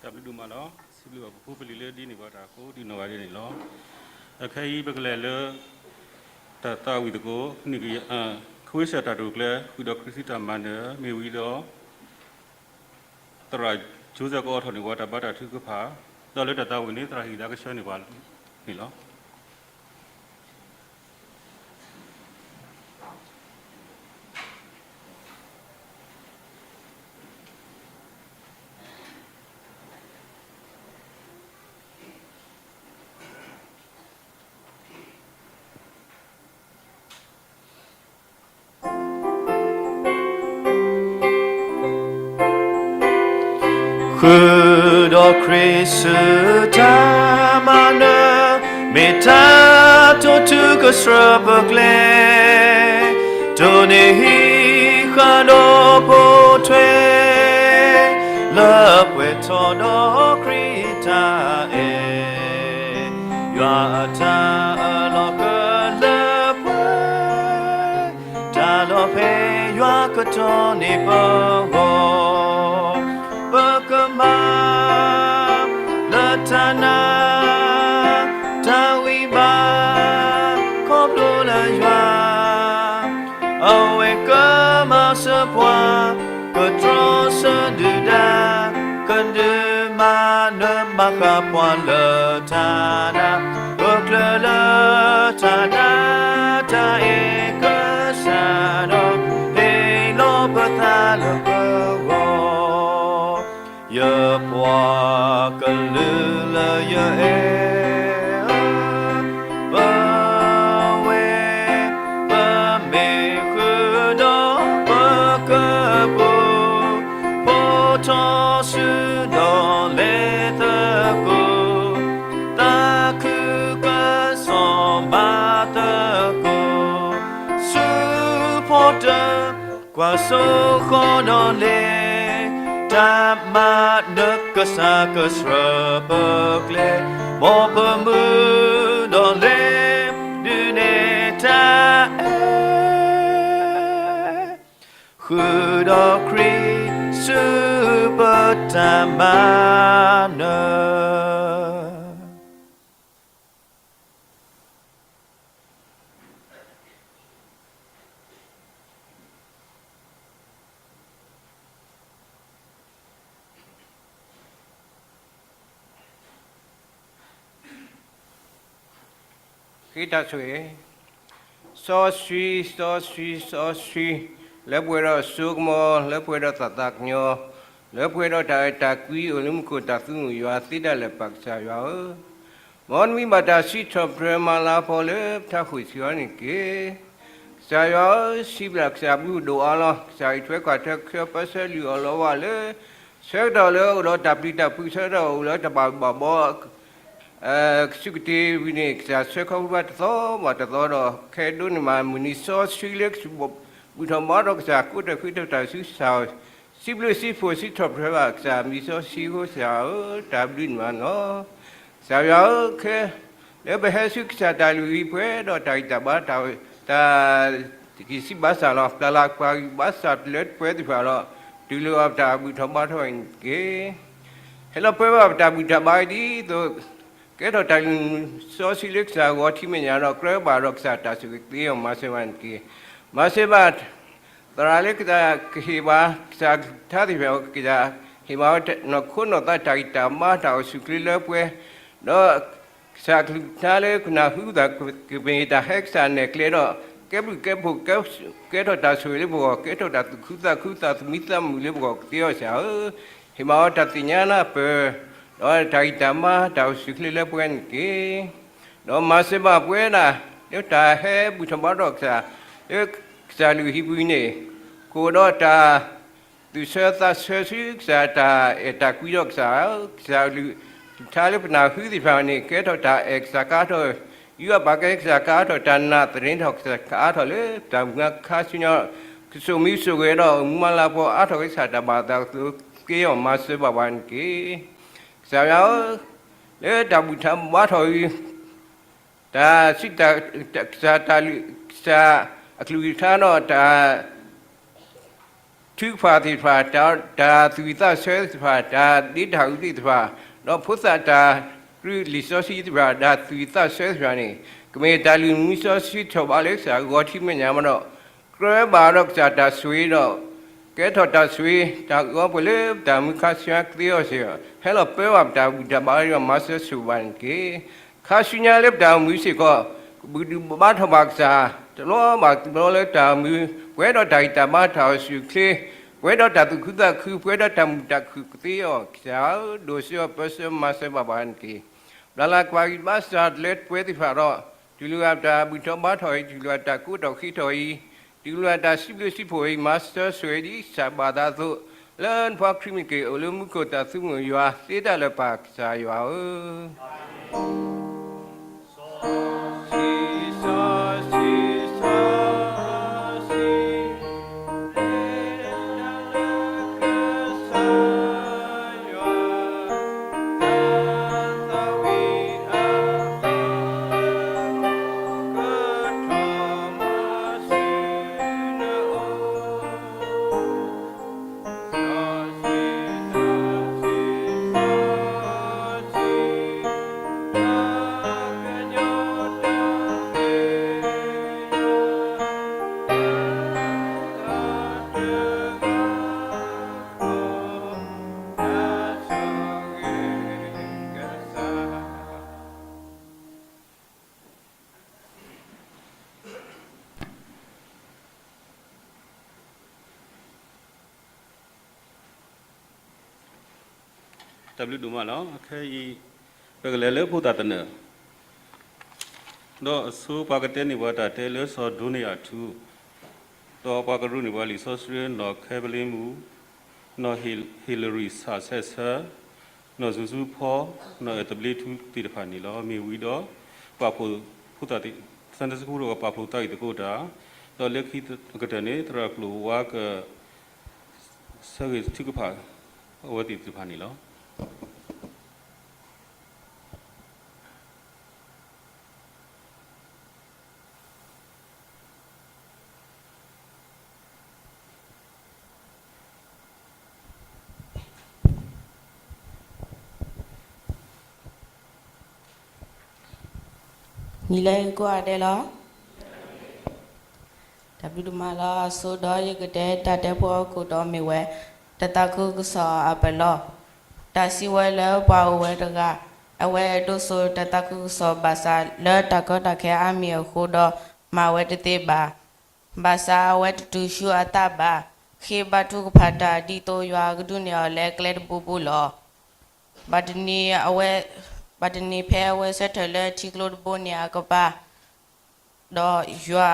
တၢ်ဘျုးဒိၣ်မးလီၤ. စံးဘျုးဘၣ်ပဖိပလံၤလၢဒ်န့ၣ်ဘၣ်တၢ်ကိးဒ်နီၢ်ဂၤဒဲးန့ၣ်လီၤ. အခဲအံၤပကလဲၤလၢ တၢ်သးဝံၣ်သကိး ခဝ့ၡၢၣ်တၢ်တိာ်ကျဲၤ ဃုာ်ဒီးခရံာ်စူၢ်တၢ်မၤနၢၤ မ့ၢ်ဝံၤဒီး သရၣ်ကၠိစဲးကအိးထီၣ်န့ၢ်ပှၤတၢ်ဘါတၢ်ထုကဖၣ်, ဒီးလၢတၢ်သးဝံၣ်န့ၣ် သရၣ်ဟံၣ်သးကဆှၢန့ၢ်ပှၤန့ၣ်လီၤ. ဃုာ်ဒီးခရံာ်စူၢ်တၢ်မၤနၢၤ, မ့ၢ်တၢ်တိာ်ထူကဆှၢပကျဲ, တိၢ်န့ၢ်ဟံးဃာ်ဒီးပိာ်ထွဲ, လၢပှဲၤထီၣ်ဒီးခရံာ်တၢ်အဲၣ်, ယွၤအတၢ်အၢၣ်လီၤကလၢပှဲၤ တၢ်လီၤဖဲယွၤကတီၢ်န့ၢ်ပဂီၢ်, ပကမၤလၢတၢ်နာ် တၢ်ဂံၢ်ဘါ ခီဖျိလၢယွၤ အဝဲကမၤစၢၤပှၤ ကတြီဆၢဒုၣ်ဒါ ကဒုးမၤနၢၤမၤဃၣ်ပှၤလၢတၢ်နာ်, ပကျၢၤလၢတၢ်နာ် တၢ်အဲၣ်ကစၢ်ဒီး ဟ့ၣ်လီၤပသးလၢပဂီၢ်, ယပှၤကလုာ်လၢယအဲၣ် ပဝဲ ပမ့ၢ်ဃုာ်ဒီးပကပူၤ, ဖီထီၣ်စုဒီးလဲၤသကိး, သးခုကစီၣ်မၤသကိး, ဆူဖီတၢၢ် ကွၢ်စိဃီၤဒီးလဲၤ, တၢ်မၤနၢၤကစၢ်ကဆှၢပကျဲ, မ်ပမုာ်ဒီးလဲၤဒုးနဲၣ်တၢ်အဲၣ်, ဃုာ်ဒီးခရံာ်စူၢ်ပတၢ်မၤနၢၤ ဃ့တၢ်ဆိၣ်ဂ့ၤ, စီဆှံ, စီဆှံ, စီဆှံ, လၢပှဲၤဒီးစိကမီၤ, လၢပှဲၤဒီးသးသးကညီၤ, လၢပှဲၤဒီးတၢ်အဲၣ်တၢ်ကွံအိၣ်လၢမူခိၣ်တၢ်သူၣ်မုာ်ယွၤသ့တၢ်လၢာ်ပာ်ကစၢ်ယွၤဧၢ, မ်နမံၤဘၣ်တၢ်စံးထီၣ်ပတြၢၤမၤလၤဖီလၢပထးခိၣ်ဆံးအီၤန့ၣ်တက့ၢ်. ကစၢ်ယွၤဧၢ, စံးဘျုးကစၢ်ဘျုးဒိၣ်အါလီၤ. ကစၢ်အံးထွဲကွၢ်ထွဲကဆှၢပၢဆှၢလုၢ်အီၣ်လီၤဝဲလၢ ဆၢကတီၢ်လၢအအိၣ်ဒီးတၢ်ပျံၤတၢ်ဖုး ဆၢကတီၢ်အိၣ်လၢတၢ်ဘၣ်ဘၣ်ဘီ ကစူၢ်ကတ့ၢ်ဝံၤန့ၣ် ကစၢ်ဆှၢခီဖျိဘၣ်တသီဘၣ်တသီဒီး ခဲဒိးန့ၢ်မးမုၢ်နံၤစီဆှံလၢကစၢ်ဘၣ်ဘူၣ်ထီၣ်ဘါထီၣ်ကစၢ် ကိးတၢ်ဃ့တၢ်ဆူကစၢ် စံးဘျုးစံးဖှိၣ်စံးထီၣ်ပတြၢၤဘၣ်ကစၢ် မံၤစီဆှံဖိကစၢ်ဧၢ, တၢ်ဘျုးန့ၣ်မးလီၤ. ကစၢ်ယွၤဧၢ, ခဲ လၢပဟဲဆူကစၢ်တၢ်လုၢ်ဟံၣ်ပှဲၤဒီးတၢ်ဂံၢ်တၢ်ဘါ တၢ် တၢ် ကစံးဘၣ်စၢ်လီၤ ပျၢ်လၤပှၤဂံၢ်ဘါစၢ်လၢပှဲၤသ့ၣ်တဖၣ်ဒီး တူၢ်လိာ်အီၤပတၢ်ဘူၣ်ထီၣ်ဘါထီၣ်အံၤတက့ၢ်. ဟဲလီၤပှဲၤဘၣ်ပတၢ်ဘူၣ်တၢ်ဘါအံၤဒ်သိး ကဲထီၣ်တၢ်လုၢ်စီဆှံလၢကစၢ်ဂီၤထံးမဲာ်ညါဒီး ကြၢးဘၣ်ဒီးကစၢ်တၢ်ဆိၣ်ဂ့ၤသ့အီၤမၤစၢၤဘၣ်န့ၣ်တက့ၢ်. မၤစၢၤဘၣ် သရၣ်လၢကစၢ်ကဟ့ၣ်ဘၣ် ကစၢ်ကလုၢ်ကထါသ့ၣ်တဖၣ် ကစၢ်ဟ့ၣ်ဘၣ်ဝဲ နီၢ်ခိနီၢ်သးတၢ်ဂံၢ်တၢ်ဘါတၢ်အိၣ်ဆူၣ်အိၣ်ချ့လၢပှဲၤ ဒီး ကစၢ်ကလုၢ်ကထါလၢကနၢ်ဟူသး ကမ့ၢ်တၢ်ဟဲကစၢ်နဲၣ်ကျဲဒီး ကဲဘျုးကဲဖှိၣ် ကဲထီၣ်တၢ်ဆိၣ်ဂ့ၤလၢပဂီၢ် ကဲထီၣ်တၢ်သူၣ်ခုသးခု သးသမံသးမုာ်လၢပဂီၢ်ကသ့အီၤကစၢ်ဧၢ, ဟ့ၣ်ဘၣ်အီၤတၢ်သ့ၣ်ညါနၢ်ပၢၢ် ဒီးတၢ်ဂံၢ်တၢ်ဘါတၢ်အိၣ်ဆူၣ်အိၣ်ချ့လၢပှဲၤန့ၣ်တက့ၢ်. ဒီးမၤစၢၤဘၣ်ပှဲၤဒၣ် လၢတၢ်ဟဲဘူၣ်ထီၣ်ဘါထီၣ်ကစၢ် လၢကစၢ်လုၢ်ဟံၣ်ပူၤန့ၣ် ကအိၣ်ဒီးတၢ် သူၣ်ဆၢသးဆၢဆူကစၢ်တၢ်အဲၣ်တၢ်ကွံဒီးကစၢ်, ကစၢ်လုၢ်ကထါလၢပနၢ်ဟူသ့ၣ်တဖၣ်န့ၣ် ကဲထီၣ်တၢ်အဲၣ်ကစၢ်ကအါထီၣ်, ယူးယီၣ်ပာ်ကဲကစၢ်ကအါထီၣ်, တၢ်နာ်သန့ၤထီၣ်ကစၢ်ကအါထီၣ်လၢပတၢ်မုၢ်ဂၤခါဆူညါ, ကစိာ်မံစိာ်ဂဲၤဒီးမူမၤလၤကပီၤအါထီၣ်ကစၢ်တၢ်ဘၣ်သးကသ့အီၤမၤစၢၤဘၣ်ပှၤန့ၣ်တက့ၢ်. ကစၢ်ယွၤဧၢ, လၢတၢ်ဘူၣ်ထီၣ်ဘါထီၣ်အံၤ တၢ်စံးတၢ် ကစၢ်တၢ်လုၢ် ကစၢ်အကလုၢ်ကထါဒီးတၢ် ထံ တၢ်ထုကဖၣ်သ့ၣ်တဖၣ်, တၢ်, တၢ်သူၣ်ဝံၣ်သးဆၢသ့ၣ်တဖၣ်, တၢ်ဒ့တၢ်အုၣ်သ့ၣ်တဖၣ်, ဒီးဖိသၣ်တၢ် ကြၢးလံာ်စီဆှံသ့ၣ်တဖၣ်, တၢ်သူၣ်ဝံၣ်သးဆၢသ့ၣ်တဖၣ်န့ၣ်, ကမ့ၢ်တၢ်လုၢ်မူစီဆှံထီၣ်ဘးလၢကစၢ်ဂီၤထံးမဲာ်ညါမးဒီး, ကြၢးဘၣ်ဒီးကစၢ်တၢ်ဆိၣ်ဂ့ၤဒီး, ကဲထီၣ်တၢ်ဆိၣ်ဂ့ၤ, တၢ်အုၣ်အီပှဲၤလၢပတၢ်မူခါဆူညါကသ့အီၤစ့ၢ်ကီး, ဟဲလီၤပၢဘၣ်ပတၢ်ဘူၣ်တၢ်ဘါဒီးမၤစၢၤဆိၣ်ဂ့ၤဘၣ်န့ၣ်တက့ၢ်. ခါဆူညါလၢပတၢ်အိၣ်မူစ့ၢ်ကီး, ကဘၣ်ဒုးဘၣ်ထီၣ်ဘၣ်ကစၢ်, တလီၤဘၣ်တလီၤလၢတၢ်အိၣ်မူ, ပှဲၤဒီးတၢ်ဂံၢ်တၢ်ဘါတၢ်အိၣ်ဆူၣ်အိၣ်ချ့, ပှဲၤဒီးတၢ်သူၣ်ခုသးခု, ပှဲၤဒီးတၢ်မုာ်တၢ်ခုၣ်ကသ့အီၤ, ကစၢ်ဧၢ, ဒိၣ်စိအပၢဆှၢမၤစၢၤဘၣ်ပှၤန့ၣ်တက့ၢ်. ဘျါလၢကွၢ်ဂံၢ်ဘါစၢ်တလၢပှဲၤသ့ၣ်တဖၣ်ဒီး, တူၢ်လိာ်အတၢ်ဘူၣ်ထီၣ်ဘါထီၣ်အံၤ, တူၢ်လိာ်အတၢ်ကိးထီၣ်ဃ့ထီၣ်အံၤ, တူၢ်လိာ်အတၢ်စံးဘျုးစံးဖှိၣ်အံၤ, မၤစၢၤဆိၣ်ဂ့ၤဒ်ကစၢ်ဘၣ်သးအသိး, လၢနဖိခွါခရံာ်မ့ၢ်က့ၤအိၣ်လၢမူခိၣ်တၢ်သူမုၣ်ယွၤ, သ့တၢ်လၢပၢ်ကစၢ်ယွၤဧၢ. တၢ်ဘျုးဒိၣ်မးလီၤ. အခဲအံၤ ပကလဲၤလၢဖိသၣ်သနၢၣ်, ဒီးအဆိပှၤကတဲန့ၢ်ပှၤတၢ်တဲလၢစီၤဒိနယၤထူ, ဒီးပှၤကရူၢ်န့ၢ်ပှၤလံာ်စီဆှံ နီၢ်ခဲဘလ့မူ, နီၢ်ဟ့ၣ်လရံၣ်ဆၣ်ဆဲးဆၢ, နီၢ်စူၤစူဖီ, နီၢ်အဲၣ်သဘျ့ထူသ့ၣ်တဖၣ်န့ၣ်လီၤ. မ့ၢ်ဝံၤဒီး ပှၤဖိသၣ်, သနၢၣ်စကူဒီးပှၤဖိသၣ်အုၣ်သကိးတၢ်, ဒီးလၢခံကတၢၢ်န့ၣ် သရၣ်ကျိၤဝါက ဆၢဂ့ၤထုကဖၣ်အဝဲသ့ၣ်တဖၣ်န့ၣ်လီၤ. နံၤလၢကိးဂၤဒဲးလီၤ. တၢ်ဘျုးဒိၣ်မးလီၤ. အဆိဒီးယကတဲတၢ်တဲဖိအခိၣ်တီမ့ၢ်ဝဲ, တၢ်သးခုကစီၣ်အပလီၢ်, တၢ်စံးဝဲလၢပှၤအိၣ်ဝဲတဂၤ, အဝဲဒိးစိာ်တၢ်သးခုကစီၣ်ဘၣ်ဆၣ်လၢတၢ်ကီတၢ်ခဲအါမံၤအဃိဒီး မၤဝဲတသ့ဘၣ်. ဘၣ်ဆၣ်အဝဲတတုၤဆူအသးဘၣ်, ဃ့ဘါထုကဖၣ်တၢ်ဒ်သိးယွၤကဒုးနဲၣ်အီၤလၢကျဲတဘိဘိလီၤ. ဘၣ်တနံၤအဝဲ, ဘၣ်တနံၤဖဲအဝဲဆၢထၢၣ်လၢထံကျိတဘိန့ၣ်အကပၤ, ဒီးယွၤ,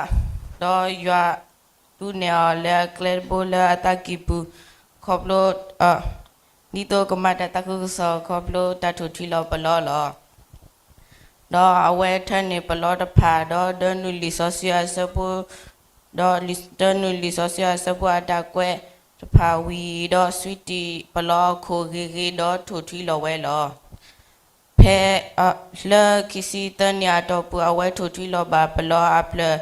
ဒီးယွၤဒုးနဲၣ်အီၤလၢအကျဲတဘိလၢအသးကံၢ်ပူၤ, ခီဖျိ, ဒ်သိးကမၤတၢ်သးခုကစီၣ်ခီဖျိတၢ်ထူၣ်ထံလီၤပလီၢ်လီၤ. ဒီးအဝဲထၢန့ၢ်ပလီၢ်တဖၣ်, ဒီးဒၢနုာ်လံာ်စီဆှံအဆၢဖိ, ဒီးဒၢနုာ်လံာ်စီဆှံအဆၢဖိအတၢ်ကွဲးတဖၣ်ဝံၤဒီး ဆွံတံၢ်ပလီၢ်အခိၣ်ဂ့ၤဂ့ၤဒီးထူၣ်ထံလီၤဝဲလီၤ. ဖဲ, လၢခံဆံသၢနံၣ်အတီၢ်ပူၤ အဝဲထူၣ်ထံလီၤဘၣ်ပလီၢ်အဖျၢၣ်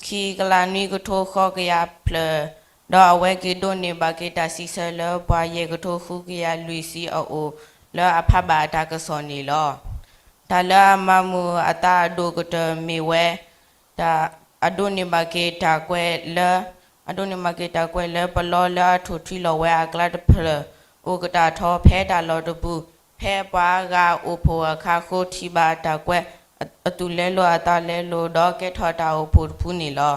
ခံကလးနွံကထိဃိးကယၤဖျၢၣ်, ဒီးအဝဲက့ၤဒိးန့ၢ်ဘၣ်က့ၤတၢ်စံးဆၢလၢပှၤယဲၢ်ကထိဃုကယၤလွံၢ်ဆံအအိၣ် လၢအဖးဘၣ်အတၢ်ကစီၣ်န့ၣ်လီၤ. တၢ်လၢအမၤမုာ်အသးအဒိၣ်ကတၢၢ်မ့ၢ်ဝဲ တၢ်အဒိးန့ၢ်ဘၣ်က့ၤတၢ်ကွဲးလၢ, အဒိးန့ၢ်ဘၣ်က့ၤတၢ်ကွဲးလၢပလီၢ်လၢအထူၣ်ထံလီၤဝဲအကျါတဖျၢၣ် အိၣ်ကတၢၢ်ထီဖဲတၢ်လီၢ်တပူၤ, ဖဲပှၤအါဂၤအိၣ်ဖှိၣ်အခါဃိထံၣ်ဘၣ်တၢ်ကွဲးအသူၣ်လဲလိာ်အသးလဲလိာ် ဒီးကဲထီၣ်တၢ်အိၣ်ဖှိၣ်တဖုန့ၣ်လီၤ.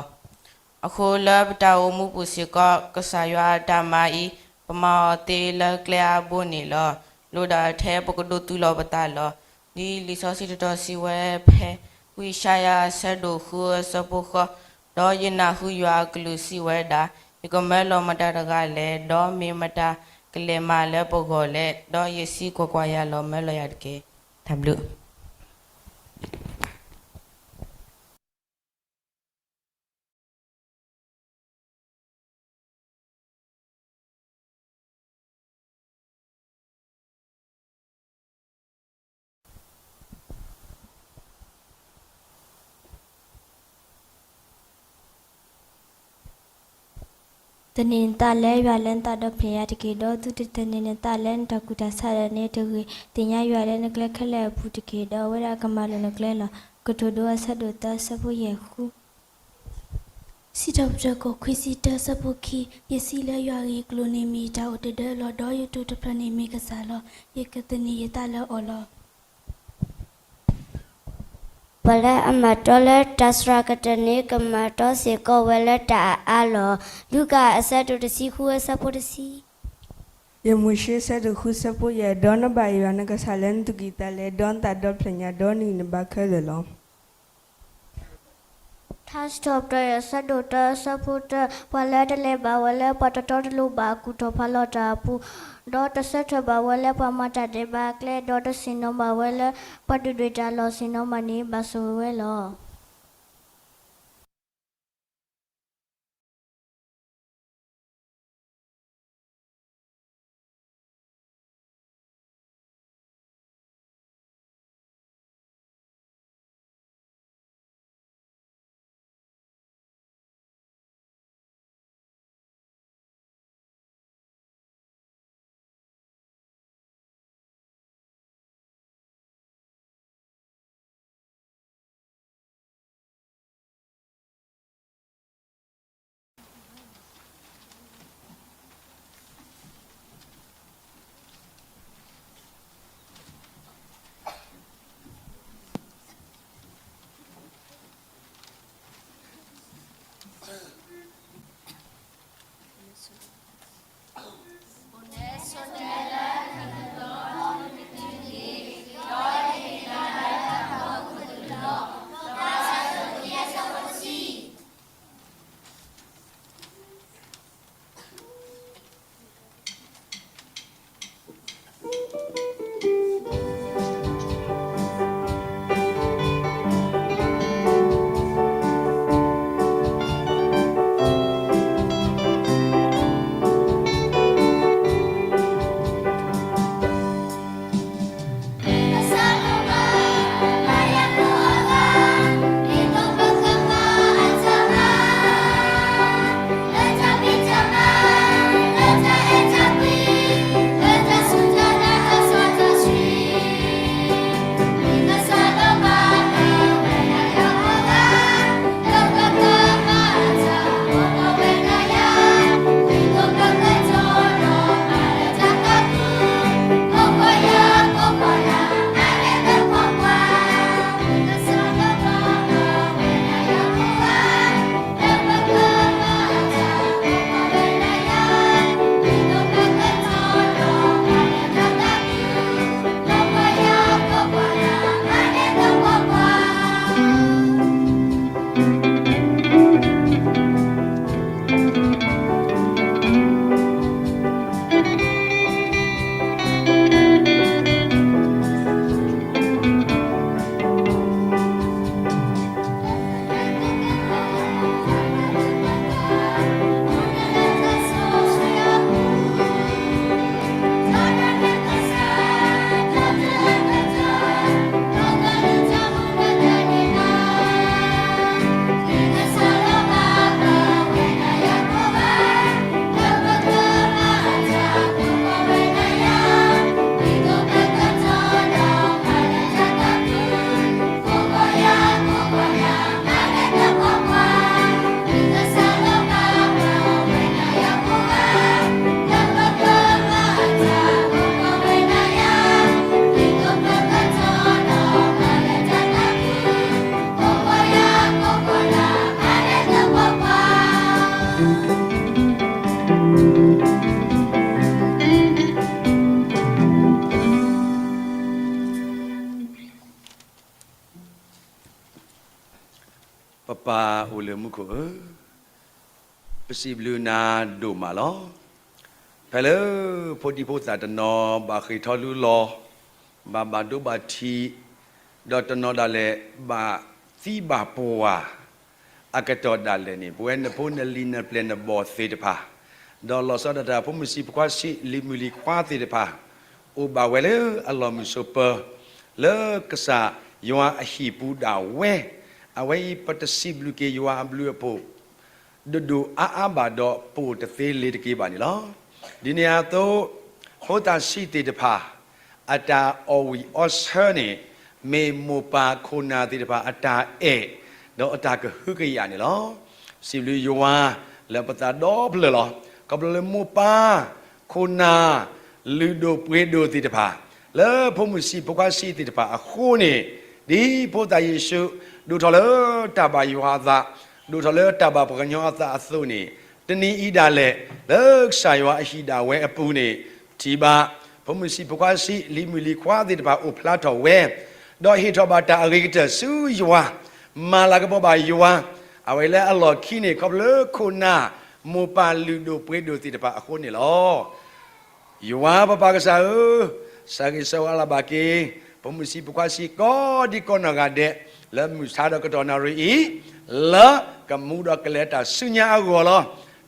အဃိလၢပတၢ်အိၣ်မူပူၤစ့ၢ်ကီး ကစၢ်ယွၤအတၢ်မၤအံၤ ပမၤအီၤသ့လၢကျဲအါဘိန့ၣ်လီၤ. လိၣ်ဒၣ်ထဲပကဒိးသူလီၤပသးလီၤ. ဒ်လံာ်စီဆှံတတီၤစံးဝဲဖဲ ဝံယၡါယၤအဆၢဒိၣ်ဃုအဆၢဖိဃိး, ဒီးယနၢ်ဟူယွၤအကလုၢ်စံးဝဲဒၣ်, ယကမၢလီၤမတၤတဂၤလဲၣ်, ဒီးမ့ၢ်မတၤကလဲၤမၤလၢပဂီၢ်လဲၣ်, ဒီးယစံးကွၢ်ကွၢ်, ယၤလီၤမၢလီၤယၤတက့ၢ်. တၢ်ဘျုး သန့ၤနသးလၢယွၤလၢနသးဒီဖျၢၣ်ညါတက့ၢ်. ဒီးသုတသန့ၤနသးလၢနတၢ်ကူၣ်တၢ်ဆးဒၣ်န့ၣ်တဂ့ၤ. သ့ၣ်ညါယွၤလၢနကျဲခဲလၢာ်အပူၤတက့ၢ်. ဒီးအဝဲဒၣ်ကမၤလိာ်နကျဲလီၤ. ကတိၤဒိအဆၢဒိၣ်သၢဆၢဖိယဲၢ်ဃု. စံးထီၣ်ပတြၢၤခိၣ်ခွံဆံတၢဆၢဖိခံ, ယစံးလၢယွၤအဂ့ၢ်အကျိၤန့ၣ်မ့ၢ်တၢ်အိၣ်တဒၢလီၤ. ဒီးယတိာ်တဖျၢၣ်န့ၣ်မ့ၢ်ကစၢ်လီၤ. ယကသန့ၤယသးလၢအီၤလီၤ. ပှၤလၢအမၤတီလၢတၢ်စှၤကတၢၢ်န့ၣ် ကမၤတီစ့ၢ်ကီးဝဲလၢတၢ်အါအါလီၤ. လူၤကၣ်အဆၢဒိၣ်တဆံဃုအဆၢဖိတဆံ. ယမိၤၡ့အဆၢဒိၣ်ဃုဆၢဖိယဲၢ်, ဒီးနဘၣ်ယွၤနကစၢ်လၢနသူၣ်ကံၢ်သးလဲ, ဒီးနသးဒီဖျၢၣ်ညါ, ဒီးနဂံၢ်နဘါခဲလၢာ်လီၤ. ထါစံးထီၣ်ပတြၢၤ အဆၢဒိၣ်တၢ အဆၢဖိတၢ, ပှၤလၢတလဲၤဘၣ်ဝဲလၢပှၤတတီတလိၤဘၣ်အကူၣ်ထီၣ်ဖးလီၤတၢ်အပူၤ, ဒီးတဆၢထၢၣ်ဘၣ်ဝဲလၢပှၤမၤတၢ်ဒဲးဘးအကျဲ, ဒီးတဆ့ၣ်နီၤဘၣ်ဝဲလၢပှၤဒုၣ်ဒွဲၣ်တၢ်လီၢ်ဆ့ၣ်နီၤဘၣ်န့ၣ် ဘၣ်ဆိၣ်ဂ့ၤဝဲလီၤ.ပပၢ်အိၣ်လၢမူခိၣ်ဧၢ, ပစံးဘျုးနၤဒိၣ်မးလီၤ. ဖဲလၢဖိဒံဖိသၣ်တနီၤဘၣ်ဃ့ၢ်ထီၣ်လူလီၤ, ဘၣ်ဘၣ်ဒိဘၣ်ထံး, ဒီးတနီၤဒၣ်လဲာ် ဘၣ်သံဘၣ်ပှၢ် အကတီၢ်ဒၣ်လဲာ်န့ၣ် ပဝဲနဖိနလံၤနပျဲၢ်နဘီၣ်သ့ၣ်တဖၣ်, ဒီးလီၤဆီဒၣ်တၢ်ဖိမုၣ်ဆံးဖိခွါဆံး လံၤမုၣ်လံၤခွါသ့ၣ်တဖၣ် အိၣ်ဘၣ်ဝဲလၢအလီၢ်မုၢ်ဆိးပၢၤ လၢကစၢ်ယွၤအဟံၣ်ပူၤဒၣ်ဝဲ, အဝဲအံၤပတစံးဘျုးက့ၤယွၤအဘျုးအဖှိၣ် ဒိၣ်ဒိၣ်အါအါဘၣ်ဒီး ပအိၣ်တသ့လ့ၤတက့ၤဘၣ်န့ၣ်လီၤ. ဒ်န့ၣ်အသိး ဖိသၣ်ဆံးသ့ၣ်တဖၣ် အတၢ်အီၣ်ဝံၣ်အီဆၢန့ၣ် မ့ၢ်မိၢ်ပၢ်ခိၣ်နၢ်သ့ၣ်တဖၣ်အတၢ်အဲၣ် ဒီးအတၢ်ကဟုကယာ်န့ၣ်လီၤ. စံးဘျုးယွၤလၢပသးဒီဖျၢၣ်လီၤ. ခီဖျိလၢမိၢ်ပၢ် ခိၣ်နၢ် လုၢ်ဒိၣ်ပှ့ၤဒိၣ်သ့ၣ်တဖၣ် လၢဖိမုၣ်ဆံးဖိခွါဆံးသ့ၣ်တဖၣ်အဃိန့ၣ် ဒ်ဖိသၣ်ယ့ၣ်ၡူး ဒိၣ်ထီၣ်လၢတၢ်ဘၣ်ယွၤအသး, ဒိၣ်ထီၣ်လၢတၢ်ဘၣ်ပှၤကညီအသးအသိးန့ၣ်, တနံၤအံၤဒၣ်လဲာ် လၢကစၢ်ယွၤအဟံၣ်ဒၣ်ဝဲအပူၤန့ၣ် ပထံၣ်ဘၣ် ဖိမုၣ်ဆံးဖိခွါဆံး လံၤမုၣ်လံၤခွါသ့ၣ်တဖၣ်အိၣ်ဖျါထီၣ်ဝဲ, ဒီးဟ့ၣ်ထီၣ်ဘၣ်တၢ်အဂ့ၤကတၢၢ်ဆူယွၤ, မၤလၤကပီၤဘၣ်ယွၤ, အဝဲလၢအလီၢ်ခံန့ၣ် ခီဖျိလၢခိၣ်နၢ် မိၢ်ပၢ်လုၢ်ဒိၣ်ပှ့ၤဒိၣ်သ့ၣ်တဖၣ်အဃိန့ၣ်လီၤ. ယွၤပပၢ်ကစၢ်ဧၢ, ဆၢဂ့ၤဆၢဝါလၢ်ဘၣ်က့ၤ ဖိမုၣ်ဆံးဖိခွါဆံး ကိးဒံကီးနီၢ်ဂၤဒဲး လၢမုၢ်ဆါဒီးကတီၢ်နၣ်ရံၣ်အံၤ, လၢကမူဒီးကလဲၤတၢ်ဆူညါအဂီၢ်လီၤ.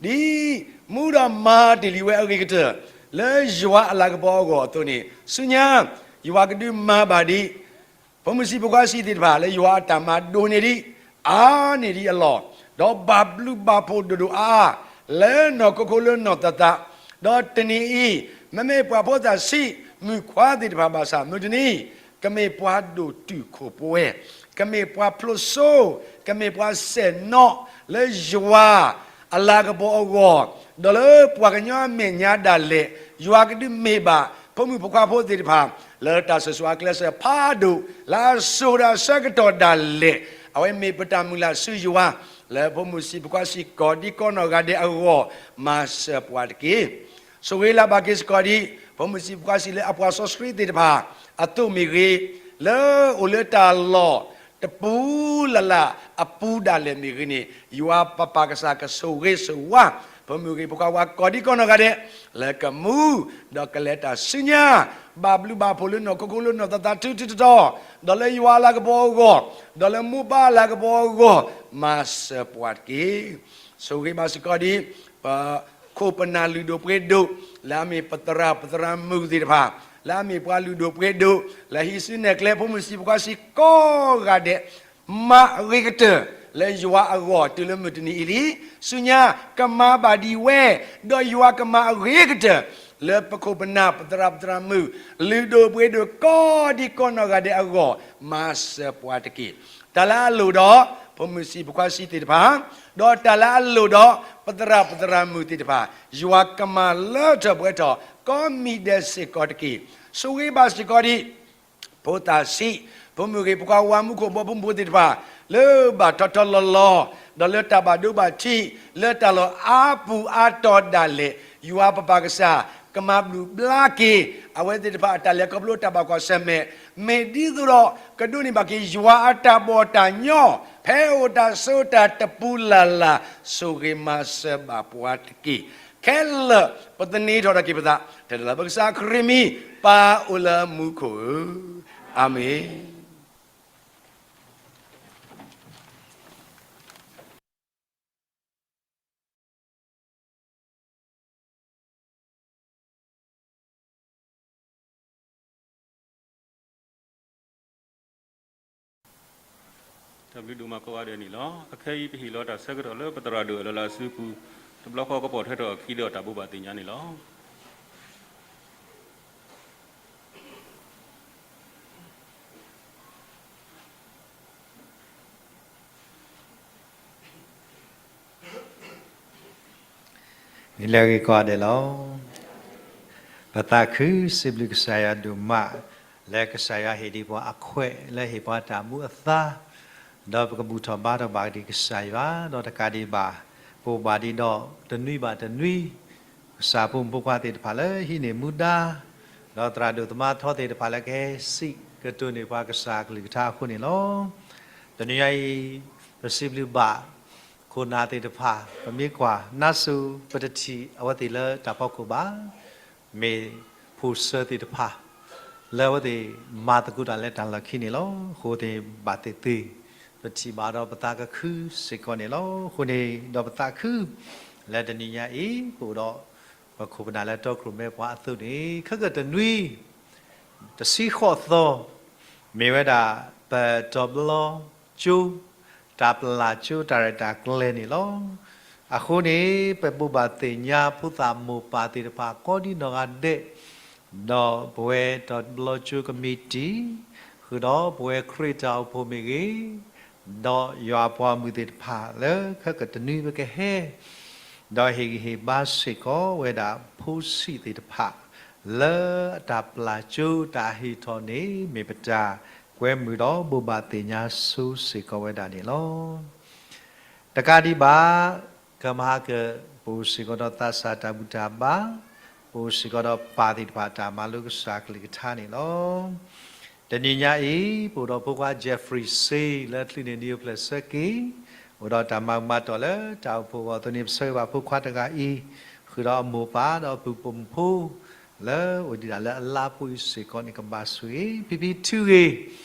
ဒ်မူဒီးမၤတ့ၢ်လံဝဲအဂ့ၤကတၢၢ် လၢယွၤအလၤကပီၤအဂီၢ်အသိးန့ၣ်, ဆူညါ ယွၤကဒုးမၤဘၣ်ဒံး ဖိမုၣ်ဆံးဖိခွါဆံးသ့ၣ်တဖၣ် လၢယွၤအတၢ်မၤဒိၣ်န့ၢ်ဒံး အါန့ၢ်ဒံးအလီၢ်, ဒီးဘၣ်ဘျုးဘၣ်ဖှိၣ်ဒိၣ်ဒိၣ်အါအါ လၢနီၢ်ခိခိၣ်လၢနီၢ်သးသး, ဒီးတနံၤအံၤ မ့မ့ၢ်ပှၤဖိသၣ်ဆံး မုၣ်ခွါသ့ၣ်တဖၣ်ဘၣ်ဆၣ် မုၢ်တနံၤ ကမ့ၢ်ပှၤဒိၣ်တုာ်ခိၣ်ပှဲၤ, ကမ့ၢ်ပှၤဖျိးစိ, ကမ့ၢ်ပှၤစဲၣ်နီၣ် လၢယွၤအလၤကပီၤအဂီၢ်, ဒီးလၢပှၤကညီအမဲာ်ညါဒၣ်လဲာ် ယွၤကဒုးမ့ၢ်ဘၣ် ဖိမုၣ်ဖိခွါဖိသ့ၣ်တဖၣ် လၢတၢ်စၢၤဆူအကျဲးစၢးဖးဒိၣ် လၢအစိၤဒီးအဆၢကတီၢ်ဒၣ်လဲာ်, အဝဲမ့ၢ်ပတၢ်မုၢ်လၢ်ဆူယွၤ, လၢဖိမုၣ်ဆံးဖိခွါဆံး ကိးဒံကီးနီၢ်ဂၤဒဲးအဂီၢ် မၤစၢၤပှၤတက့ၢ်. ဆိၣ်ဂ့ၤလၢ်ဘၣ်က့ၤစ့ၢ်ကီးဒံး ဖိမုၣ်ဆံးဖိခွါဆံးလၢအပှၤစီဆှံသ့ၣ်တဖၣ် အသိးမ့ၢ်ဂ့ၤ, လၢအိၣ်လၢတၢ်လီၢ်တပူၤလၢ်လၢ်အပူၤဒၣ်လဲာ်မ့ၢ်ဂ့ၤန့ၣ်, ယွၤပပၢ်ကစၢ်ကဆိၣ်ဂ့ၤဆိၣ်ဝါ ဖိမုၣ်ဂ့ၤဖိခွါဝါ ကိးဒံကီးနီၢ်ဂၤဒဲး လၢကမူ ဒီးကလဲၤတၢ်ဆူညါ, ဘၣ်ဘျုးဘၣ်ဖှိၣ်လၢနီၢ်ခိခိၣ်လၢနီၢ်သးသး ထူထူတီတီ, ဒီးလၢယွၤအလၤကပီၤအဂီၢ်, ဒီးလၢမိၢ်ပၢ်အလၤကပီၤအဂီၢ်, မၤစၢၤပှၤတက့ၢ်. ဆိၣ်ဂ့ၤဘၣ်စ့ၢ်ကီးဒံး ပခိၣ်ပနၢ်လုၢ်ဒိၣ်ပှ့ၤဒိၣ် လၢအမ့ၢ်ပသရၣ်ပသရၣ်မုၣ်သ့ၣ်တဖၣ်, လၢအမ့ၢ်ပှၤလုၢ်ဒိၣ်ပှ့ၤဒိၣ် လၢဟံးစုနဲၣ်ကျဲ ဖိမုၣ်ဆံးဖိခွါဆံးကိးဂၤဒဲး, မၤအဂ့ၤကတၢၢ် လၢယွၤအဂီၢ်တုၤလၢမုၢ်တနံၤအံၤလံ. ဆူညါကမၤဘၣ်ဒံးဝဲ, ဒီးယွၤကမၤအဂ့ၤကတၢၢ် လၢပခိၣ်ပနၢ်ပသရၣ်ပသရၣ်မုၣ် လုၢ်ဒိၣ်ပှ့ၤဒိၣ်ကိးဒံကီးနီၢ်ဂၤဒဲးအဂီၢ်, မၤစၢၤပှၤတက့ၢ်. တၢ်လၢအလိၣ်ဒီး ဖိမုၣ်ဆံးဖိခွါဆံးသ့ၣ်တဖၣ်, ဒီးတၢ်လၢအလိၣ်ဒီး ပသရၣ်ပသရၣ်မုၣ်သ့ၣ်တဖၣ်, ယွၤကမၤလၢထီၣ်ပှဲၤထီၣ် ကိးမံၤဒဲးစ့ၢ်ကီးတက့ၢ်. ဆိၣ်ဂ့ၤဘၣ်စ့ၢ်ကီးဒံး ဖိသၣ်ဆံး, ဖိမုၣ်ဂ့ၤဖိခွါဝါ မူခိၣ်ဘီမုၢ်ဖိသ့ၣ်တဖၣ်, လၢဘၣ်ထီထီလီၤလီၤ, ဒီးလၢတၢ်ဘၣ်ဒိဘၣ်ထံး, လၢတၢ်လီၢ်အါပူၤအါတီၤဒၣ်လဲာ်, ယွၤပပၢ်ကစၢ် ကမၤဘျုးဘျါက့ၤ အဝဲသ့ၣ်တဖၣ်အတၢ်လဲၤခီဖျိတၢ်ဘၣ်ကွၢ်ဆၢၣ်မဲာ်, မ့ၢ်ဒ်သိးဒီး ကဒိးန့ၢ်ဘၣ်က့ၤယွၤအတၢ်ဘီၣ်တၢ်ညီ, ဖဲအိၣ်တၢ်ဆိးတၢ်တပူၤလၢ်လၢ်, ဆိၣ်ဂ့ၤမၤစၢၤဘၣ်ပှၤတက့ၢ်. ခဲလၢာ်ပသန့ၤထီၣ်ဒၣ်က့ၤပသး, တၢ်လၢပကစၢ်ခရံာ်မံၤ, ပၢ်အိၣ်လၢမူခိၣ်ဧၢ, အၤမ့ၣ်. တၢ်ဘျုးဒိၣ်မးကိးဂၤဒဲးန့ၣ်လီၤ. အခဲအံၤပဟ့ၣ်လီၤတၢ်ဆၢကတီၢ်လၢပသရၣ်ဒိၣ်အလီၢ်လၢ်အစုပူၤ, တဘျီဃီကပိာ်ထွဲထီၣ်အခံဒီးတၢ်ဘိးဘၣ်သ့ၣ်ညါန့ၣ်လီၤ. နံၤလၢအဂ့ၤကိးဂၤဒဲးလီၤ. ပသးခုစံးဘျုးကစၢ်ယွၤဒိၣ်မး, လၢကစၢ်ယွၤဟ့ၣ်ဒံးပှၤအခွဲး လၢဟ့ၣ်ပှၤတၢ်မူအသါ, ဒီးပကဘူၣ်ထီၣ်ဘါထီၣ်ဘၣ်က့ၤကစၢ်ယွၤ, ဒီးတကးဒံးဘၣ်, ပအိၣ်ဘၣ်ဒံးဒီးတနွံဘၣ်တနွံ, ကစၢ်ဖိမုၣ်ဖိခွါသ့ၣ်တဖၣ်လၢဟံးန့ၢ်မူဒါ, ဒီးသရၣ်ဒိၣ်သမါထီသ့ၣ်တဖၣ်လၢကဟဲစံးကတိၤန့ၢ်ပှၤကစၢ်အကလုၢ်ကထါအဃိန့ၣ်လီၤ. တနံၤညါအံၤ, ပစံးဘျုးဘၣ် ခိၣ်နၢ်သ့ၣ်တဖၣ် ပမ့ၢ်ကွၢ်နါစူၤ ပတထံၣ်အဝဲသ့ၣ်လၢတၢ်ဖီခိၣ်ဘၣ်. မ့ၢ်ဖိဆၢသ့ၣ်တဖၣ် လၢအဝဲသ့ၣ်မၤသကိးတၢ်လၢတၢ်လီၢ်ခံန့ၣ်လီၤ. အဃိသ့ၣ်ဘၣ်သ့ၣ်သ့ၣ် ပထံၣ်ဘၣ်ဒီးပသးကခုစ့ၢ်ကီးန့ၣ်လီၤ. အဃိန့ၣ်ဒီးပသးခု လၢတနံၤညါအံၤ ပအိၣ်ဒီး ပခိၣ်ပနၢ်လၢတီခိၣ်ရိၣ်မဲပှၤအသိးန့ၣ် ခဲကတနွံ တဆံဃိးသီ မ့ၢ်ဝဲဒၣ် ပတီၤဘျီကၠိ တၢ်ပလၢ်ကၠိတၢ်ရဲၣ်တၢ်ကျဲၤန့ၣ်လီၤ. အဃိန့ၣ် ပဘိးဘၣ်သ့ၣ်ညါဖိသၣ်မိၢ်ပၢ်သ့ၣ်တဖၣ်ကိးဒံနီၢ်ဂၤဒဲး, ဒီးပဝဲတီၤတဘျီကၠိကမံးတံာ်, ဃုာ်ဒီးပဝဲခရံာ်တၢ်အိၣ်ဖှိၣ်မ့ၢ်ဂ့ၤ, ဒီးယွၤအပှၤမုၣ်သ့ၣ်တဖၣ်လၢခဲကတနွံပကဟဲ ဒီးဟ့ၣ်ဂံၢ်ဟ့ၣ်ဘါစ့ၢ်ကီးဝဲဒၣ်ဖိဆံးသ့ၣ်တဖၣ် လၢအတၢ်ပျၢ်ကၠိတၢ်ဟ့ၣ်ထီၣ်န့ၣ် မ့ၢ်ပတၢ်ကွဲမုာ်ဒီးဘိးဘၣ်သ့ၣ်ညါဆိစ့ၢ်ကီးဝဲဒၣ်န့ၣ်လီၤ. တကးဒံးဘၣ်, ကမၤဟါကၢၣ် ပအိၣ်စ့ၢ်ကီးဒီးသးစၢ်တၢ်ဘူၣ်တၢ်ဘါ, ပအိၣ်စ့ၢ်ကီးဒီးပၢ်သ့ၣ်တဖၣ်တၢ်မၤလိကစၢ်ကလုၢ်ကထါန့ၣ်လီၤ. တနံၤညါအံၤ ပအိၣ်ဒီးဖိခွါ Jeffrey စ့ လၢချုးန့ၢ်နံၣ်အိၣ်ဖျဲၣ်ဆၢက့ၤ, အိၣ်ဒီးတၢ်မၤမၤတီၢ်လၢတၢ်အိၣ်ဖှိၣ်အဂီၢ်အသိးန့ၣ် ပဆၢဂ့ၤဘၣ်ဖိခွါတဂၤအံၤ, ဃုာ်ဒီးအမိၢ်ပၢ်ဒီးအပုၢ်ပိာ်မုၣ်ဖိ လၢအိၣ်ဒံးဒၣ်လၢအလါပူၤအံၤစ့ၢ်ကီးန့ၣ် ကဘၣ်ဆိၣ်ဂ့ၤ ဖံဖံထုဂ့ၤ,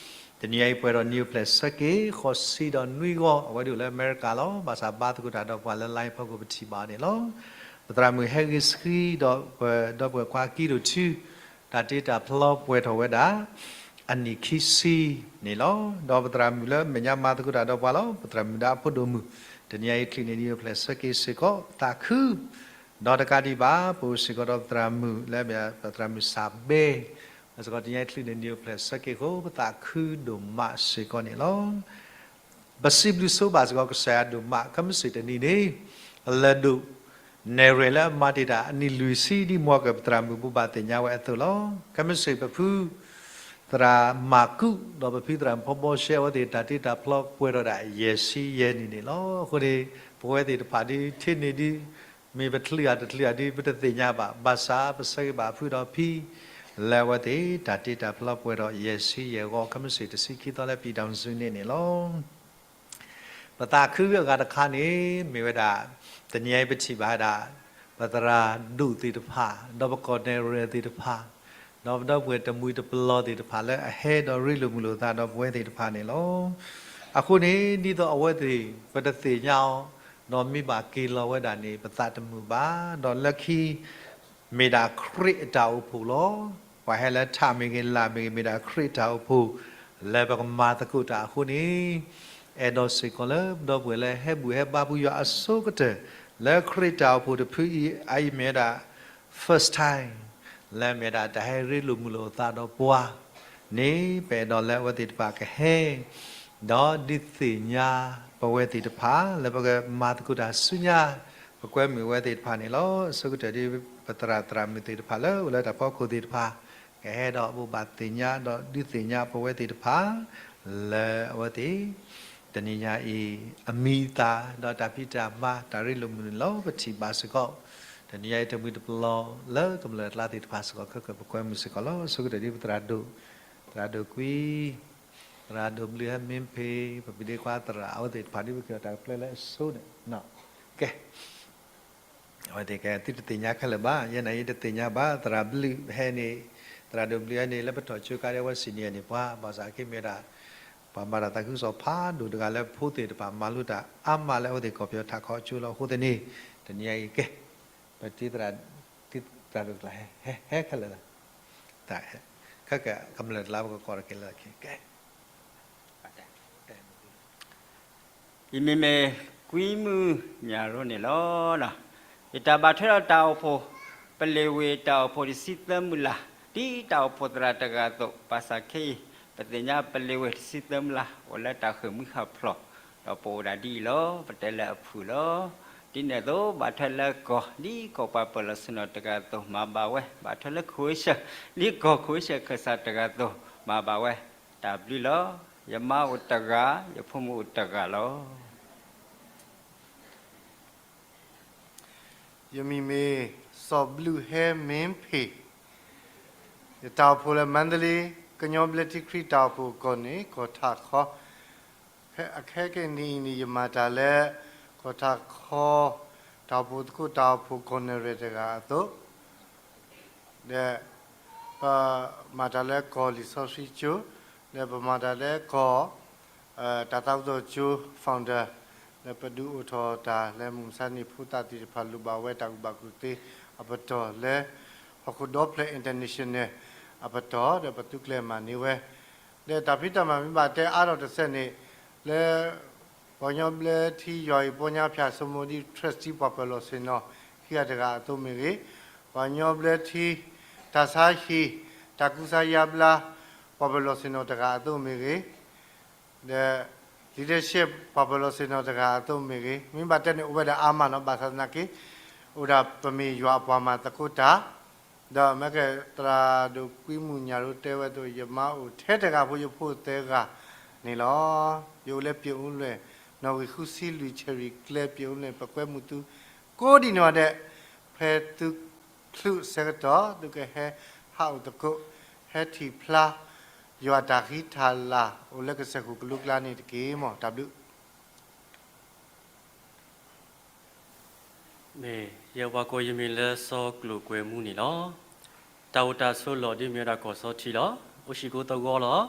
တနံၤညါအံၤပှဲၤဒီးနံၣ်အိၣ်ဖျဲၣ်ဆၢက့ၤ ဃိးဆံဒီးနွံဂီၤ အဝဲဒၣ်အိၣ်လၢအမဲရကၤလီၤ. ဘၣ်ဆၣ်ဘါသကိးတၢ်ဒီးပှၤလၢ line ဖီခိၣ် ပထံၣ်ဘၣ်အီၤန့ၣ်လီၤ. ပသရၣ်မုၣ်ဟဲဂ့ၤဆှံဒီးပဒီပုၢ်ဝဲၢ်ခွါကံဒိၣ်ထူ တၢ်တ့တၢ်ဖျီပှဲၤထီၣ်ဝဲဒၣ် အနံၣ်ခံဆံန့ၣ်လီၤ. ဒီးပသရၣ်မုၣ်လၢမဲာ်ညါမၤသကိးတၢ်ဒီးပှၤလီၤ. ပသရၣ်မုၣ်ဒီးအဖိဒိၣ်မုၣ် တနံၤညါအံၤ ချုးန့ၢ်နံၣ်အိၣ်ဖျဲၣ်ဆၢက့ၤစ့ၢ်ကီး ပသးခု ဒီးတကးဒံးဘၣ် ပအိၣ်စ့ၢ်ကီးဒီးပသရၣ်မုၣ်လၢ ပသရၣ်မုၣ်စၢ်ဘဲ စ့ၢ်ကီး တနံၤညါအံၤ ချုးန့ၢ်နံၣ်အိၣ်ဖျဲၣ်ဆၢက့ၤအဃိ ပသးခုဒိၣ်မးစ့ၢ်ကီးန့ၣ်လီၤ. ပစံးဘျုးဆိဘၣ်စ့ၢ်ကီးကစၢ်ယွၤဒိၣ်မး ခဲမုၢ်ဆ့ၣ်တနံၤန့ၣ် ပလဲၤဒိးနဲၣ်ရွဲၣ်လၢအမၤတ့ၢ်တၢ်အနံၣ်လွံၢ်ဆံ ဒ်မ်ကၢၢ်ပသရၣ်မုၣ်ဘိးဘၣ်သ့ၣ်ညါဝဲအသိးလီၤ. ခဲမုၢ်ဆ့ၣ်ပဖု သရၣ်မၤကူး ဒီးပဖံသရၣ်မုၣ်ဖီဘီရှဲ အဝဲသ့ၣ်တၢ်တ့တၢ်ဖျီပှဲၤထီၣ်ဒၣ်ယဲၢ်ဆံယဲၢ်နံၣ်န့ၣ်လီၤ. အဃိန့ၣ် ပဝဲသ့ၣ်တဖၣ်ဒ်ထံၣ်န့ၢ်ဒ် မ့ၢ်ပချုးဧါတချုးဧါဒ် ပတသ့ၣ်ညါဘၣ်. ဘၣ်ဆၣ်ပဆၢဂ့ၤဘၣ်ဖုဒီးဖံ လၢအဝဲသ့ၣ်တၢ်တ့တၢ်ဖျီပှဲၤထီၣ်ယဲၢ်ဆံယဲၢ်ဂီၤ ခဲမုၢ်ဆ့ၣ်တဆံခံသီလၢ ပြည်ထောင်စုနေ့ န့ၣ်လီၤ. ပသးခုအဂၤတခါန့ၣ် မ့ၢ်ဝဲဒၣ် တနံၤအံၤပထံၣ်ဘၣ်ဝဲဒၣ် ပသရၣ်ဒိၣ်သ့ၣ်တဖၣ် ဒီးပကီၢ်နဲၣ်ရဲၣ်သ့ၣ်တဖၣ် ဒီးပဒီပုၢ်ဝဲၢ်တမှံၤတပလီၢ်သ့ၣ်တဖၣ် လၢအဟဲဒီးရ့လိာ်မုာ်လိာ်အသးဒီးပဝဲသ့ၣ်တဖၣ်န့ၣ်လီၤ. အဃိန့ၣ် ဒ်သိးအဝဲသ့ၣ် ပတသ့ၣ်ညါအီၤ ဒီးမ့ၢ်ဘၣ်က့ၤလီၤဝဲဒၣ်န့ၣ် ပသးတမုာ်ဘၣ်. ဒီးလၢခံ မ့ၢ်ဒၣ်ခရံာ်အတၢ်အိၣ်ဖှိၣ်လီၤ. ပှၤဟဲလၢထးမ့ၢ်ဂ့ၤ လာ်မ့ၢ်ဂ့ၤ မ့ၢ်ဒၣ်ခရံာ်အတၢ်အိၣ်ဖှိၣ် လၢပကမၤသကိးတၢ်အဃိန့ၣ် အဲၣ်ဒိးစ့ၢ်ကီးလၢပဒီပုၢ်ဝဲၢ်လၢ ဟဲဘူၣ်ဟဲဘါပယွၤအဆိကတၢၢ် လၢခရံာ်တၢ်အိၣ်ဖှိၣ်တဖုအံၤ အအံၤမ့ၢ်ဝဲဒၣ် first time လၢမ့ၢ်ဒၣ်တၢ်ဟဲရ့လိာ်မုာ်လိာ်အသးဒီးပှၤန့ၣ် ပအဲၣ်ဒိးလၢအဝဲသ့ၣ်တဖၣ်ကဟဲ ဒီးဒုးသ့ၣ်ညါပဝဲသ့ၣ်တဖၣ် လၢပကမၤသကိးတၢ်ဆူညါ ပကွဲမုာ်ဝဲသ့ၣ်တဖၣ်န့ၣ်လီၤ. အဆိကတၢၢ်ဒ်ပသရၣ်သရၣ်မုၣ်သ့ၣ်တဖၣ်လၢ အိၣ်လၢတၢ်ဖီခိၣ်သ့ၣ်တဖၣ် ကဟဲဒီးဘိးဘၣ်သ့ၣ်ညါ ဒီးဒုးသ့ၣ်ညါပဝဲသ့ၣ်တဖၣ် လၢအဝဲသ့ၣ် တနံၤညါအံၤ အမံၤအသၣ် ဒီးတၢ်ဖံးတၢ်မၤ တၢ်ရ့လိာ်မုာ်န့ၣ်လီၤ. ပထံၣ်ဘၣ်စ့ၢ်ကီး တနံၤညါအံၤ တမှံၤတပလီၢ်လၢကမျၢၢ်အကျါသ့ၣ်တဖၣ်စ့ၢ်ကီး ခဲကၢၢ်ပကွဲမုာ်စ့ၢ်ကီးလီၤ. အဆိကတၢၢ်ဒ်ပသရၣ်ဒိၣ် သရၣ်ဒိၣ်ကွံ သရၣ်ဒိၣ်ဘျုးဟဲမ့ၢ်ဖ့ ပပဒ့ခွါသရၣ် အဝဲသ့ၣ်တဖၣ်ဒ်ပက့ၤအီၤတၢ်ကပျဲလၢအဆိန့ၣ် ကဲ အဝဲသ့ၣ်ကဲသုတသ့ၣ်ညါခဲလၢာ်ဘၣ်, ယဲန့ၣ်ယတသ့ၣ်ညါဘၣ်, သရၣ်ဘျုးဟဲန့ၣ်, သရၣ်ဒိၣ်ဘျုးဟဲန့ၣ် လၢပထီၣ်ကၠိကါဒ်အဝဲစံၣ်န့ၢ်န့ၣ် ပှၤ ဘၣ်ဆၣ်က့မ့ၢ်ဝဲဒၣ် ပှၤမၤတၢ်သးခုကစီၣ်ဖးဒိၣ်တဂၤလၢဖိသ့ၣ်တဖၣ်မၤလိတၢ်အါမးလၢအဝဲသ့ၣ်ကီၢ်ပယီၤထးခီကၠိလီၤ. အဃိသတးန့ၣ် တနံၤအံၤကဲ ပတံၤသရၣ်, တံၤသရၣ်ဒိၣ်တကျါ ဟဲခဲလၢာ်လီၤ. ခဲကၢၢ်ကမျၢၢ်တကျါပကကိးတက့ၢ်လၢ ယမံၤမ့ၢ်ကွံမုၢ်ညၣ်ရိန့ၣ်လီၤ. ယတၢ်ဘၣ်ထွဲဒီးတၢ်အိၣ်ဖှိၣ် ပလ့ၤဝ့ၢ်တၢ်အိၣ်ဖှိၣ်တဆံသၢမုၢ်လၢ် ဒ်တၢ်အိၣ်ဖှိၣ်သရၣ်တဂၤအသိး, ဘၣ်ဆၣ်ခဲအံၤ ပသ့ၣ်ညါပလ့ၤဝ့ၢ်တဆံသၢမုၢ်လၢ် အိၣ်လၢတၢ်ဃ့ၢ်မှံဟးဖျိး, ဒီးပအိၣ်ဒၣ်ဒ်အံၤလီၤ. ပတဲလၢအဖုၣ်လီၤ. ဒ်န့ၣ်အသိး ဘၣ်ထွဲလၢကီၢ် ဒ်ကီၢ်ပှၤပၢၢ်လီၢ်ဆ့ၣ်နီၤတဂၤအသိး မၤဘၣ်ဝဲ, ဘၣ်ထွဲလၢ Croatia ဒ်ကီၢ် Croatia ခၢၣ်စးတဂၤအသိး မၤဘၣ်ဝဲ. တၢ်ဘျုးလီၤ. ယမါအိၣ်တဂၤ, ယဖိမုၣ်အိၣ်တဂၤလီၤ. ယမံၤမ့ၢ် စီၤဘျုးဟဲမ့ၢ်ဖ့ၣ်, ယတၢ်အိၣ်ဖှိၣ်လၢ မန္တလေး ကညီဘျၢထံခရံာ်တၢ်အိၣ်ဖှိၣ်အကီၢ်န့ၣ် ကီၢ်ထးခီ, အခဲကနံၣ်အံၤန့ၣ် ယမၤတၢ်လၢ ကီၢ်ထးခီ တၢ်အိၣ်ဖှိၣ်သကိးတၢ်အိၣ်ဖှိၣ်ကီၢ်နဲၣ်ရဲၣ်တဂၤအသိး ဒီး ပမၤတၢ်လၢကီၢ်လံာ်စီဆှံကၠိ, ဒီးပမၤတၢ်လၢကီၢ် တၢ်သးဝံၣ်အသီကၠိ founder, ဒီးပဒုးအိၣ်ထီၣ်တၢ်လၢမုၢ်မဆါန့ၣ် ဖိသၣ်သ့ၣ်တဖၣ်လိၣ်ဘၣ်ဝဲတၢ်ကူၣ်ဘၣ်ကူၣ်သ့အပတီၢ်လၢ ဟီၣ်ခိၣ်ဒီဖျၢၣ် international အပတီၢ် ဒီးပသုးကျဲၤမၤန့ၢ်ဝဲ, ဒီးတၢ်ဖံးတၢ်မၤမ့ၢ်ဘၣ်တဲအါထီၣ်တစဲးန့ၣ် လၢ ပှၤကညီဘျၢထံယွၤအံၤ ပီညါဖၠးဆိကမိၣ်ဒ် trustee ပှၤပၢၤလီၢ်ဆ့ၣ်နီၤ ခံဂၤတဂၤအသိးမ့ၢ်ဂ့ၤ, ပှၤကညီဘျၢထံ တၢ်ဆါဟံၣ် တၢ်ကူစါယါဘျါ ပှၤပၢၤလီၢ်ဆ့ၣ်နီၤတဂၤအသိးမ့ၢ်ဂ့ၤ, ဒီး leadership ပှၤပၢၤလီၢ်ဆ့ၣ်နီၤတဂၤအသိးမ့ၢ်ဂ့ၤ, မ့ၢ်ဘၣ်တဲန့ၣ် အိၣ်ဝဲဒၣ်အါမးနီၤ, ဘၣ်ဆၣ်သနာ်က့ အိၣ်ဒၣ်ပမ့ၢ်ယွၤအပှၤမၤသကိးတၢ်, ဒီးမ့ၢ်ကဲသရၣ်ဒိၣ်ကွံမုၢ်ညၣ်ရိၤတဲဝဲအသိး ယမါအိၣ်ထဲတဂၤဖိ ယဖိသၢဂၤန့ၣ်လီၤ. ယအိၣ်လၢပၠ့ၣ်အူလွဲၢ် နီၣ်ဂံၢ်ဃုဆံလွံၢ် ဆၢရံၤကျဲ ပၠ့ၣ်အူလွဲၢ် ပကွဲမုာ်သု ကိးဒံးနီၢ်ဒဲး, ဖဲသုချုးဆၢကတီၢ် သုကဟဲဟးအိၣ်သကိး, ဟဲထံၣ်ဖျါ ယွၤတၢ်ဃံတၢ်လၤ အိၣ်လၢကစၢၢ်ခိၣ်ကလူးကျါန့ၣ်တက့ၢ်. မ်တၢ်ဘျုး မ့ၢ်ယဲပှၤကိးယမံၤလၢစီၤကျိာ်ကွဲၤမူန့ၣ်လီၤ. တၢ်အိၣ်တၢ်ဆိးလီၢ်ဒ်မ့ၢ်ဝဲဒၣ်ကီၢ်စီထံလီၤ. အိၣ်ဆံးကိးသဝီလီၤ.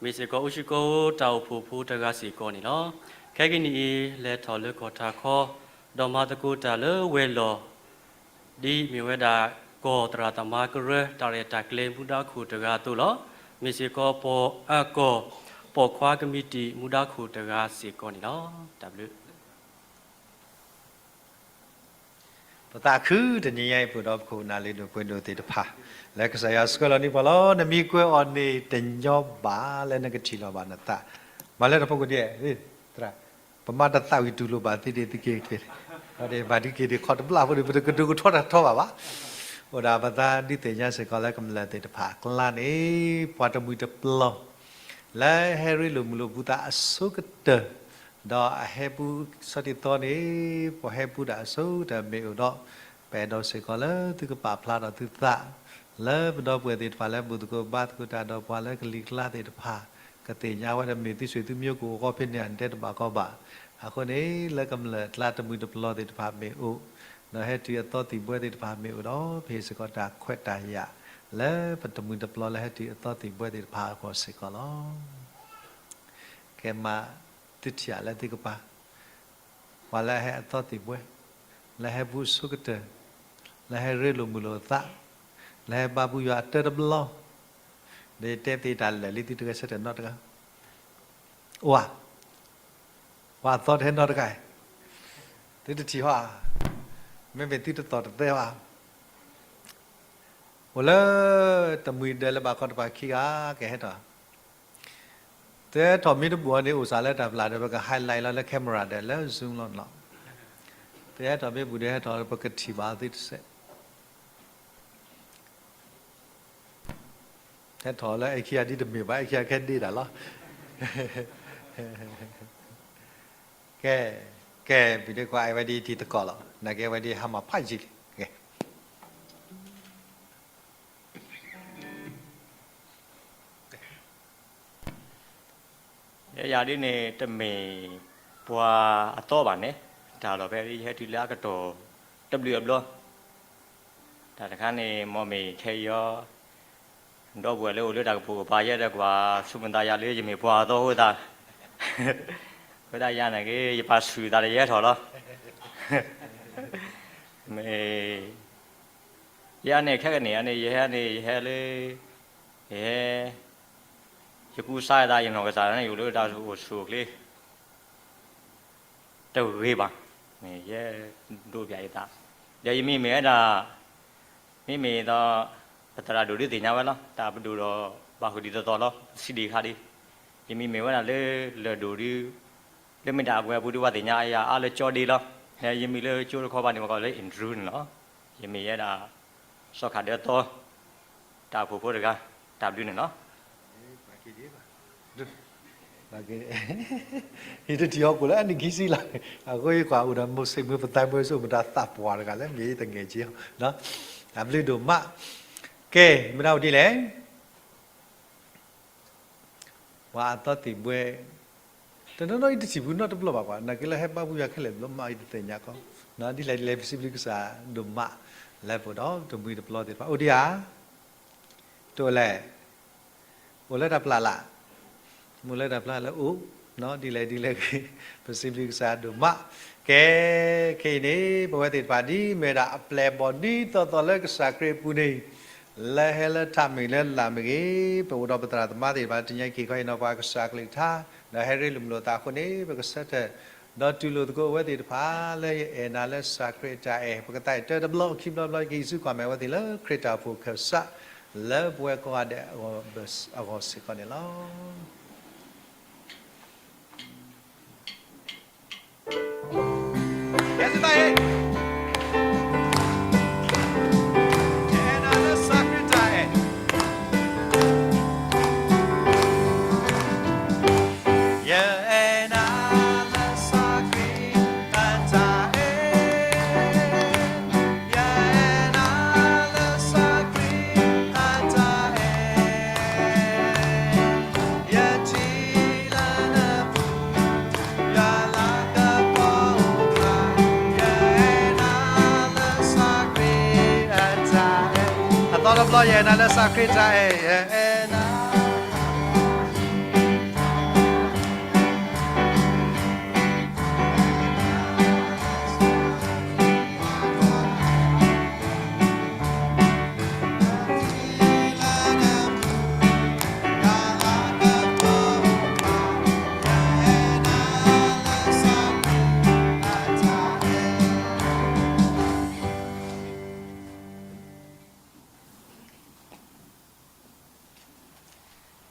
မ့ၢ်စ့ၢ်ကီးအိၣ်ဆံးကိးတၢ်အိၣ်ဖှိၣ်ဖိတဂၤစ့ၢ်ကီးန့ၣ်လီၤ. ခဲကနံၣ်အံၤ လဲၤထီၣ်လၢကီၢ်ထးခီ ဒီးမၤသကိးတၢ်လၢဝဲၤလီၢ် ဒ်မ့ၢ်ဝဲဒၣ် ကီၢ်သရၣ်သမါကရၢ တၢ်ရဲၣ်တၢ်ကျဲၤမူဒါခိၣ်တဂၤအသိးလီၤ. မ့ၢ်စ့ၢ်ကီးပှၤအကီၢ် ပိာ်ခွါကမံးတံာ်မူဒါခိၣ်တဂၤစ့ၢ်ကီးန့ၣ်လီၤ. တၢ်ဘျုး ပသးခုတနံၤညါအံၤ ပှဲၤဒီးပခိၣ်နၢ်လံၤဒိၣ်ပှဲၤဒိၣ်သ့ၣ်တဖၣ် လၢကစၢ်ယွၤဆှၢလီၤန့ၢ်ပှၤလီၤ. နမ့ၢ်ကွဲးအီၤန့ၣ် တညီဘၣ်လၢနကထံၣ်လီၤဘၣ်နသး, မၤလၢနဖိကဒဲ, ပမၤတသးဝံၤတူၢ်လိာ်ဘၣ်သ့ဒ်သုက့ၤက့ၤ, ဘၣ်ဒုးက့ၤဒံးခီတဘျီဖိန့ၣ် ပတကဒုးကထီတၢ်ထီဘၣ်ဘၣ်. အိၣ်ဒၣ်ပသးဒုးသ့ၣ်ညါစ့ၢ်ကီးလၢကမျၢၢ်သ့ၣ်တဖၣ်အကျါန့ၣ် ပှၤတမှံၤတပျီၤ လၢဟဲရ့လိာ်မုာ်လိာ်ပူၤသးအဆိကတၢၢ်, ဒီးအဟဲပူၤဆီတံၢ်သီန့ၣ် ပှၤဟဲပူၤဒၣ်အဆိကတၢၢ်မ့ၢ်အိၣ်ဒီး ပအဲၣ်ဒိးစ့ၢ်ကီးလၢသုကပာ်ဖျါထီၣ်သုသး လၢပဒီပုၢ်ဝဲၢ်သ့ၣ်တဖၣ်လၢဘူၣ်သကိးဘါသကိးတၢ်ဒီးပှၤလၢကလံၤကျါသ့ၣ်တဖၣ် ကသ့ၣ်ညါဝဲဒီးမ့ၢ်သုဆွေသုမျိုးကအိၣ်အဂီၢ်ဖဲန့ၣ် နတဲတဘၣ်ကီဘၣ်. အဃိန့ၣ် လၢကမျၢၢ်အကျါတမှံၤတပျီၤသ့ၣ်တဖၣ်မ့ၢ်အိၣ်, ဒီးဟဲတုၤအသီသံၣ်ဘှဲသ့ၣ်တဖၣ်မ့ၢ်အိၣ်ဒီး ပဟ့ၣ်စ့ၢ်ကီးတၢ်ခွဲးတၢ်ယာ် လၢပတမှံၤတပျီၤလၢဟဲတုၤအသီသံၣ်ဘှဲသ့ၣ်တဖၣ်အဂီၢ်စ့ၢ်ကီးလီၤ. ကဲမး သုထံၣ်ဧါလၢသုကပၤ ပှၤလၢအဟဲအသီသံၣ်ဘှဲ, လၢဟဲပူၤအဆိကတၢၢ်, လၢဟဲရ့လိာ်မုာ်လိာ်သး, လၢဟဲဘါပူၤယွၤအတၢတဘျီ, ဒီးယတဲသ့တၢ်လၢာ်လံသုတဂဲၤဆၢထၢၣ်နီတဂၤ, အိၣ်ဧါ, ပှၤအသီတဟဲနီတဂၤ, သုတထံၣ်ဟီဧါ, မ့မ့ၢ်သုတသီၣ်တသဲဘၣ်, အိၣ်လၢ တမှံၤဒၢးလၢဘၣ်ခီတပၤခံဂၤ ကဟဲထီၣ် သုဟဲထီၣ်မ့ၢ်တဘူၣ်အီၤန့ၣ် အိၣ်စးလၢတၢ်ပျၢ်ဒီး ပက highlight လီၤလၢ camera ဒီးလၢ Zoom လီၤန့ၣ်လီၤ. သုဟဲထီၣ်မ့ၢ်ဘူၣ်ဒီး ဟဲထီၣ်ပကထံၣ်ဘၣ်သုတစဲး, ဟဲထီၣ်လၢအဲၣ်ခံဂၤဒ်တမ့ၢ်ဘၣ် အဲၣ်ခံဂၤခဲဒ့တၢ်လီၤ. ကဲ, ကဲ, ပဒ့ခွါ အဝဲဒ်တံၤသကိးလီၤ. နာ်က့အဝဲဒ်ဟါမၢ်ဖးယံာ်လံ. ယၤဒ်န့ၣ် တမ့ၢ်ပှၤအသီဘၣ်န့ၣ်, တၢ်လီၢ်ဖဲယဟဲတုၤလၢအကတီၢ်တဘျုးအဘျီ, တၢ်တခါန့ၣ် မ်မ့ၢ်ခဲအံၤအီၤ, ဒီပုၢ်ဝဲၢ်လၢအိၣ်လၢတၢ်ကပိာ်ကပၤ ယဲဒီးကွၢ်ဆူမဲာ်ညါလၢယမ့ၢ်ပှၤအသီအဃိသတး, အဃိသတးယၤန့ၣ်က့ ယပာ်ဆူၣ်သးဒီးယဟဲထီၣ်လီၤ. မ့ၢ် ယၤန့ၣ် ခဲကနံၣ်အံၤန့ၣ် ယဟဲန့ၣ် ယဟဲလၢ ယဟဲ ယကူစါယသး ယနီၢ်ကစၢ်န့ၣ် ယအိၣ်လၢတၢ်အိၣ်ဆူၣ်အိၣ်ချ့ တဂ့ၤဘၣ်, မ့ၢ်ယဲဒိးပၠးယသး, ဒီးယမံၤမ့ၢ်ဝဲဒၣ် မ့မ့ၢ်ဒီး ပသရၣ်ဒိၣ်ဒုးသ့ၣ်ညါဝဲလီၤ. တၢ်ပဒိၣ်ဒီးဘၣ်ဃုာ်ဒ်သိးသိးလီၤ. စံးဒံးခါဒံး, ယမံၤမ့ၢ်ဝဲဒၣ်လၢ လၢၢ်ဒိၣ်ဒုး, လၢမ့ၢ်ဒၣ်အပှဲၤအပူၤဒုး ပှၤသ့ၣ်ညါယၤအါလၢကၠီဒ့လီၤ. ယမံၤလၢကၠိတခီပၤန့ၣ် ပှၤကိးလၢ Andrew န့ၣ်လီၤ. ယမ့ၢ်ဝဲဒၣ် စီၤခးဒၢသီ တၢ်အိၣ်ဖှိၣ်ဖိတဂၤ, တၢ်ဘျုးန့ၣ်လီၤ. ယတထံၣ်ဟီၣ်ခိၣ်လၢအနံၣ်ခံဆံလီၤ. အဃိယကွၢ်အိၣ်ဒီး မိၢ်စ့ၣ်မုၢ်ပသးမုၢ်စိ မတၤသးပှၢ်တဂၤလၢမ့ၢ်တငဲၢ်က့, တၢ်ဘျုးဒိၣ်မး. ကဲ, မ့ၢ်ဒၣ်အိၣ်ဒ်လဲၣ် ပှၤအသီသံၣ်ဘှဲ, တနီၤနီၤအံၤတထံၣ်ဘူးနီတဘျီဘၣ်ကွၢ်, နာ်က့လၢဟဲဘါပူၤယၤခဲလၢာ်ဘျီမးအံၤတသ့ၣ်ညါကီး, ဒ်လဲၣ်ဒ်လဲၣ် ပစံးဘျုးကစၢ်ဒိၣ်မး လၢပအိၣ်ဒီးတမှံၤတပျီသ့ၣ်တဖၣ် အိၣ်ဒံးဧါ, တအိၣ်လဲၣ်, အိၣ်လၢတၢ်ပျၢ်လၢ် မ့ၢ်လၢတၢ်ပျၢ်လၢအိၣ်, ဒ်လဲၣ်ဒ်လဲၣ်ဂ့ၤ ပစံးဘျုးကစၢ်ဒိၣ်မး. ကဲ, ခဲအံၤန့ၣ် ပဝဲသ့ၣ်တဖၣ်ဒ်မ့ၢ်ဒၣ်အပျဲၢ်အဘီၣ်ဒ်သိးသိးလၢကစၢ်ခရံာ်အပူၤန့ၣ်, လၢဟဲလၢထးမ့ၢ်ဂ့ၤလၢလာ်မ့ၢ်ဂ့ၤ, ပအိၣ်ဒီးပသရၣ်သမါသ့ၣ်တဖၣ် တနံၤအံၤက့ၤခီအံၤနီၤ ပှၤကစၢ်ကလုၢ်ကထါ ဒီးဟဲရ့လိာ်မုာ်လိာ်သးအဃိန့ၣ် ပကဆၢထၢၣ် ဒီးတူၢ်လိာ်သကိးအဝဲသ့ၣ်တဖၣ်လၢယအဲၣ်နၤလၢစၢ်ခရံာ်အတၢ်အဲၣ်, ပကသးအဲၣ်တၢတဘျီခံဘျီဘျီ ယကဟံးစုကွၢ်မဲာ်အဝဲသ့ၣ်လၢခရံာ်တၢ်အိၣ်ဖှိၣ်အခၢၣ်စး လၢပဝဲကိးဂၤဒဲးအဂီၢ်စ့ၢ်ကီးန့ၣ်လီၤ. အသီတဘျီ ယအဲၣ်နၤလၢစၢ်ခရံာ်အတၢ်အဲၣ်, ယအဲၣ်နၤ.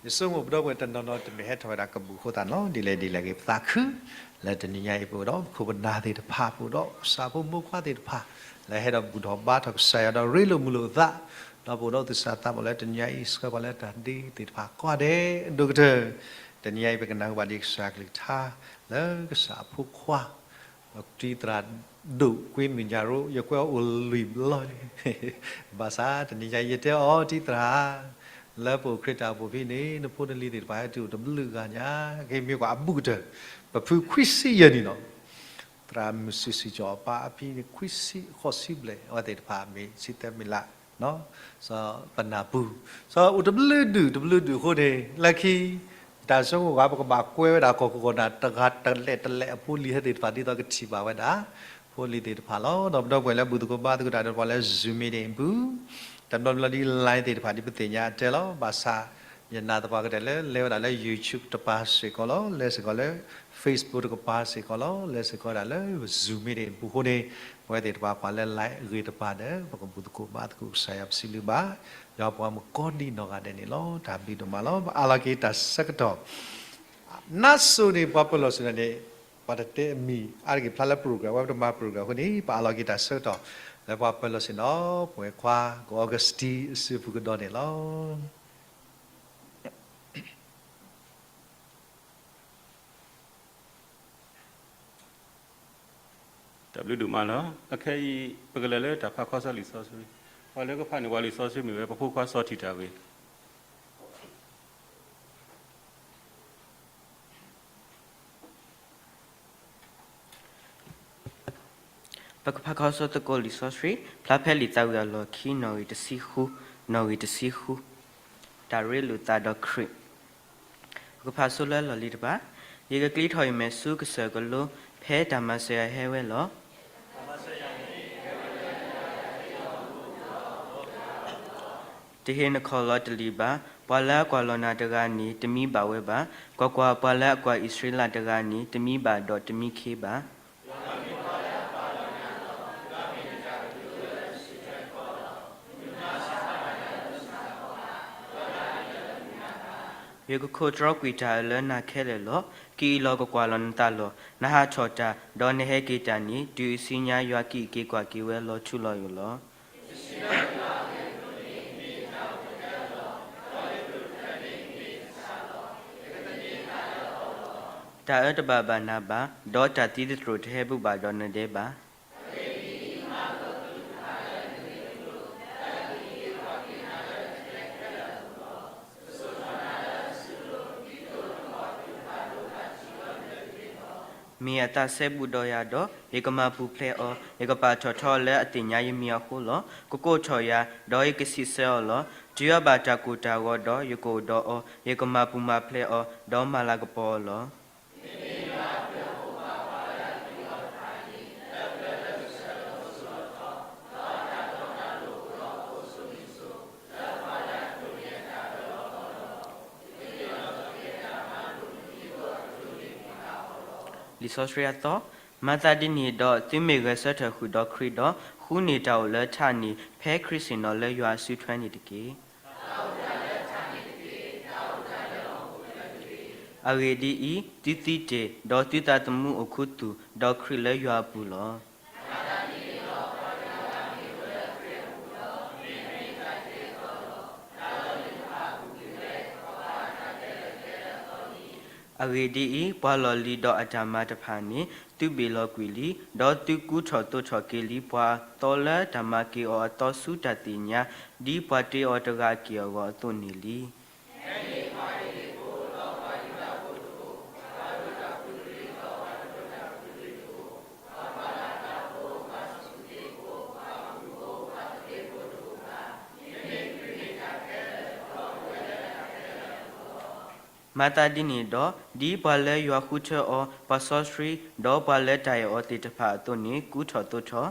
ယဆိကမိၣ်ပဒီပုၢ်ဝဲၢ်တနီၤနီၤ တမ့ၢ်ဟဲထီၣ်ဝဲဒၣ်ကဘူၣ်အဃိသတးန့ၣ်လီၤ. ဒ်လဲၣ်ဒ်လဲၣ်ဂ့ၤ ပသးခု လၢတနံၤညါအံၤ ပအိၣ်ဒီးပခိၣ်ပနၢ်သ့ၣ်တဖၣ်, ပအိၣ်ဒီးကစၢ်ဖိမိၢ်ခွါသ့ၣ်တဖၣ် လၢဟဲဒီးဘူၣ်ထီၣ်ဘါထီၣ်ကစၢ်ယွၤဒီးရ့လိာ်မုာ်လိာ်အသး, ဒီးပအိၣ်ဒီးသူၣ်စၢ်သးဘီၣ်လၢတနံၤညါအံၤ ဆှၢပှၤလၢတၢ်ဒ့တၢ်အံၤသ့ၣ်တဖၣ်ကိးဂၤဒဲးအဒိၣ်ကတၢၢ်, တနံၤညါအံၤ ပကနၣ်ဟူဘၣ်ဒံးကစၢ်ကလုၢ်ကထါ လၢကစၢ်အဖိခွါ တံၤသရၣ်ဒိၣ်ကွ့မုၢ်ညၣ်ရိ ယကွဲးအီၤအိၣ်လွံၢ်ဘျီလံ. ဘၣ်ဆၣ်တနံၤညါအံၤ ယတဲအီၤ တံၤသရၣ်, လၢပအိၣ်ခရံာ်တၢ်အိၣ်ဖှိၣ်ဖဲန့ၣ် နဖိနလံၤသ့ၣ်တဖၣ်ဟဲတုၤအိၣ်တဘျုးဂၤညါ, ကဟ့ၣ်မ့ၢ်ကွၢ်အဘူးကတၢၢ်, ပဖုခွံဆံယဲၢ်နံၣ်လီၤ. သရၣ်မုၣ်စုစံၣ်ကၠီၣ်အပၢ်အဖံန့ၣ် ခွံဆံဃိးဆံဘျဲၣ်, အဝဲသ့ၣ်တဖၣ်မ့ၢ်ဆံသၢမံၤလၢ် စီၤပနၢ်ပူၤ, စီၤအိၣ်တဘျုးဒုၣ်တဘျုးဒုၣ်အဃိန့ၣ် လၢခံ တၢ်ဆိကမိၣ်ဂ့ၤ ပကဘၣ်ကွဲဝဲဒၣ်ကီၢ်ခိၣ်ကီၢ်နၢ် တဂၤတလဲာ်တလဲာ်အဖိလံၤဟဲသ့ၣ်တဖၣ် ဒ်သိးကထံၣ်ဘၣ်ဝဲဒၣ် ဖိလံၤသ့ၣ်တဖၣ်လီၤ. ဒီးပဒီပုၢ်ဝဲၢ်လၢဘူၣ်သကိးဘါသကိးတၢ်ဒီး ပှၤလၢ Zoom meeting အပူၤ, တဘျီဘျီဒ် line သ့ၣ်တဖၣ်ဒ်ပသ့ၣ်ညါအတဲလီၤ. ဘၣ်ဆၣ် ယနာ်သပှၢ်ကတၢၢ်လၢ လဲၤဝဲဒၣ်လၢ YouTube တပၤစ့ၢ်ကီးလီၤ. လဲၤစ့ၢ်ကီးလၢ Facebook တကပၤစ့ၢ်ကီးလီၤ. လဲၤစ့ၢ်ကီးဝဲဒၣ်လၢ Zoom meeting အပူၤအဃိန့ၣ် ပဝဲသ့ၣ်တဖၣ်ပှၤလၢ line အဂ့ၤတပၤဒီး ပကဘူၣ်သကိးဘါသကိးကစၢ်ယွၤ ပစံးဘျုးဘၣ် ယွၤပှၤမုၣ်ကီၤလံၢ်နီၢ်ဂၤဒဲးန့ၣ်လီၤ. တၢ်ဘျုးဒိၣ်မးလီၤ. ပအးလီၤက့ၤတၢ်ဆၢကတီၢ် နါစိၤန့ၣ် ပှၤပၢၤလီၢ်ဆ့ၣ်နီၤန့ၣ် ပှၤတတဲအမံၤ အါတက့ၢ်ဖျါလၢ program ဝဲပတမၤ program အဃိန့ၣ် ပအးလီၤက့ၤတၢ်ဆၢကတီၢ် လၢပှၤပၢၤလီၢ်ဆ့ၣ်နီၤ ပဝဲခွါ ကီၢ်အီကူးစတံ အစုပူၤကဒီးန့ၣ်လီၤ. တၢ်ဘျုးဒိၣ်မးလီၤ. အခဲအံၤ ပကလဲၤလၢတၢ်ဖးခီဆၢလံာ်စီဆှံ, ပှၤလၢကဖးန့ၢ်ပှၤလံာ်စီဆှံမ့ၢ်ဝဲ ပဖိခွါစီၤထံၣ်တၢ်ဂ့ၤ ပကဖးခီဆၢသကိးလံာ်စီဆှံ, ဖျါဖဲလံာ်သးဝံၣ်အလီၢ်ခံ နီၣ်ဂံၢ်တဆံဃု, နီၣ်ဂံၢ်တဆံဃု, တၢ်ရ့လိာ်သးဒီးခရံာ်, ပကဖးဆိလၢလီၢ်လံၤတဖၣ်, ယကကျံးထီၣ်အံၤမဲာ်ဆူကစၢၢ်ကလိ, ဖဲတၢ်မၤစၢၤယၤဟဲဝဲလီၤ. တဟ့ၣ်နခီၣ်လီၤတလံာ်ဘၣ်. ပှၤလၢအကွၢ်လီၤနၤတဂၤန့ၣ် တမံဘၣ်ဝဲဘၣ်. ကွၢ်ကွၢ်, ပှၤလၢအကွၢ်အံၣ်စရ့လးတဂၤန့ၣ် တမံဘၣ်ဒီးတမံခ့ဘၣ်. ယကခိးတြီကွံာ်တၢ်အၢလၢနၤခဲလၢာ်လီၤ. ကအံးလီၤကကွၢ်လီၤနသးလီၤ. နဟးထီၣ်တၢ်, ဒီးနဟဲက့ၤတၢ်န့ၣ် တုၤအဆံညါ ယွၤကအံးက့ၤကွၢ်က့ၤဝဲလီၤထူလီၤယိာ်လီၤ. တၢ်အၢတဘၣ်ဘၣ်နၤဘၣ်, ဒီးတၢ်သံသတြိာ်တဟဲဘူၣ်ဘၣ်ဒီးနဒဲဘၣ်. မ့ၢ်အသးစဲဘူးဒီးယၤဒီး, ယကမၤပူၤဖျဲးအီၤ, ယကပာ်ထီၣ်ထီအီၤလၢအသ့ၣ်ညါယမံၤအဃိလီၤ. ကကိးထီၣ်ယၤ, ဒီးယကစံးဆၢအီၤလီၤ. တုၤအဘၣ်တၢ်ကိၢ်တၢ်ဂီၤဒီး, ယကအိၣ်ဒီးအီၤ, ယကမၤပူၤမၤဖျဲးအီၤ, ဒီးမၤလၤကပီၤအီၤလီၤ. လံာ် လံာ်စီဆှံအသီ, မၤသးဒ်န့ၣ်ဒီး သုမ့ၢ်ဂဲၤဆၢထၢၣ်ဃုာ်ဒီးခရံာ်ဒီး ဃုန့ၢ်တၢ်အိၣ်လၢထးန့ၣ် ဖဲခရံာ်ဆ့ၣ်နီၤလၢယွၤအစုထွဲန့ၣ်တက့ၢ်. အဂ့ၢ်ဒ်အံၤ, သုသံတ့ၢ်, ဒီးသုသးသမူအိၣ်ခူသူၣ်ဒီးခရံာ်လၢယွၤအပူၤလီၤ. အဂ့ၢ်ဒ်အံၤ, ပှၤလီၢ်လံၤဒီးအတၢ်မၤတဖၣ်န့ၣ် သုဘ့ၣ်လီၤကွံာ်လံ, ဒီးသုကူထီၣ်သိးထီၣ်က့ၤလံပှၤသီလၢတၢ်မၤက့ၤအီၤအသီဆူတၢ်သ့ၣ်ညါ, ဒ်ပှၤတ့အီၤတဂၤက့ၤအဂီၢ်အသိးန့ၣ်လံ. မၤသးဒ်န့ၣ်ဒီး, ဒ်ပှၤလၢယွၤဃုထၢအီၤ, ပှၤစီဆှံ, ဒီးပှၤလၢတၢ်အဲၣ်အီၤသ့ၣ်တဖၣ်အသိးန့ၣ် ကူထီၣ်သိးထီၣ်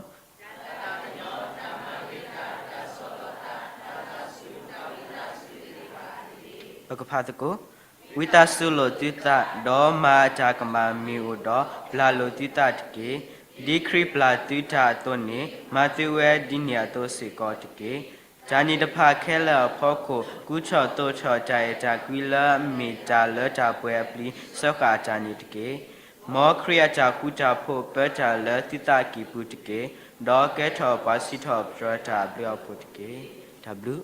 ပကဖးသကိး, ဝံသးစူၤလိာ်သုသး, ဒီးမၤအတၢ်ကမၣ်မ့ၢ်အိၣ်ဒီး ပျၢ်လိာ်သုသးတက့ၢ်. ဒ်ခရံာ်ပျၢ်သုတၢ်အသိးန့ၣ် မၤသုဝဲဒ်န့ၣ်အသိးစ့ၢ်ကီးတက့ၢ်. တၢ်န့ၣ်တဖၣ်ခဲလၢာ်အဖီခိၣ် ကူထီၣ်သိးထီၣ်တၢ်အဲၣ်တၢ်ကွံလၢအမ့ၢ်တၢ်လၢတၢ်ပှဲၤအပျံၤစၢဃာ်အတၢ်န့ၣ်တက့ၢ်. မ်ခရံာ်အတၢ်ဃူတၢ်ဖိးပၢတၢ်လၢသုသးကံၢ်ပူၤတက့ၢ်, ဒီးကဲထီၣ်ပှၤစံးထီၣ်ပတြၢၤတၢ်အဘျုးအဖှိၣ်တက့ၢ်. တၢ်ဘျုး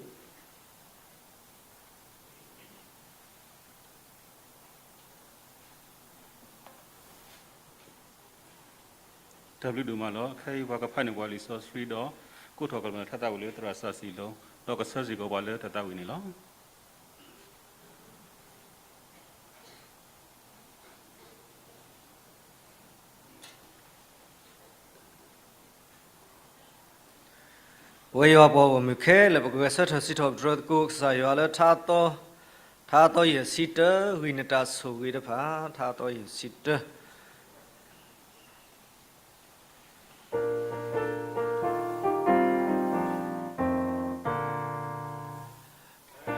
တၢ်ဘျုးဒိၣ်မးလီၤ. ခဲအံၤပှၤကဖးန့ၢ်ပှၤလံာ်စီဆှံဒီး ကိးထီၣ်ကီၢ်လၢထါသးဝံၣ်လၢသရၣ်စီဆှံလီၤ. ဒီးကဆၢစ့ၢ်ကီးပှၤလၢထါသးဝံၣ်န့ၣ်လီၤ. ပဝဲယွၤပှၤဂီၢ်မုၢ်ခဲလၢာ် ပကဂဲၤဆၢထၢၣ်စံးထီၣ်ပတြၢၤသကိးကစၢ်ယွၤလၢထါသီ, ထါသီယဲၢ်ဆံတၢ, ဂံၢ်နတၢ်ဆိၣ်ဂ့ၤတဖၣ်, ထါသီယဲၢ်ဆံတၢ. တ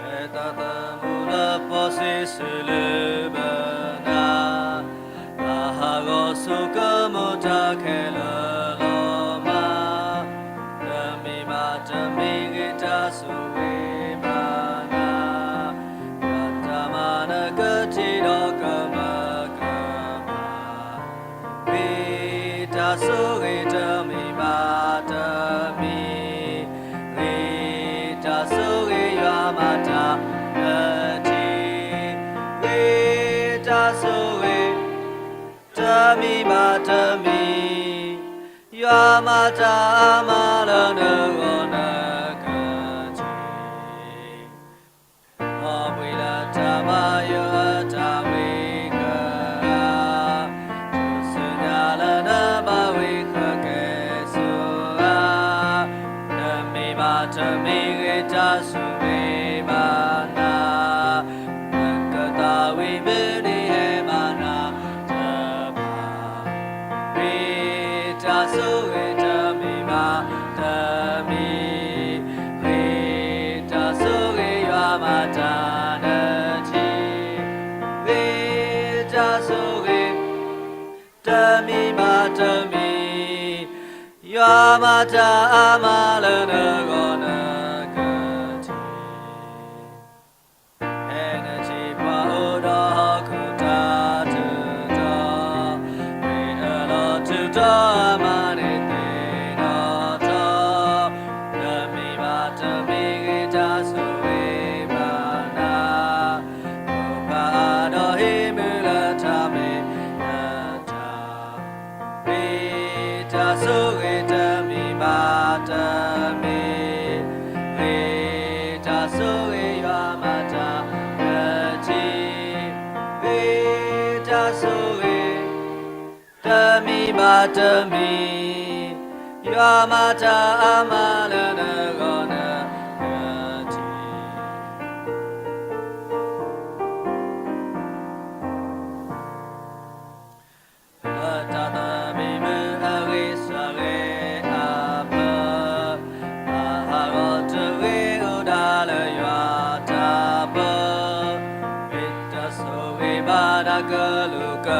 ၢ်သးသမူလၢပှၤစံးဆၢလၢဘၢနၤ, တၢ်ဟးဂီၤဆိကမိၣ်တၢ်ခဲလၢာ်လီၤမး, တမ့ၢ်ဘၣ်တမ့ၢ်ဂ့ၤတၢ်ဆိၣ်ဂ့ၤဘၣ်နၤ, ယွၤတၢ်မၤနၢၤကထံၣ်ဒီးကမၢကမၣ် ဂ့ၤတၢ်ဆိၣ်ဂ့ၤတမ့ၢ်ဘၣ်တမံၤ, ဂ့ၤတၢ်ဆိၣ်ဂ့ၤယွၤမၤတၢ်နၢထံ, ဂ့ၤတၢ်ဆိၣ်ဂ့ၤ တမံၤဘၣ်တမံၤ, ယွၤမၤတၢ်အါမးလၢနဂီၢ်နကထံၣ် အီၣ်ဘှံးလၢတၢ်ဘါယွၤအတၢ်ဝံဃၢၤဧါ, တုၤဆူညါလၢနဘၣ်ဝံဃၢၤကဲဆိဧါ, တမ့ၢ်ဘၣ်တမ့ၢ်ဂ့ၤတၢ်ဆိၣ်ဂ့ၤဘၣ်နၤ, နကသးဝံၣ်မုၢ်နံၤဟဲမၤနၤတဖၣ် ဂ့ၤတၢ်ဆိၣ်ဂ့ၤတမ့ၢ်ဘၣ်တမံၤ, ဂ့ၤတၢ်ဆိၣ်ဂ့ၤယွၤမၤတၢ်နၢထံ, ဂ့ၤတၢ်ဆိၣ်ဂ့ၤ တမံၤဘၣ်တမံၤ, ယွၤမၤတၢ်အါမးလၢနဂီၢ်နကထံၣ် ဖဲနထံၣ်ပှၤအိၣ်ဒီးဟီၣ်ခိၣ်တၢ်ထူးတီၤ, ဝံၤအလီၢ်ထူးတီၤအမၤန့ၢ်သ့ၣ်နီၣ်ထီၣ်, တမ့ၢ်ဘၣ်တမ့ၢ်ဂ့ၤတၢ်ဆိၣ်ဂ့ၤဘၣ်နၤ, အိၣ်ဖျါဒီးဟံးမုာ်လၢထးမ့ၢ်နတၢ် ဂ့ၤတၢ်ဆိၣ်ဂ့ၤတမံၤဘၣ်တမံၤ, ဂ့ၤတၢ်ဆိၣ်ဂ့ၤယွၤမၤတၢ်နၢထံ, ဂ့ၤတၢ်ဆိၣ်ဂ့ၤ တမံၤဘၣ်တမံၤ, ယွၤမၤတၢ်အါမးလၢနဂီၢ်နကထံၣ် လၢတၢ်သဘံၣ်မုၢ်အဂ့ၢ်စှၤဂ့ၤအဖၢ, တၢ်ဟးဂီၤတဂ့ၤအိၣ်ဒၣ်လၢယွၤတၢ်ပၢ, မ့ၢ်တၢ်ဆိၣ်ဂ့ၤဘၣ်နၤကလူးက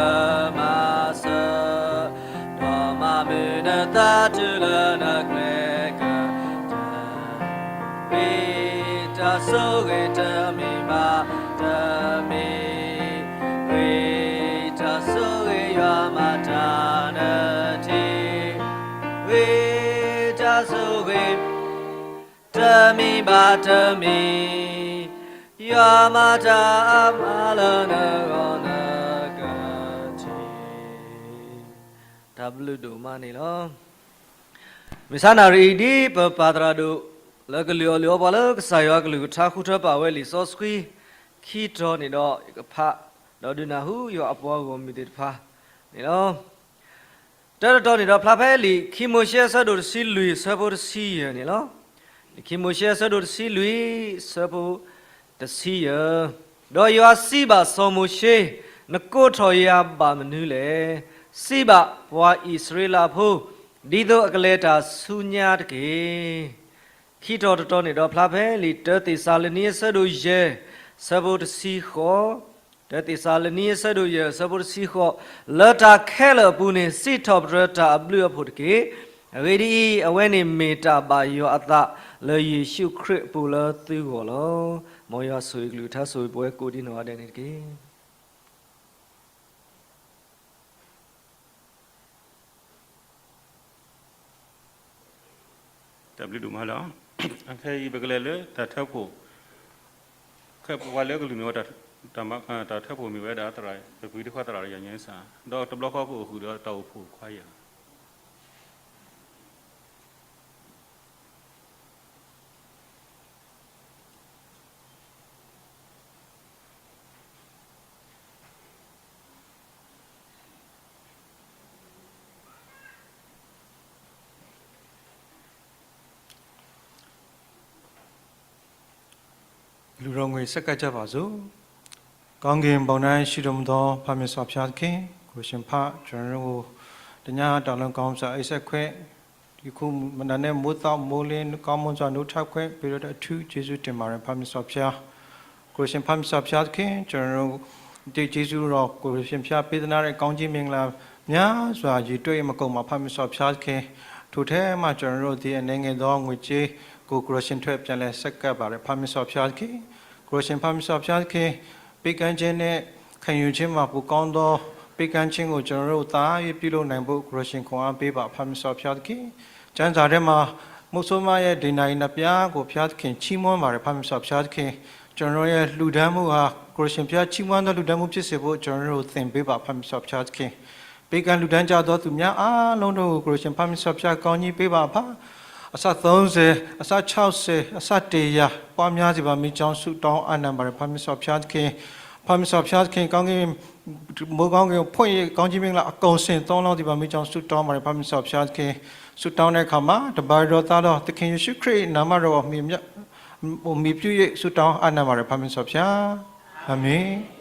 မၤစၢၤ တၢ်တုၤလၢနကျဲကတၢၢ်, ဂ့ၤတၢ်ဆိၣ်ဂ့ၤတမ့ၢ်ဘၣ်တမ့ၢ်, ဂ့ၤတၢ်ဆိၣ်ဂ့ၤယွၤမၤတၢ်နထံၣ်, ဂ့ၤတၢ်ဆိၣ်ဂ့ၤ တမ့ၢ်ဘၣ်တမ့ၢ်, ယွၤမၤတၢ်အါမးလၢနဂီၢ်နကထံၣ်. တၢ်ဘျုးဒိၣ်မးန့ၣ်လီၤ. မုၢ်ဆါနၤရံၣ်အံၤ ဒ်ပပာ်သရၣ်ဒိၣ် လၢကလုၢ်အီၣ်လုၢ်အီပှၤလၢကစၢ်ယွၤကလုၢ်ကထါ ဃုထၢပာ်ဝဲလံာ်စီဆှံ ခံတီၤန့ၣ်ဒီး ယကဖး ဒီးဒုးနၢ်ဟူယွၤအပှၤဂီၢ်မုၢ်သ့ၣ်တဖၣ်န့ၣ်လီၤ. တၢ်တတီၤန့ၣ်ဒီး ဖျါဖဲလံာ်ခံမိၤၡ့အဆၢဒိၣ်တဆံလွံၢ် အဆၢဖိတဆံယဲၢ်န့ၣ်လီၤ. လံာ်ခံမိၤၡ့အဆၢဒိၣ်တဆံလွံၢ် အဆၢဖိတဆံယဲၢ်, ဒီးယွၤစံးဘၣ်စီၤမိၤၡ့, နကိးထီၣ်ယၤဘၣ်မနုၤလဲၣ်. စံးဘၣ်ပှၤအံၣ်စရ့လးဖိ, ဒ်သိးအကလဲၤတၢ်ဆူညါတက့ၢ်. ခံတီၤတတီၤန့ၣ်ဒီး ဖျါဖဲလံာ်တၢသ့းစၤလနံအဆၢဒိၣ်ယဲၢ် အဆၢဖိတဆံဃိး, တၢသ့းစၤလနံအဆၢဒိၣ်ယဲၢ် အဆၢဖိတဆံဃိး, လၢတၢ်ခဲလၢာ်အပူၤန့ၣ် စံးထီၣ်ပတြၢၤတၢ်အဘျုးအဖှိၣ်တက့ၢ်. အဂ့ၢ်ဒ်အံၤ, အဝဲန့ၣ်မ့ၢ်တၢ်ဘၣ်ယွၤအသး လၢယ့ၣ်ၡူးခရံာ်အပူၤလၢသုဂီၢ်လီၤ. မ်ယွၤဆိၣ်ဂ့ၤကလုၢ်ကထါ ဆိၣ်ဂ့ၤပဝဲကိးဒံးနီၢ်ဂၤဒဲးန့ၣ်တက့ၢ်. တၢ်ဘျုးဒိၣ်မးလီၤ. ခဲအံၤပကလဲၤလၢတၢ်ထၢဖှိၣ်, ခဲပဝဲလၢကလုၢ်မ့ၢ်ဝဲ တၢ်ထၢဖှိၣ်မ့ၢ်ဝဲဒၣ် သရၣ်, ပပှ့ၤတခီသရၣ်ယၤညါစၢ်, ဒီးတဘျီဃီပအိၣ်ဃုာ်ဒီးတၢ်အိၣ်ဖှိၣ်ခွါယၤ လူတော်ငွေဆက်ကပ်ကြပါစို့။ ကောင်းကင်ဘုံ၌ရှိတော်မူသော ဖခင်မြတ်စွာဘုရားသခင်၊ ကိုယ်ရှင်ဖခင် ကျွန်တော်တို့ကို တညတာလုံးကောင်းစွာအိပ်စက်ခွင့်၊ ယခုမနက်နဲ့ မိုးသောက်မိုးလင်း ကောင်းမွန်စွာ နှုတ်ထွက်ခွင့်ပေးလို့ အထူးကျေးဇူးတင်ပါတယ် ဖခင်မြတ်စွာဘုရား။ ကိုယ်ရှင်ဖခင်မြတ်စွာဘုရားသခင်၊ ကျွန်တော်တို့ ဒီကျေးဇူးတော် ကိုယ်ရှင်ဘုရားပေးသနားတဲ့ ကောင်းကြီးမင်္ဂလာများစွာ ရေတွက်ရင်မကုန်ပါ ဖခင်မြတ်စွာဘုရားသခင်။ ထိုထဲမှ ကျွန်တော်တို့သည် အနည်းငယ်သောငွေကြေးကို ကိုယ်ရှင်အတွက် ပြန်လည်ဆက်ကပ်ပါတယ် ဖခင်မြတ်စွာဘုရားသခင်။ ကိုယ်ရှင်ဖခင်မြတ်စွာဘုရားသခင်၊ ပေးကမ်းခြင်းနဲ့ ခံယူခြင်းမှာ ပိုကောင်းသော ပေးကမ်းခြင်းကို ကျွန်တော်တို့ သာ၍ ပြုလုပ်နိုင်ဖို့ ကိုယ်ရှင်ခွန်အားပေးပါ ဖခင်မြတ်စွာဘုရားသခင်။ ကျမ်းစာထဲမှာ မုဆိုးမရဲ့ ဒဏ္ဍာရီနှစ်ပြားကို ဘုရားသခင်ချီးမွမ်းပါတယ် ဖခင်မြတ်စွာဘုရားသခင်။ ကျွန်တော်တို့ရဲ့ လှူဒါန်းမှုဟာ ကိုယ်ရှင်ဘုရားချီးမွမ်းသော လှူဒါန်းမှုဖြစ်စေဖို့ ကျွန်တော်တို့ကို သင်ပေးပါ ဖခင်မြတ်စွာဘုရားသခင်။ ပေးကမ်းလှူဒါန်းကြသောသူများအားလုံးတို့ကို ကိုယ်ရှင်ဖခင်မြတ်စွာဘုရား ကောင်းကြီးပေးပါ ဖခင်။ အဆယ့်သုံးဆယ်၊ အဆယ့်ခြောက်ဆယ်၊ အဆယ့်တစ်ရာ ပွားများစေပါမည်ကြောင်း ဆုတောင်းအပ်နှံပါတယ် ဖခင်မြတ်စွာဘုရားသခင်။ ဖခင်မြတ်စွာဘုရားသခင်၊ ကောင်းကင်၊ မိုးကောင်းကင်ကိုဖွင့်၍ ကောင်းကြီးမင်္ဂလာအကုန်စင် သွန်းလောင်းစေပါမည်ကြောင်း ဆုတောင်းပါတယ် ဖခင်မြတ်စွာဘုရားသခင်။ ဆုတောင်းတဲ့အခါမှာ တပါးဒီးသားတော် သခင်ယေရှုခရစ်၏ နာမတော်ကို အမည်မြတ်၊ အမည်ပြု၍ ဆုတောင်းအပ်နှံပါတယ် ဖခင်မြတ်စွာဘုရား။ အာမင်။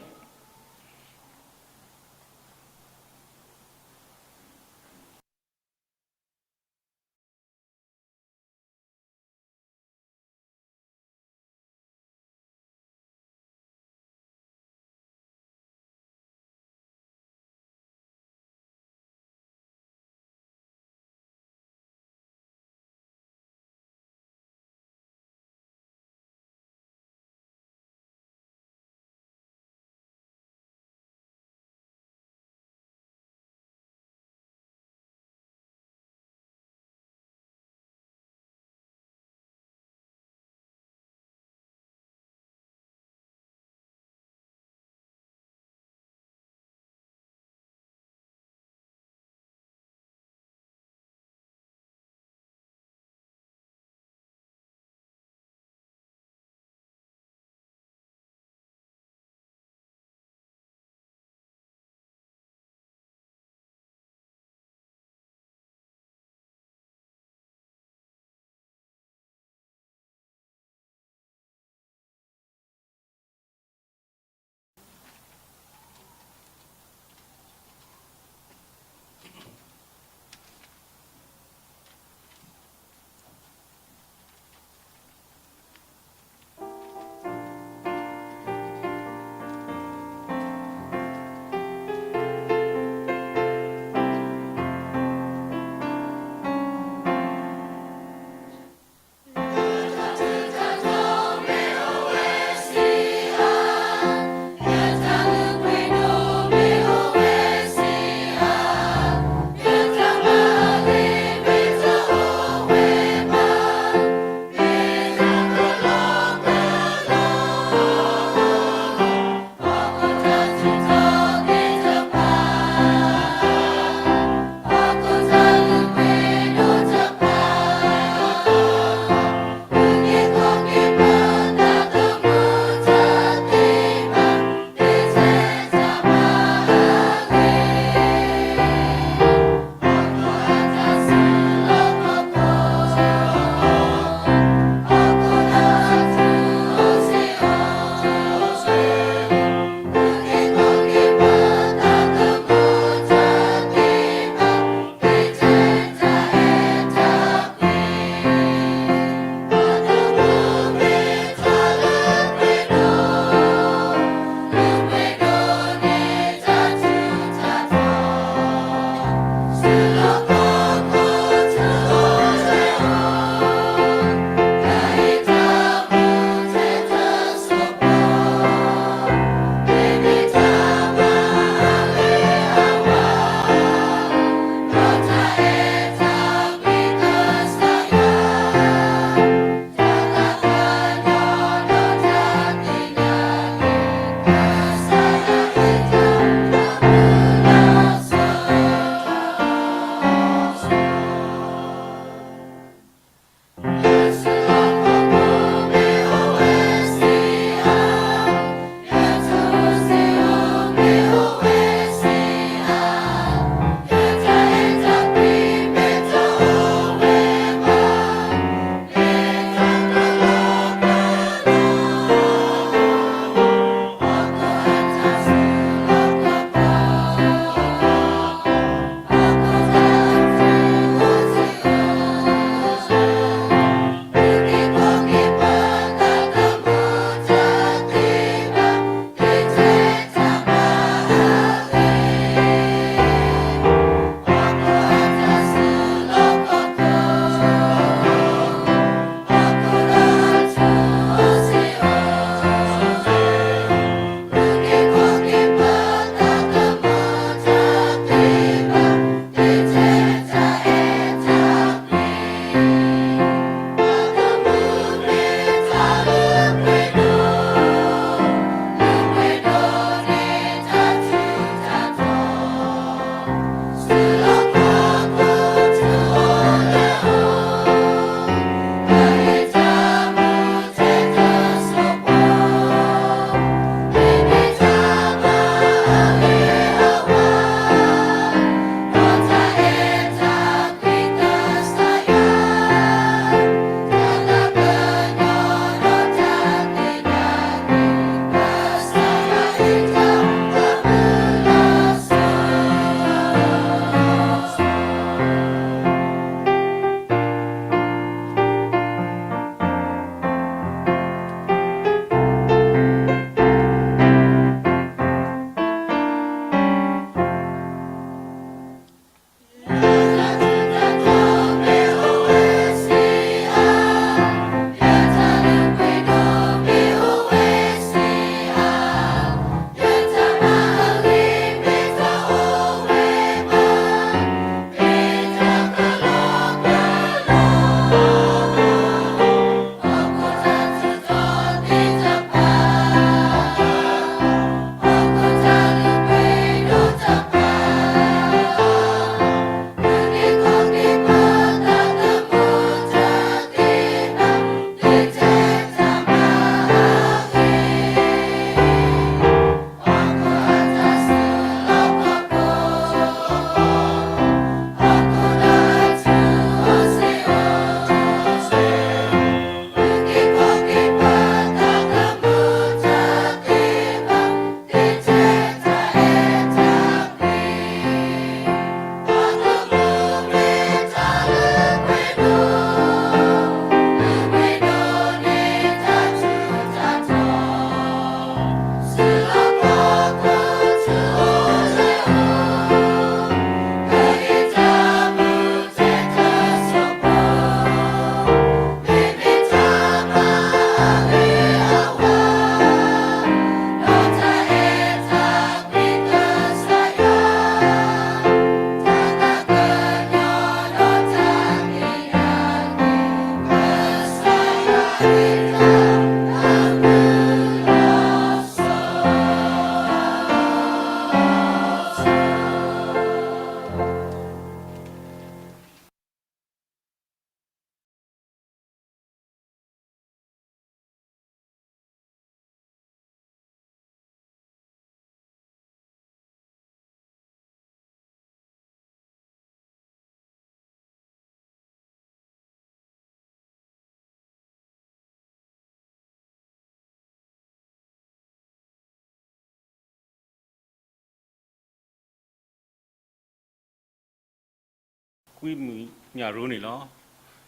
ဝံမုၣ်ညၣ်ရိန့ၣ်လီၤ.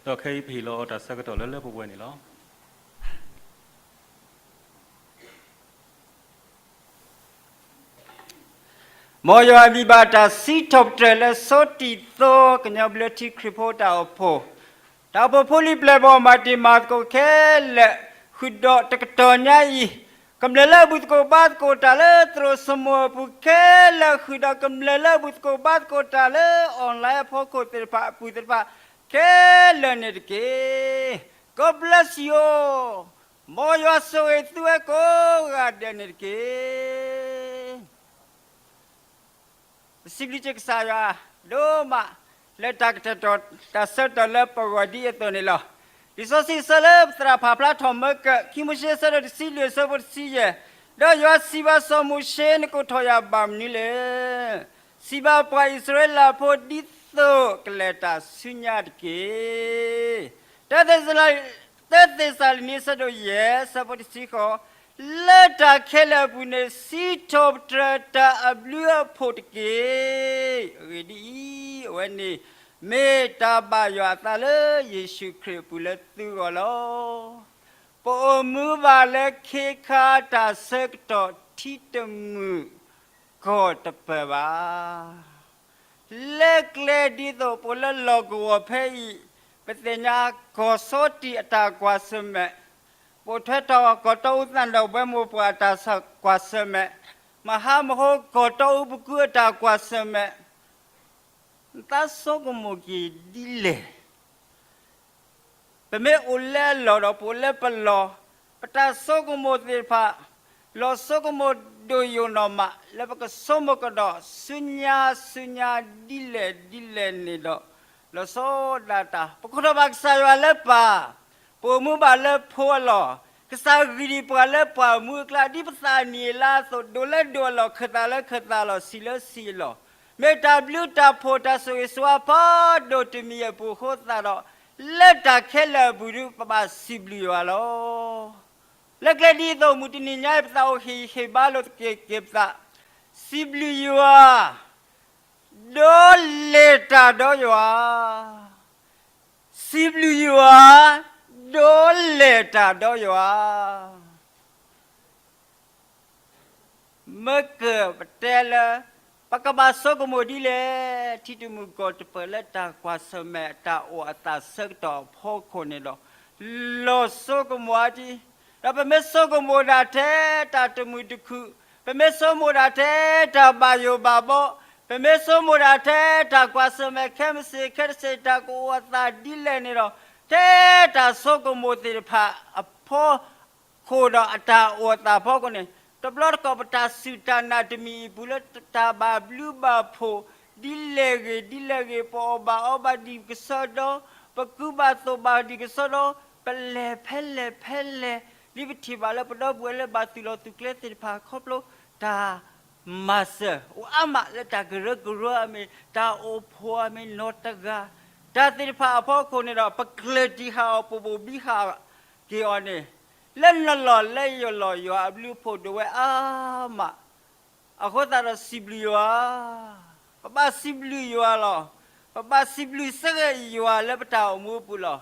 ဒီးခဲအံၤပဟ့ၣ်လီၤအီၤတၢ်ဆၢကတီၢ်လၢလၢပှဲၤပှဲၤန့ၣ်လီၤ. မ်ယွၤအမံၤဘၣ်တၢ်စံးထီၣ်ပတြၢၤလၢစီၤတံၤသိ ကညီဘျၢထံခရံာ်ဖိတၢ်အိၣ်ဖှိၣ်, တၢ်အိၣ်ဖှိၣ်ဖိလံၤပျဲၢ်ဘီၣ် မၤတံၤမၤသကိးခဲလၢာ်, ဃုာ်ဒီးတကတီၢ်ညါအံၤ, ကမျၢၢ်လၢအဘူၣ်သကိးဘါသကိးတၢ်လၢသရိာ်စမိၢ်အပူၤခဲလၢာ် ဃုာ်ဒီးကမျၢၢ်လၢအဘူၣ်သကိးဘါသကိးတၢ်လၢ online အဖီခိၣ်သ့ၣ်တဖၣ်အပူၤသ့ၣ်တဖၣ်ခဲလၢာ်န့ၣ်တက့ၢ်. God bless you. မ်ယွၤဆိၣ်ဂ့ၤသုဝဲကိးဂၤဒဲးန့ၣ်တက့ၢ်. ပစံးဘျုးက့ၤကစၢ်ယွၤဒိၣ်မး လၢတၢ်ကတဲာ်ကတီၤတၢ်ဆၢကတီၢ်လၢပဂီၢ်ဒ်အသိးန့ၣ်လီၤ. လံာ်စီဆှံအဆၢလၢပသရၣ်ဖးဖျါထီၣ်မၢကၢၣ် ခံမိၤၡ့အဆၢဒိၣ်တဆံလွံၢ်အဆၢဖိတဆံယဲၢ်, ဒီးယွၤစံးဘၣ်စီၤမိၤၡ့, နကိးထီၣ်ယၤဘၣ်မနုၤလဲၣ်. စံးဘၣ်ပှၤအံၣ်စရ့လးဖိဒ်သိးကလဲၤတၢ်ဆူညါတက့ၢ်. တၢ တၢသ့းစၤလနံအဆၢဒိၣ်ယဲၢ် အဆၢဖိတဆံဃိး, လၢတၢ်ခဲလၢာ်အပူၤန့ၣ် စံးထီၣ်ပတြၢၤတၢ်အဘျုးအဖှိၣ်တက့ၢ်. အဂ့ၢ်ဒ်အံၤ, အဝဲန့ၣ်မ့ၢ်တၢ်ဘၣ်ယွၤအသးလၢယ့ၣ်ၡူးခရံာ်အပူၤလၢသုဂီၢ်လီၤ. ပအိၣ်မူဘၣ်လၢခ့ခါတၢ်ဆၢကတီၢ်ထံတမုာ်ကီၢ်တပၢၢ်ဘၣ်. လၢကျဲဒ်သိးပအိၣ်လၢလီၢ်ကဝီၤဖဲအံၤ, ပသ့ၣ်ညါကီၢ်စီတံၢ်အတၢ်ကွၢ်ဆၢၣ်မဲာ်, ပိာ်ထွဲထီၣ်ကီၢ်တီအူသၣ်ဒီးဘှဲမိၢ်ပှၢ်အတၢ်ကွၢ်ဆၢၣ်မဲာ်, မဟါမဟိကီၢ်တီအူပကုအတၢ်ကွၢ်ဆၢၣ်မဲာ်, နသးဆိကမိၣ်က့ၤဒ်လဲၣ်. ပမ့ၢ်အိၣ်လၢအလီၢ်ဒီးပအိၣ်လၢပလီၢ်, ပတၢ်ဆိကမိၣ်သ့ၣ်တဖၣ်, လီၤဆိကမိၣ်ဒိၣ်ယိာ်နီၢ်မး လၢပကဆိကမိၣ်ကဒီးဆူညါဆူညါ ဒ်လဲၣ်ဒ်လဲၣ်န့ၣ်ဒီး, လီၤဆီဒၣ်တၢ် ပကိးထီၣ်ဘၣ်ကစၢ်ယွၤလၢပၢ်, ပအိၣ်မူဘၣ်လၢဖိအလီၢ်, ကစၢ်ဂံၢ်ဒံးပှၤလၢပှၤမူအကျါ ဒ်ပသးနံၣ်အလါအသိး ဒိၣ်လၢဒိၣ်အလီၢ် ခၢၣ်သးလၢခၢၣ်သးလီၢ် ဆံးလၢဆံးအလီၢ်, မ့ၢ်တၢ်ဘျုးတၢ်ဖှိၣ်တၢ်ဆိၣ်ဂ့ၤဆိၣ်ဝါဖးဒိၣ်တမံၤအပူၤအဃိသတးဒီး, လၢတၢ်ခဲလၢာ်အပူၤဒု ပဘၣ်စံးဘျုးယွၤလီၤ. လၢကျဲဒ်သိးမုၢ်တနံၤညါအံၤ ပသးအိၣ်ဟ့ၣ်ဂံၢ်ဟ့ၣ်ဘါလိာ်သက့ၤက့ၤပသး, စံးဘျုးယွၤ, ဒီးလဲၤတၢ်ဒီးယွၤ, စံးဘျုးယွၤ, ဒီးလဲၤတၢ်ဒီးယွၤ. မ့ၢ်ကပတဲလၢ ပကဘၣ်ဆိကမိၣ်ဒ်လဲၣ်, ထံတမုၢ်ကီၢ်တပၢၢ်လၢတၢ်ကွၢ်ဆၢၣ်မဲာ်တၢ်အိၣ်အသးဆၢကတီၢ်အဖီခိၣ်န့ၣ်ဒီး, လီၤဆိကမိၣ်အါဒံ, ဒီးပမ့ၢ်ဆိကမိၣ်ဒၣ်ထဲတၢ်တမုာ်တခုၣ်, ပမ့ၢ်ဆိကမိၣ်ဒၣ်ထဲတၢ်ဘၣ်ယိၣ်ဘၣ်ဘီ, ပမ့ၢ်ဆိကမိၣ်ဒၣ်ထဲတၢ်ကွၢ်ဆၢၣ်မဲာ်ခဲမုၢ်ဆ့ၣ်ခဲတစ့ၢ် တၢ်ကအိၣ်အသးဒ်လဲၣ်န့ၣ်ဒီး, ထဲတၢ်ဆိကမိၣ်သ့ၣ်တဖၣ်အဖီ ခိၣ်ဒီးအတၢ်အိၣ်အသးဖီခိၣ်န့ၣ်, တဘျီတခီၣ်ပတၢ်စူၢ်တၢ်နာ်တမံၤအံၤပူၤလၢတၢ်ဘၣ်ဘျုးဘၣ်ဖှိၣ်, ဒ်လဲၣ်ဂ့ၤဒ်လဲၣ်ဂ့ၤ ပအီၣ်ဘၣ်အီဘၣ်ဒံးကစီဒီ, ပကူဘၣ်သိးဘၣ်ဒံးကစီဒီ, ပလဲၤဖဲလဲၣ်ဖဲလဲၣ်, ဒ်ပထံၣ်ဘၣ်လၢပဒီပုၢ်ဝဲၢ်လၢဘၣ်သုးလီၢ်သုးကျဲသ့ၣ်တဖၣ်ခီဖျိတၢ် မၤစၢၤအိၣ်အါမးလၢတၢ်ကရၢကရိအမ့ၢ်, တၢ်အိၣ်ဖှိၣ်အမ့ၢ်နီၢ်တဂၤ, တၢ်သ့ၣ်တဖၣ်အဖီခိၣ်န့ၣ်ဒီး ပကျၢၤတံၢ်ဃာ်အီၤ ပဘိၣ်ဘံဃာ်က့ၤအီၤန့ၣ်, လၢနလီၢ်လၢယလီၢ် ယွၤအဘျုးအဖှိၣ်ဒိၣ်ဝဲအါမး, အဃိသတးဒီးစံးဘျုးယွၤ, ပဘၣ်စံးဘျုးယွၤလီၤ. ပဘၣ်စံးဘျုးစ့ၢ်ကီးယွၤလၢပတၢ်အိၣ်မူအပူၤ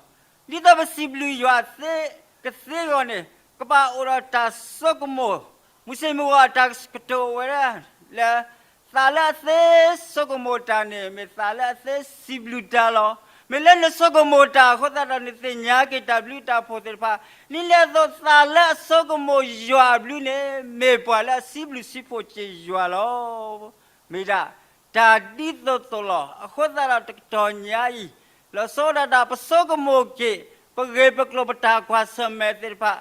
လီၤ. ဒ်သိးပစံးဘျုးယွၤသ့, ကသ့အဂီၢ်န့ၣ်, ကဘၣ်အိၣ်ဒီးတၢ်ဆိကမိၣ်, မုၢ်ဆ့ၣ်မုၢ်ဂီၤအတၢ်ကတိၤဝဲဒၣ်လၢ သးလၢအသ့ဆိကမိၣ်တၢ်န့ၣ် မ့ၢ်သးလၢအသ့စံးဘျုးတၢ်လီၤ. မ့ၢ်လၢနဆိကမိၣ်တၢ်အဃိသတးဒီး နသ့ၣ်ညါက့ၤတၢ်ဘျုးတၢ်ဖှိၣ်သ့ၣ်တဖၣ်, ဒ်န့ၣ်အသိးသးလၢအဆိကမိၣ်ယွၤအဘျုးန့ၣ် မ့ၢ်ပှၤလၢအစံးဘျုးစံးဖှိၣ်က့ၤယွၤလီၤ. မ့ၢ်ဒၣ်တၢ်ဒ်သိးသိးလီၤ. အဃိသတးဒီးတကတီၢ်ညါအံၤ, လီၤဆီဒၣ်တၢ် ပဆိကမိၣ်က့ၤ ပဂ့ၢ်ပကျိၤပတၢ်ကွၢ်ဆၢၣ်မဲာ်သ့ၣ်တဖၣ်,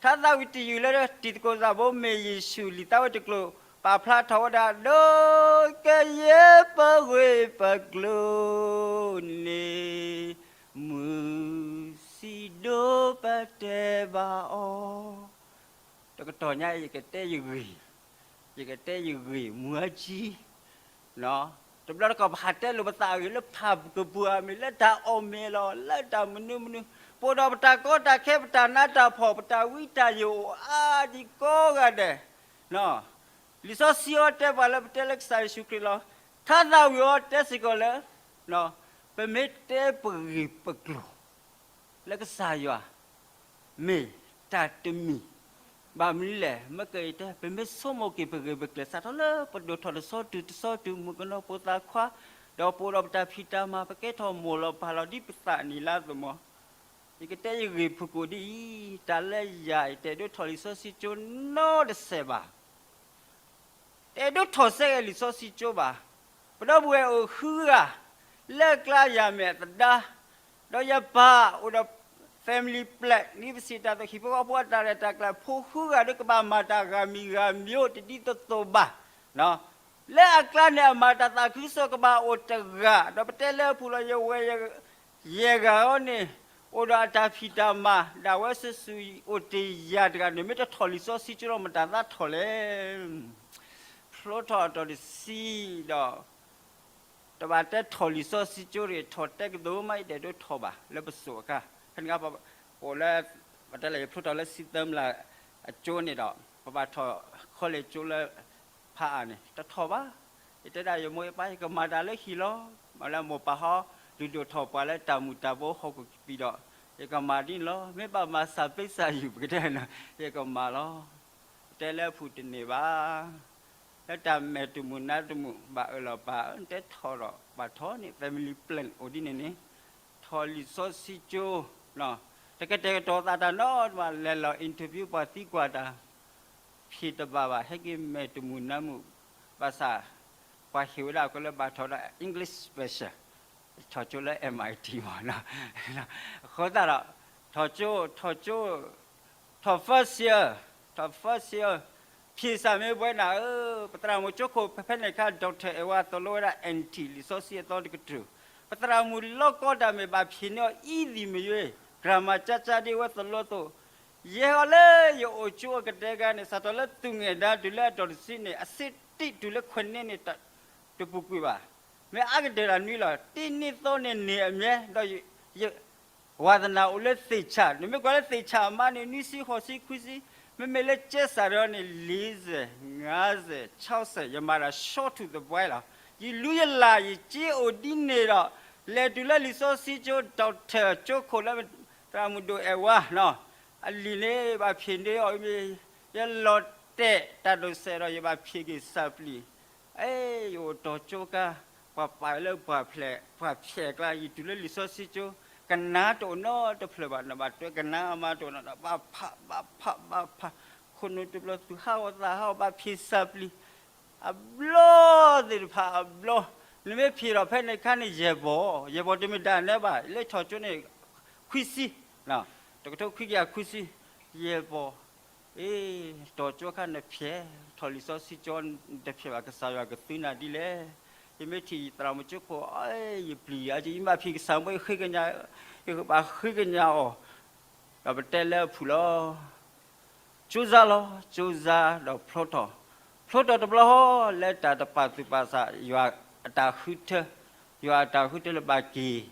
ထါသးဝံၣ်တယုၢ်လၢတံၤသကိးသးဘိ မ့ၢ်ယ့ၣ်ၡူးလံာ်သးဝဲတကျိၤ ပာ်ဖျါထီၣ်ဝဲဒၣ်, ဒီးကယဲၢ်ပဂ့ၢ်ပကျိၤန့ၣ် မုၢ်ဆံးဒိၣ်ပတဲဘၣ်အီၤ. တကတီၢ်ညါအံၤ ယကတဲယဂ့ၢ်, ယကတဲယဂ့ၢ်မူအါကံ, တဘျီတခီၣ်ပဟးတဲလိာ်ပသးအဂ့ၢ်လၢဖးကပူၤဧါ, မ့ၢ်လၢတၢ်အီၣ်မ့ၤလီၤ, လၢတၢ်မနုၤမနုၤ, ပအိၣ်ဒီးပတၢ်ကီတၢ်ခဲ ပတၢ်နးတၢ်ဖှီၣ် ပတၢ်ဝံတၢ်ယိာ်အိၣ်အါဒံးကိးဂၤဒဲး, လံာ်စီဆှံအီၤတဲပှၤလၢပတဲလၢကစၢ်ယ့ၣ်ၡူးခရံာ်လီၤ. ထါသးဝံၣ်အီၤတဲစ့ၢ်ကီးလၢ ပမ့ၢ်တဲပဂ့ၢ်ပကျိၤ လၢကစၢ်ယွၤ မ့ၢ်တၢ်တမံၤ ဘၣ်မနုၤလဲၣ် မ့ၢ်ကတဲ ပမ့ၢ်ဆိကမိၣ်က့ၤ ပဂ့ၢ်ပကျိၤ စးထီၣ်လၢပဒိၣ်ထီၣ်တဆီတုၤတဆီတုၤ မုၣ်ကနီၤပိာ်သးခွါ ဒီးပအိၣ်ဒီးပတၢ်ဖံးတၢ်မၤ ပကဲထီၣ်မိၢ်လီၤပၢ်လီၤ ဒ်ပသးနံၣ်လါသမီၤ, ယကတဲယဂ့ၢ်ဖုၣ်ကိာ်ဒ်အံၤ, တၢ်လၢယၤအံၤ တအဲၣ်ဒိးထီၣ်လံာ်စီဆှံကၠိနီတစဲးဘၣ်. တအဲၣ်ဒိးထီၣ်စဲကဲလံာ်စီဆှံကၠိဘၣ်. ပဒီပုၢ်ဝဲၢ်အိၣ်ဃုဂၤ လၢအကျါယၤမ့ၢ်အသဒါ, ဒီးယပၢ်အိၣ်ဒီး family plan ဒ်ပစံးတၢ်အသိး ဟံၣ်ဖိဃီဖိအတၢ်ရဲၣ်တၢ်ကျဲၤ ဖိဃုဂၤဒီး ကဘၣ်မၤတၢ်ဂၤမံၤဂၤမံၤအိၣ်တဒ်သိးသိးဘၣ်. လၢအကျါန့ၣ် အမၤတၢ်သးခုကစီၣ်ကဘၣ်အိၣ်တဂၤ, ဒီးပတဲလၢအပူၤလီၤ ယဝဲၢ်ယဲၢ်ဂၤအံၤန့ၣ် အိၣ်ဒီးအတၢ်ဖံးတၢ်မၤ ဒၣ်ဝဲစုာ်စုာ်အိၣ်တ့ၢ်ယၤတဂၤန့ၣ် မ့ၢ်တထီၣ်လံာ်စီဆှံကၠိဒီး မတၤသးထီၣ်လဲၣ်. ဖျိထီၣ်အတီၢ်တဆံဒီး တဘၣ်တဲထီၣ်လံာ်စီဆှံကၠိတဂ့ၤ, ထီၣ်တဲကဒိမး ယတအဲၣ်ဒိးထီၣ်ဘၣ် လၢပစိၤအခါ, ဖဲန့ၣ်အခါ ပအိၣ်လၢ ပတဲလၢယဖျိထီၣ်လၢစံသၢမလးအကၠိန့ၣ်ဒီး ပဘၣ်ထီၣ် college ကၠိလၢ ဖးအါန့ၣ် တထီၣ်ဘၣ်. ယတဲဒၣ်ယမိၢ်ယပၢ် ယကမၤတၢ်လၢဟံၣ်လီၤ. မ့ၢ်လၢမိၢ်ပၢ်ဟီ ဒုးဒိၣ်ထီၣ်ပှၤလၢတၢ်မုာ်တၢ်ဘိဟီၣ်ခိၣ်ကပံာ်ဒီး ယကမၤဒ်န့ၣ်လီၤ. မ့ၢ်ဘၣ်မၤစၢၤပ့စၢ်ယုၢ် ပကတဲန့ၣ် ယကမၤလီၤ. တဲလၢအဖုၣ်တန့ၢ်ဘၣ်. လၢတၢ်မဲာ်တမုာ်နါတမုာ် ဘၣ်အၢၣ်လီၤပာ်အၢ နတဲထီၣ်ဒီး ဘၣ်ထီၣ်န့ၣ် family plan အိၣ်ဒ်န့ၣ်န့ၣ် ထီၣ်လံာ်စီဆှံကၠိ, တကတဲာ်ကတီၤသးတၢ်နီတမံၤ လဲၤလီၤ interview ပှၤသံကွၢ်တၢ် ဖံးတဘၣ်ဘၣ် ဟဲက့ၤမဲာ်တမုာ်နါမုာ်, ဘၣ်ဆၣ် ပှၤဟ့ၣ်ဝဲဒၣ်ကလၢဘၣ်ထီၣ်ဒီး English special ထီၣ်ကၠိလၢ M I T မ့ၢ်နီၤ. အဃိသတးဒီး ထီၣ်ကၠိ ထီၣ်ကၠိ ထီၣ် first year, ထီၣ် first year, ဖံးစၢ်မ့ၢ်ဘှဲနၤဧၢ, ပသရၣ်မုၣ်ကၠိခိၣ်ဖဲဖဲန့ၣ်အခါ Doctor Edward သိၣ်လိဝဲဒၣ် N T လံာ်စီဆှံအသီတကတြူၢ်, ပသရၣ်မုၣ်လီၤကီတၢ်မ့ၢ်ဘၣ်ဖံးန့ၢ်အီၤ easy မ့ၢ်ယွ့, grammar ကၠါကၠါဒ်ဝဲသိၣ်လိအသိး, ယဲဟီလၢယအိၣ်ကၠိအကတဲဂၤန့ၣ် စးထီၣ်လၢသူၣ်ငဲၣ်ဒါတုၤလၢအတီၢ်တဆံန့ၣ် အစ့တံၢ်တုၤလၢခွဲးနံၣ်န့ၣ် တပူၤကွံာ်ဘၣ်. မ့ၢ်အါကတၢၢ်တၢ်နွံလီၤ, တနံၣ်သီန့ၣ်န့ၢ်အမြဲ, ဒီးယ ဝါသနာအိၣ်လၢသ့ၣ်ဆၣ်, နမ့ၢ်ကွၢ်လၢသ့ၣ်ဆၣ်အမါန့ၣ် နွံဆံဃိးဆံခွံဆံ, မ့မ့ၢ်လၢကဲစၢ်ဒီးန့ၣ် လေးဆယ်, ငါးဆယ်, ခြောက်ဆယ်, ယမၤတၢ် short to the point လီၤ. ယလူယလၢ် ယစ့အိၣ်ဒ်န့ၣ်ဒီး လဲၤတုၤလၢလံာ်စီဆှံကၠိ Doctor ကၠိခိၣ်လၢ သရၣ်မုၣ်ဒိၣ်အဲၣ်ဝါ အလံာ်န့ၣ် ဘၣ်ဖံးန့ၢ်အီၤမ့ၢ် ယလီၤတဲာ်တၢ်ဒိးစဲးဒီး ယဘၣ်ဖံးက့ၤစၢ်ပျံၤ အဲ ယအိၣ်တီၢ်ကၠိကါ, ပှၤပာ်လၢပှၤဖျဲး, ပှၤဖျဲးကျါ ယတုၤလၢလံာ်စီဆှံကၠိ, ကနါတအိၣ်နီတဖျၢၣ်ဘၣ်, နဘၣ်တွဲကနါအမါတအိၣ်နီဒီး ဘၣ်ဖး ဘၣ်ဖး ဘၣ်ဖး, ခိၣ်နူာ်တဘျီ သူၣ်ဟးဂီၤသးဟးဂီၤ ဘၣ်ဖံးစၢ်ပျံၤ, အဘျီသ့ၣ်တဖၣ်အဘျီ, နမ့ၢ်ဖံးထီၣ်ဖဲန့ၣ်အခါန့ၣ် ယဲၢ်ဘီ, ယဲၢ်ဘီတမ့ၢ်ဒၣ်နဲဘၣ်, လၢထီၣ်ကၠိန့ၣ် ခွံဆံ, တကထိခွံကယၤခွံဆံ, ယဲၢ်ဘီ အ့ တီၢ်ကၠိခါနဖျဲး, ထီၣ်လံာ်စီဆှံကၠိ တဖျဲးဘၣ် ကစၢ်ယွၤကသုနၤဒ်လဲၣ်. ယမ့ၢ်ထံၣ်ယသရၣ်မုၣ်ကၠိခိၣ် အ့ ယပျံၤယၤ ယမ့ၢ်ဘၣ်ဖံးကစၢ်မ့ၢ်ယဃ့ကညး, ယကဘၣ်ဃ့ကညးအီၤ, ဒီးပတဲလၢအဖုၣ်လီၤ. ကၠိစါလီၤ, ကၠိစါဒီးဖျိထီၣ်, ဖျိထီၣ်တဘျီဃီ လၢတၢ်တပာ်သူၣ်ပာ်သး ယွၤအတၢ်ဃုထၢ, ယွၤအတၢ်ဃုထၢလၢဘၣ်က့ၤ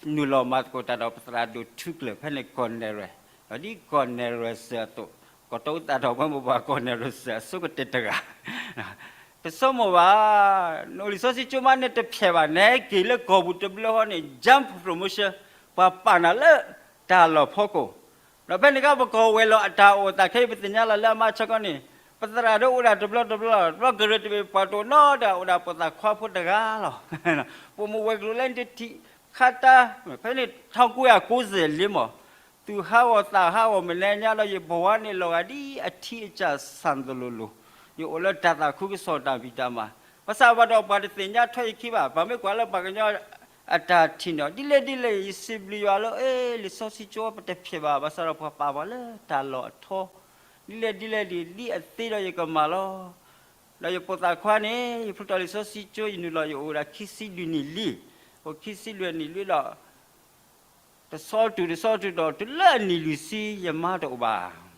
နုာ်လီၤမၤသကိးတၢ်ဒီးပသရၣ်ဒိၣ်ထူကျၢၢ် ဖဲန့ၣ်ကီၢ်နဲၣ်ရွဲၣ်, ဒီးဒ်ကီၢ်နဲၣ်ရွဲၣ်စၢၤအသိး, ကီၢ်တိသးထီၣ်ပှဲၤမိၢ်ပှၢ်ကီၢ်နဲၣ်ရွဲၣ်စၢၤအဆိကတၢၢ်တဂၤ တဆိကမိၣ်ဘၣ်, နအိၣ်လံာ်စီဆှံကၠိမးန့ၣ်တဖျဲးဘၣ်, နဟဲက့ၤလၢကီၢ်ပူၤတဘျီဃီန့ၣ် jump promotion, ပှၤပာ်နၤလၢတၢ်လီၢ်ဖီခိၣ်, ဒီးဖဲန့ၣ်အခါ ပကီၢ်ဝဲၤလီၢ်အတၢ်အိၣ်သးခဲအံၤ ပသ့ၣ်ညါလီၤလၢအမါဆၢကတီၢ်န့ၣ်, ပသရၣ်ဒိၣ်အိၣ်ဒၣ်တဘျီတဘျီ, တဘျီကရၢတဘ့ၣ် ပှၤတအိၣ်နီတဂၤ အိၣ်ဒၣ်ပိာ်သးခွါဖိတဂၤလီၤ. ပိာ်မုၣ်ဝဲၤကျိၤလၢနတထံၣ်ခါတၢ်, ဖဲန့ၣ် ထောင့်ကိုးရာကိုးဆယ်လေး မး, သူၣ်ဟးဂီၤသးဟးဂီၤမဲာ်ညါဒီး ယဘဝန့ၣ်လီၤဂာ်ဒ်အထံအစၢ်ဆၣ်သိးလိၤလိၤ, ယအိၣ်လၢတၢ်သးခုကစီၣ်တၢ်ဖံးတၢ်မၤ, ဘၣ်ဆၣ်ဘၣ်ဒီးပှၤတသ့ၣ်ညါထွဲယခံဘၣ်, ပှၤမ့ၢ်ကွၢ်လၢပှၤကညီအတၢ်ထံၣ်န့ၣ်, ဒ်လဲၣ်ဒ်လဲၣ် ယစံးဘျုးယွၤလၢ အ့ လံာ်စီဆှံကၠိပတဖျဲးဘၣ်, ဘၣ်ဆၣ်ဒီးပှၤပာ်ပှၤလၢတၢ်လီၢ်အထီ, ဒ်လဲၣ်ဒ်လဲၣ်ဒ် ဒ်အသ့ဒီးယကမၤလီၤ. ဒီးယပိာ်သးခွါန့ၣ် ယဖျိထီၣ်လံာ်စီဆှံကၠိ ယနုာ်လီၤ ယအိၣ်ဝဲဒၣ်ခံဆံလွံၢ်နံၣ်လံ, အိၣ်ခံဆံလွံၢ်နံၣ်လံဒီး တဆီတုၤတဆီတုၤဒီး တုၤလၢအနံၣ်လွံၢ်ဆံ ယမါတအိၣ်ဘၣ်.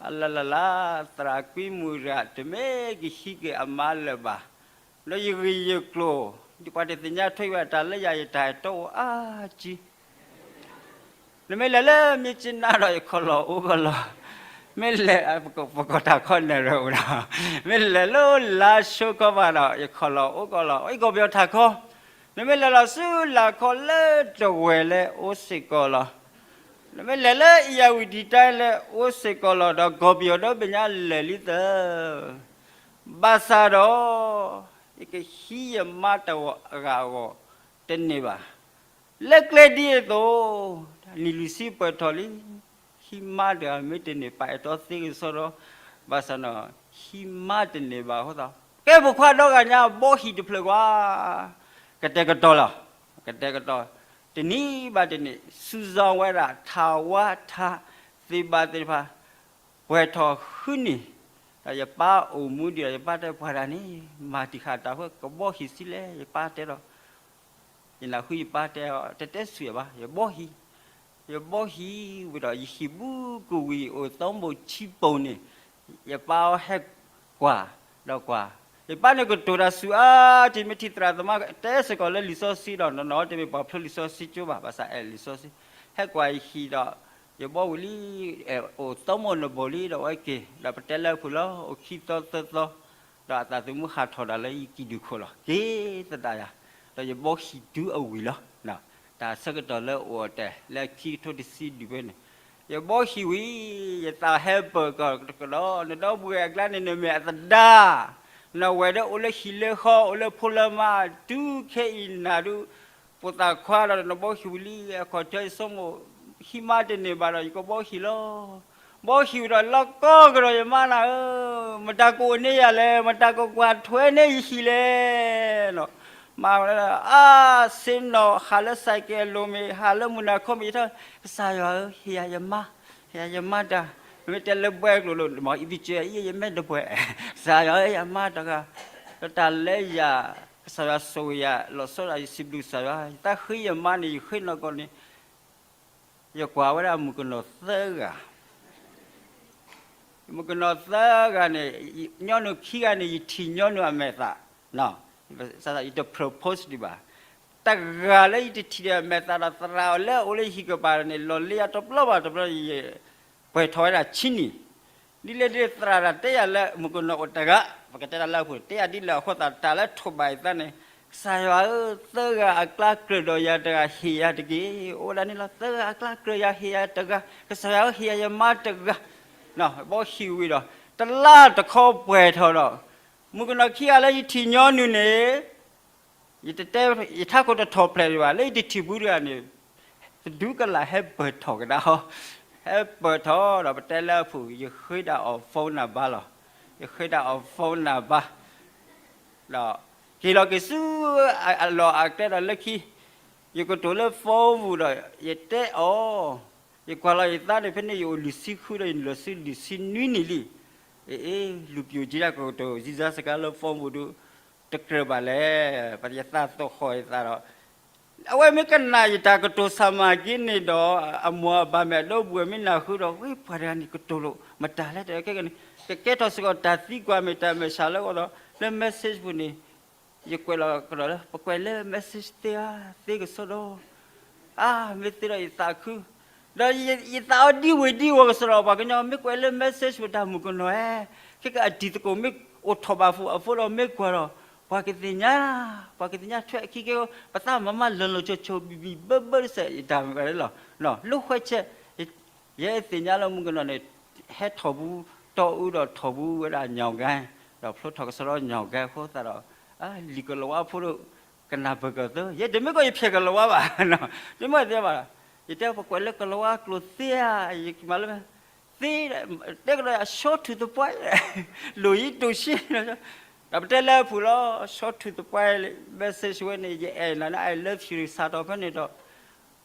အလၢလၢလၢ သရၣ်ကွံမုၣ်တဂၤ တမ့ၢ်ကဟံးက့ၤအမါလၢၤဘၣ်, ဒီးယဂ့ၢ်ယကျိၤ ဒ်ပှၤတသ့ၣ်ညါထွဲယၤ တၢ်လၢယၤ ယတၢ်အဲၣ်တီအိၣ်အါကံ နမ့ၢ်လဲၤလၢမြစ်ကြီးနားဒီး ယခီၣ်လီၢ်အိၣ်ကီၢ်လီၤ, မ့ၢ်လဲၤ ပကိးတၢ်ခီနဲၣ်ရွဲၣ်အိၣ်ဒီး, မ့ၢ်လဲၤလၢလါရှိုးကီၢ်ဘၣ်ဒီး ယခီၣ်လီၢ်အိၣ်ကီၢ်လီၤ, အံၤကီၢ်ပယီၤထးခီ, နမ့ၢ်လဲၤလီၤဆူလၢ်ခီလၢတဝဲၢ်လၢအိၣ်စ့ၢ်ကီးလီၤ. နမ့ၢ်လဲၤလၢအံၤယၤဝံၤဒံးတၢ်လၢအိၣ်စ့ၢ်ကီးလီၤ ဒီးကီၢ်ပယီၤဒီဘ့ၣ်ညါလဲၤလံသၢ ဘၣ်ဆၣ်ဒီး ယကဟံးယမါတဂၤအဂီၢ်တန့ၢ်ဘၣ်. လၢကျဲဒ်အသိး နံၣ်လွံၢ်ဆံပှဲၤထီၣ်လံ, ဟံးမါတဂၤမ့ၢ်တန့ၢ် ပာ်အဲၣ်တီသ့ကစီဒီ, ဘၣ်ဆၣ်နီၤ ဟံးမါတန့ၢ်ဘၣ်အဃိသတး ကဲပိာ်ခွါဒီဂၤညါ ဘီဟံၣ်တဖျၢၣ်ကွၢ်, ကတဲာ်ကတီၤလီၤ, ကတဲာ်ကတီၤ, တနံၤဘၣ်တနံၤ စူၤစီဝဲဒၣ် ထးဝါထး သ့ၣ်ဘၣ်သ့ၣ်တဖၣ် ပှဲၤထီၣ်ဃုနံၣ်, ဒီးယပၢ်အိၣ်မူဒံးဒီး ယပၢ်တဲပှၤဒၣ်န့ၣ် မၤတံာ်ဃာ်တၢ်ဖိ ကဘီဟံၣ်ဆံးလဲၣ် ယပၢ်တဲဒီး ယနၢ်ဟူယပၢ်တဲအီၤ တတဲဆူၣ်ယၤဘၣ်, ယဘီဟံၣ်, ယဘီဟံၣ်ဝံၤဒီး ယဟံၣ်ဘူးကဝံၤ အိၣ်သီဘိၣ်ဆံပိၢ်န့ၣ်, ယပၢ်အီၤဟဲကွၢ်, ဒီးကွၢ်, ယပၢ်န့ၣ်ကတိၤတၢ်ဆူၣ်အါ, တမ့ၢ်ထံၣ်သရၣ်သမါတဲစ့ၢ်ကီးလၢလံာ်စီဆှံဒီး နီၢ်နီၢ်တမ့ၢ်ပှၤဖျိလံာ်စီဆှံကၠိဘၣ်, ဘၣ်ဆၣ်အဲၣ်လံာ်စီဆှံ, ဟဲကွၢ်ယဟံၣ်ဒီး ယဘီဝံၤလံ, အိၣ်သီဘိၣ်နဘိၣ်လံဒီး အဝဲက့ၤ ဒီးပတဲလၢအပူၤလီၤ, အိၣ်ခံသီသၢသီ ဒီးအသးသမူဟးထီၣ်ဒၣ်လၢယကံၣ်ဒုၣ်ခိၣ်လီၤ, က့ၤသဒၣ်ယၤ, ဒီးယဘီဟံၣ်တုၤအဝံၤလီၤ. တၢ်ဆၢကတီၢ်လၢအိၣ်အတဲာ် လၢခံကထိတဆံဒံးဖဲန့ၣ်, ယဘီဟံၣ်ဝံၤ, ယသးဟဲပၢၢ်ကီးကဒီး, နဒီပုၢ်ဝဲၢ်အကျါန့ၣ် နမ့ၢ်အသဒါ, နဝဲၢ်ဒီးအိၣ်လၢဟံၣ်လၢဃီ အိၣ်လၢဖိလၢမါ, တုၤခဲအံၤနၤဒုး ပိာ်သၣ်ခွါဒီး နဘီဟံၣ်ဝံၤလံ, အခီၣ်ထၢယဆိကမိၣ် ဟံးမါတန့ၢ်ဘၣ်ဒီး ယကဘီဟံၣ်လီၤ. ဘီဟံၣ်ဝံၤဒီး လီၤကီကဒီးယမါနၤဧၢ, မတၤကအိၣ်န့ၢ်ယၤလဲၣ်, မတၤကကွၢ်ထွဲန့ၢ်ယဟံၣ်လဲၣ်နီၤ, မၤဝဲဒၣ် အါ ဆ့ၣ်နီၤ ဟးလၢစဲးကဲလိၤမ့ၢ် ဟးလၢမုၢ်နၤခီမ့ၢ် ယထီၣ် ကစၢ်ယွၤဧၢ ဟ့ၣ်ယၤယမါ, ဟ့ၣ်ယၤယမါတၢ်, မ့ၢ်တဲလၢဘှဲကျိာ်လိၤ မ့ၢ်အံၤသံကၢ အံၤယမ့ၢ်တဘှဲး, ကစၢ်ယွၤဧၢ ယမါတဂၤ, ဒီးတၢ်လၢယၤ ကစၢ်ယွၤဆိၣ်ဂ့ၤယၤ လီၤဆီဒၣ်ယစံးဘျုးကစၢ်ယွၤ, ယသးဃ့ယမါန့ၣ် ယဃ့နီၢ်ကီၢ်န့ၣ်, ယကွၢ်ဝဲဒၣ်မုၣ်ကနီၤသၢဂၤ မုၣ်ကနီၤသၢဂၤန့ၣ်, ညီနုၢ်ခံဂၤန့ၣ် ယထံၣ်ညီနုၢ်အမဲာ်သၣ်, ယတ propose ဒံးဘၣ်, တဂၤလၢယတထံၣ်ဒီးအမဲာ်သၣ်ဒီး သရၣ်အီၤလၢအအိၣ်လၢယဟံၣ်ကပၤန့ၣ် လီၤလ့ယၤတဘျီဘၣ်တဘျီ, ယပှဲၤထီၣ်ဝဲဒၣ်ဆံနံၣ်, ဒ်လဲၣ်ဒ်လဲၣ်သရၣ်တၢ်တဲယၤလၢမုၣ်ကနီၤအိၣ်တဂၤ, ပကတဲတၢ်လၢအပူၤ တဲယၤဒ်လဲၣ်အဃိသတး တၢ်လၢထိးဘၣ်ယသးန့ၣ်, ကစၢ်ယွၤဧၢ သၢဂၤအကျါကြၢးဒီးယၤတဂၤ ဟ့ၣ်ယၤတက့ၢ်, အိၣ်ဝဲဒၣ်န့ၣ်လီၤ, သၢဂၤအကျါကြၢးယၤဟ့ၣ်ယၤတဂၤ, ကစၢ်ယွၤဧၢ ဟ့ၣ်ယၤယမါတဂၤ, ဘီဟံၣ်ဝံၤဒီး တလါတခီပှဲၤထီၣ်ဒီး, မုၣ်ကနီၤခံဂၤလၢယထံၣ်ညီနုၢ်န့ၣ်, ယတတဲ ယထးခိၣ်တထီၣ်ဖျဲးဒံးဘၣ်, လၢယတထံၣ်ဘူးတဂၤန့ၣ်, တဒူကလၢ်ဟဲပၢၢ်ထီၣ်ကဒါဟီ, ဟဲပၢၢ်ထီၣ်ဒီးပတဲလၢအပူၤ ယဃ့ဒၣ်အီၤ phone number လီၤ, ယဃ့ဒၣ်အီၤ phone number ဒီး က့ၤလီၤက့ၤဆူ အလီၢ်အကျဲဒီးလၢခံ, ယကတိၤလၢ phone ပူၤဒီး ယတဲအီၤ, ယကွၢ်လီၤယသးန့ၣ် ဖဲန့ၣ်ယအိၣ်လွံၢ်ဆံဃုဒီး ယနုာ်လီၤဆူလွံၢ်ဆံနွံနံၣ်လံ, အ့ လူၤပျိာ်က့ၤဒၣ်ကတိၤ စံစါစကါလၢ phone ပူၤဒုး တကြၢးဘၣ်လဲၣ်, ပယသးသဟီၣ်ယသးဒီး အဝဲမ့ၢ်ကနၣ်ယတၢ်ကတိၤဆၢမၤက့န့ၣ်ဒီး အမိၢ်အပၢ်မ့ၢ်အဒီပုၢ်ဝဲၢ်မ့ၢ်နၢ်ဟူဒီး ဝဲပှၤတဂၤန့ၣ်ကတိၤလိာ်မတၤလဲၣ် တဲခဲကနံၣ် ကကဲထီၣ်စ့ၢ်ကီးတၢ်သံကွၢ်မ့ၢ်တၢ်မဲာ်ဆှးလၢအဂီၢ်ဒီး လၢ message ပူၤန့ၣ် ယကွဲးလီၤကဒီးလၢ ပကွဲးလၢ message သ့ဧါ, သ့ကစီဒီ အါ မ့ၢ်သ့ဒီးယသးခု, ဒီးယသးအီၤဒံဝ့ၤဒံဝီၤကစီဒီ ပှၤကညီမ့ၢ်ကွဲးလၢ message ပူၤတၢ်မုၣ်ကနီၤဧၢ, ခဲကအတံၤသကိးမ့ၢ်အိၣ်ထီၣ်ဘၣ်ဖုးအဖိဒီးမ့ၢ်ကွၢ်ဒီး ပှၤကသ့ၣ်ညါ, ပှၤကသ့ၣ်ညါထွဲအခံက့ ပသးမၤမၤလီၤလီၤဆီဆီ ဘံၣ်ဘံၣ်ဘၢဘၢတစဲး ယတၢ်မ့ၢ်ကွၢ်လီၤ, လိာ်ဃဲဆဲး, ယဲသ့ၣ်ညါလၢမုၣ်ကနီၤန့ၣ် ဟဲထီၣ်ဘူးတီအူဒီးထီၣ်ဘူးဝဲဒၣ်ညီၣ်ကဲ, ဒီးဖျိထီၣ်ကစီဒီညီၣ်ကဲအဃိသတးဒီး လံာ်ကလီၤဝါဖိဒိၣ် ကနၢ်ပၢၢ်ကီၢ်သၢ, ယဲတမ့ၢ်ကီးယဖျဲၣ်ကလီၤဝါဘၣ်, တမ့ၢ်သ့ဘၣ်, ယတဲပကွဲးလၢကလီၤဝါကျိာ်သ့ဧါ, ယမၤလၢ သ့, တဲကဒီး အ short to the point လိၣ်ယံၤတိၢ်ဆံ, ဒီးပတဲလၢအပူၤလီၤ short to the point message ဝဲန့ၣ် ယအဲၣ်နၤန့ၣ် I love you စးထီၣ်ဖဲန့ၣ်ဒီး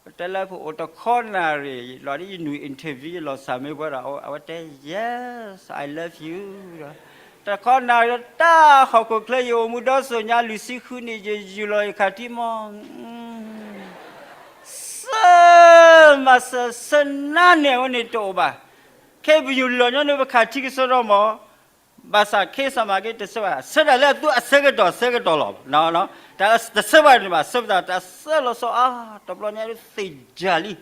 ပတဲလၢအပူၤအိၣ်တခီနၣ်ရံၣ် လီၤဒ်ယနုာ် interview ယလီၤစၢ်မ့ၢ်ပှဲၤဒီး အဝဲတဲ Yes, I love you ဒီး တခီနၣ်ရံၣ်ဒီး တၢ်ဟီၣ်ခိၣ်ချၢယအိၣ်မူဒီစိၤညါလွံၢ်ဆံဃုနံၣ် ယယူၤလီၤယခးထံမီၢ် ဆၢမၤစၢၤဆၢနါန့ၣ် အဝဲန့ၣ်တအိၣ်ဘၣ်. ခဲပယူၤလီၤညီနုၢ်ပခးထံကစီဒီမီၢ်, ဘၣ်ဆၣ်ခဲစၢ်မၤက့တဆၢဘၣ်, ဆၢဒၣ်လၢအသူအဆၢကတီၢ်ဆၢကတီၢ်လီၤ. တၢ်တဆၢဘၣ်န့ၣ်ဘၣ်, ဆၢဘၣ်တၢ်ဆၢလီၤဆီအါ, တဘျီညါဒုးသ့ၣ်ယၢ်လံ.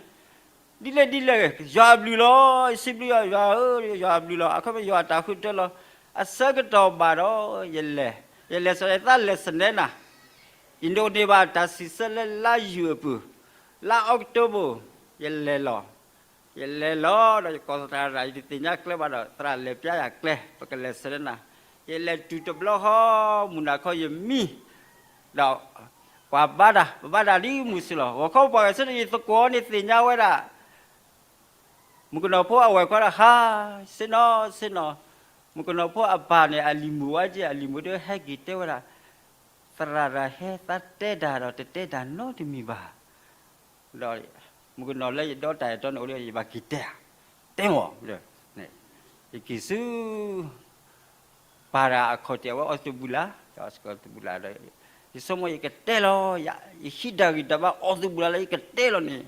ဒ်လဲၣ်ဒ်လဲၣ်ဂ့ၤ, ယွၤအဘျုးလီၤ, ယစံးဘျုးယွၤ, ယွၤဧၢ, ယွၤအဘျုးလီၤ, အခီပညီယွၤအတၢ်ဃုထၢလီၤ. အဆၢကတီၢ်ဘၣ်ဒီး ယလဲၤ, ယလဲၤစ့ၢ်ယသးလဲၤစနဲနၤ ယဒိးန့ၢ်ဘၣ်တၢ်စံးဆၢလၢလါယူၤအပူၤ, လါအီးကထိဘၢၣ်, ယလဲၤလီၤ, ယလဲၤလီၤဒီးယကိးသရၣ် ယတသ့ၣ်ညါကျဲဘၣ်ဒီး သရၣ်လဲၤပျါယၤကျဲ ပကလဲၤဆၢနၤ, ယလဲၤတုၤတဘျီဃီ မုၢ်နၤခီယမံ, ဒီး ပှၤဘါတၢ် ပဘါတၢ်ဒ်မုၢ်စ့ၢ်လီၤ. ဂီၤခီပှၤဂဲၤဆၢထၢၣ် ယသကိးန့ၣ်သ့ၣ်ညါဝဲဒၣ် မုၣ်ကနီၤဖိအဝဲၢ်ခွါဒီး ဟါ, ဆ့ၣ်နီၤ ဆ့ၣ်နီၤ, မုၣ်ကနီၤဖိအပၢ်န့ၣ် အလံၤမုၣ်ဝဲက့ အလံၤမုၣ်ဒီးဟဲက့ၤတဲဝဲဒၣ်, သရၣ်တၢ်ဟဲသးတဲတၢ်ဒီး တတဲတၢ်နီတမံၤဘၣ်, ဒီးမုၣ်ကနီၤလၢယဒီတၢ်အဲၣ်တီန့ၣ်အိၣ်ဒီး ယဘၣ်က့ၤတဲဧါ, တဲမီၤ, ယက့ၤဆူ ပၢ်တဂၤအခီၣ်ထံး အဝဲအီၣ်သဘုၣ်လါ, အီၣ်သဘုၣ်လါဒီး ယဆိကမိၣ်ယကတဲလီၤ, ယဟံးတၢ်ဂံၢ်တၢ်ဘါအီၣ်သဘုၣ်လါလၢယကတဲလီၤန့ၣ်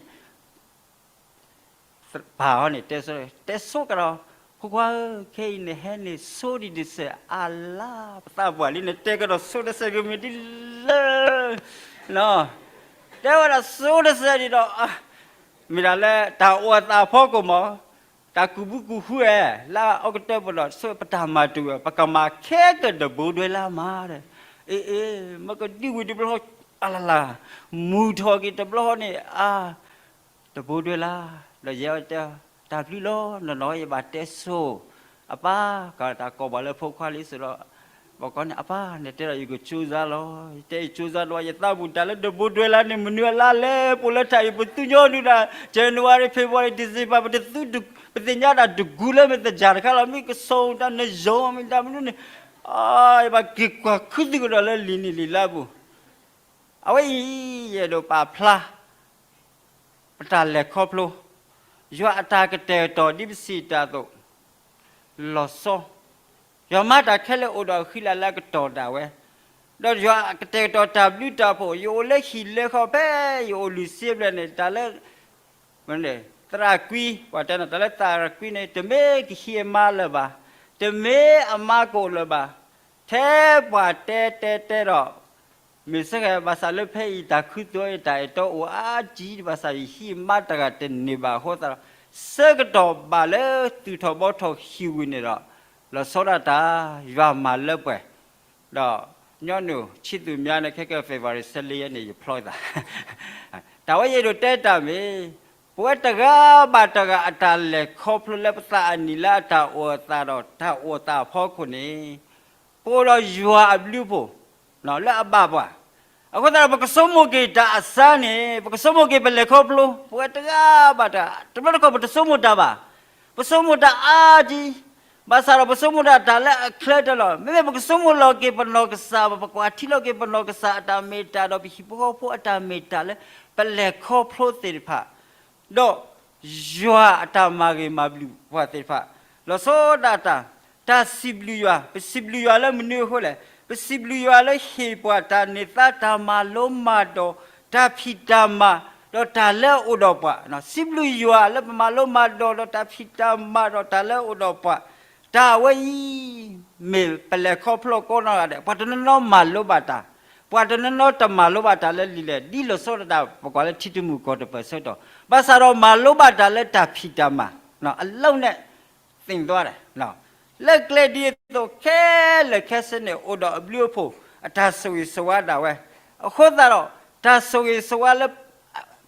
ပၢ်ဟီန့ၣ် တဲဆိကဒီး, ဖိခွါဧၢ, ခဲအံၤနဟဲန့ၣ် ဆိဒံးတစဲးအါလါ, ပသးပှၢ်လံ နတဲကဒီးဆိတစဲးကမ့ၢ်ဒ်လဲၣ်, တဲဝဲဒၣ်ဆိတစဲးဒံးဒီး မ့ၢ်ဒၣ်လၢတၢ်အိၣ်အသးအဖီခိၣ်မး, တၢ်ကူၣ်ဘုကူၣ်ဃုဧဲ, လၢအီးကထိဘၢၣ်ဒီး ဆိပတၢ်မၤတဝံၤ ပကမၤခဲကတဘိဒွဲလါမး, အ့ အ့ မ့ၢ်ကဒံဝံၤတဘျီဃီ အလလါ, မုၢ်ထီၣ်က့ၤတဘျီဃီန့ၣ် အါ တဘိဒွဲလါ, ဒီးယဲတဲ တၢ်ဘျုးလီၤ, နီၢ်နီၢ်ယဘၣ်တဲဆိ, အပၢ် ကတၢ်ကိးပှၤလၢဖိခွါလံဆိဒီး ဘၣ်ကီန့ၣ် အပၢ် နတဲဒီးယကကၠိစါလီၤ, ယတဲယကၠိစါလီၤ ယသးပူၤတၢ်လၢတဘိဒွဲလါန့ၣ် မနုၤအလါလဲၣ်, ပအိၣ်လၢတၢ်အံၤ ပသူညီနုၢ်တၢ် January February December ပတသူ ပသ့ၣ်ညါတၢ်တကူလၢမ့ၢ်သ့ၣ်ညါတခါလီၤ, မ့ၢ်ကစီၤတၢ်နယီၤမ့ၢ်တၢ်မနုၤန့ၣ်, ယဘၣ်က့ၤကွၢ်ခုသူကဒီးလၢလံာ်န့ၣ်လံာ်လါပူၤ, အဝဲအံၤ ယအဲၣ်ဒိးပာ်ဖျါ ပတၢ်လဲၤခီဖျိ ယွၤအတၢ်ကတဲာ်ကတီၤဒ်ပစံးတၢ်အသိး လီၤဆီ, ယွၤမၤတၢ်ခဲလၢာ်အိၣ်ဒီးအဃံလၤလၢအကတီၢ်ဒၣ်ဝဲ, ဒီးယွၤအကတဲာ်ကတီၤတၢ်ဘျုးတၢ်ဖှိၣ် ယအိၣ်လၢဟံၣ်လၢဃီဖဲ ယအိၣ်လွံၢ်ဆံဘျဲၣ်န့ၣ် တၢ်လၢ သရၣ်ကွံ ပှၤတဲန့ၣ် တၢ်လၢသရၣ်ကွံန့ၣ် တမ့ၢ်ကဟံးအမါလၢၤဘၣ်, တမ့ၢ်အမါကအိၣ်လၢၤဘၣ်, ထဲပှၤတဲတဲတဲဒီး မ့ၢ်စ့ၢ်ကီး ဘၣ်ဆၣ်လၢဖဲအံၤတၢ်ခူသူၣ်အံၤ တၢ်အဲၣ်တီအိၣ်အါကံ ဘၣ်ဆၣ်ယဟံးမါတဂၤတန့ၢ်ဘၣ်အဃိသတးဒီး ဆၢကတီၢ်ဘၣ်လၢသုးထီၣ်ဘီထီၣ်ဟံၣ်ဝံၤန့ၣ်ဒီး လီၤဆီဒၣ်တၢ် ယွၤမၤလၢပှဲၤ, ဒီးညီနုၢ်ဆံသူၣ်မၠါန့ၣ် ခဲကဲ February ဆၢလ့ယဲန့ၣ် ယဖျီသး တၢ်ဝဲယအဲၣ်ဒိးတဲတၢ်မ့ၢ် ပဝဲတဂၤဘၣ်တဂၤအတၢ်လဲၤခီဖျိလၢပသးအနံၣ်လၢအတၢ်အိၣ်အသးဒီး တၢ်အိၣ်သးအဖီခိၣ်န့ၣ် ပအိၣ်ဒီးယွၤအဘျုးအဖှိၣ် လၢအဘၣ်ပှၤ, အဃိသတးဒီး ပကဆိကမိၣ်က့ၤတၢ်အစၢန့ၣ် ပကဆိကမိၣ်က့ၤပလဲၤခီဖျိ ပဝဲတဂၤဘၣ်တဂၤ တဘျီတခီၣ်ပတဆိကမိၣ်တၢ်ဘၣ်, ပဆိကမိၣ်တၢ်အါဒံး, ဘၣ်ဆၣ်ဒီးပဆိကမိၣ်တၢ်တၢ်လၢအချၢတၢ်လီၤ. မ့မ့ၢ်ပကဆိကမိၣ်လီၤက့ၤပနီၢ်ကစၢ်ဘၣ်, ပကွၢ်ထံလီၤက့ၤပနီၢ်ကစၢ်အတၢ်မ့ၢ်တၢ်ဒီး ပဟံၣ်ဖိဃီဖိအတၢ်မ့ၢ်တၢ်လၢ ပလဲၤခီဖျိသ့ၣ်တဖၣ် ဒီးယွၤအတၢ်မၤဂ့ၤမၤဘျုးပှၤသ့ၣ်တဖၣ်, လီၤဆီဒၣ်တၢ်, တၢ်စံးဘျုးယွၤ, ပစံးဘျုးယွၤလၢမနုၤအဃိလဲၣ်, ပစံးဘျုးယွၤလၢဟ့ၣ်ပှၤတၢ်န့ၢ်သါ တၢ်မၤလိမၤဒိး, တၢ်ဖံးတၢ်မၤ, ဒီးတၢ်လၢအအိၣ်ဒီးပှၤ, စံးဘျုးယွၤလၢပမၤလိမၤဒိးဒီးတၢ်ဖံးတၢ်မၤဒီးတၢ်လၢအအိၣ်ဒီးပှၤ, တၢ်အဝဲအံၤ မ့ၢ်ပလဲၤခီဖျိကိးနီၢ်ဂၤဒဲး, ပှၤတနီၤနီၤမၤလိဘၣ်တၢ်, ပှၤတနီၤနီၤတမၤလိဘၣ်တၢ်လၢလံာ်လဲၣ်, ဒ်လီၤဆီဒၣ်တၢ် ပကွၢ်လၢထံတမုၢ်ကီၢ်တပၢၢ်ဆၢကတီၢ်, ဘၣ်ဆၣ်ဒီးမၤလိဘၣ်တၢ်လၢတၢ်ဖံးတၢ်မၤ, အလုပ်နဲ့ သင်သွားတယ်, လၢကျဲဒ်သိးခဲလၢာ်ခဲဆ့န့ၣ် အိၣ်ဒီးအဘျုးအဖှိၣ် အတၢ်ဆိၣ်ဂ့ၤဆိၣ်ဝါဒၣ်ဝဲ, အဃိသတးဒီး တၢ်ဆိၣ်ဂ့ၤဆိၣ်ဝါလၢ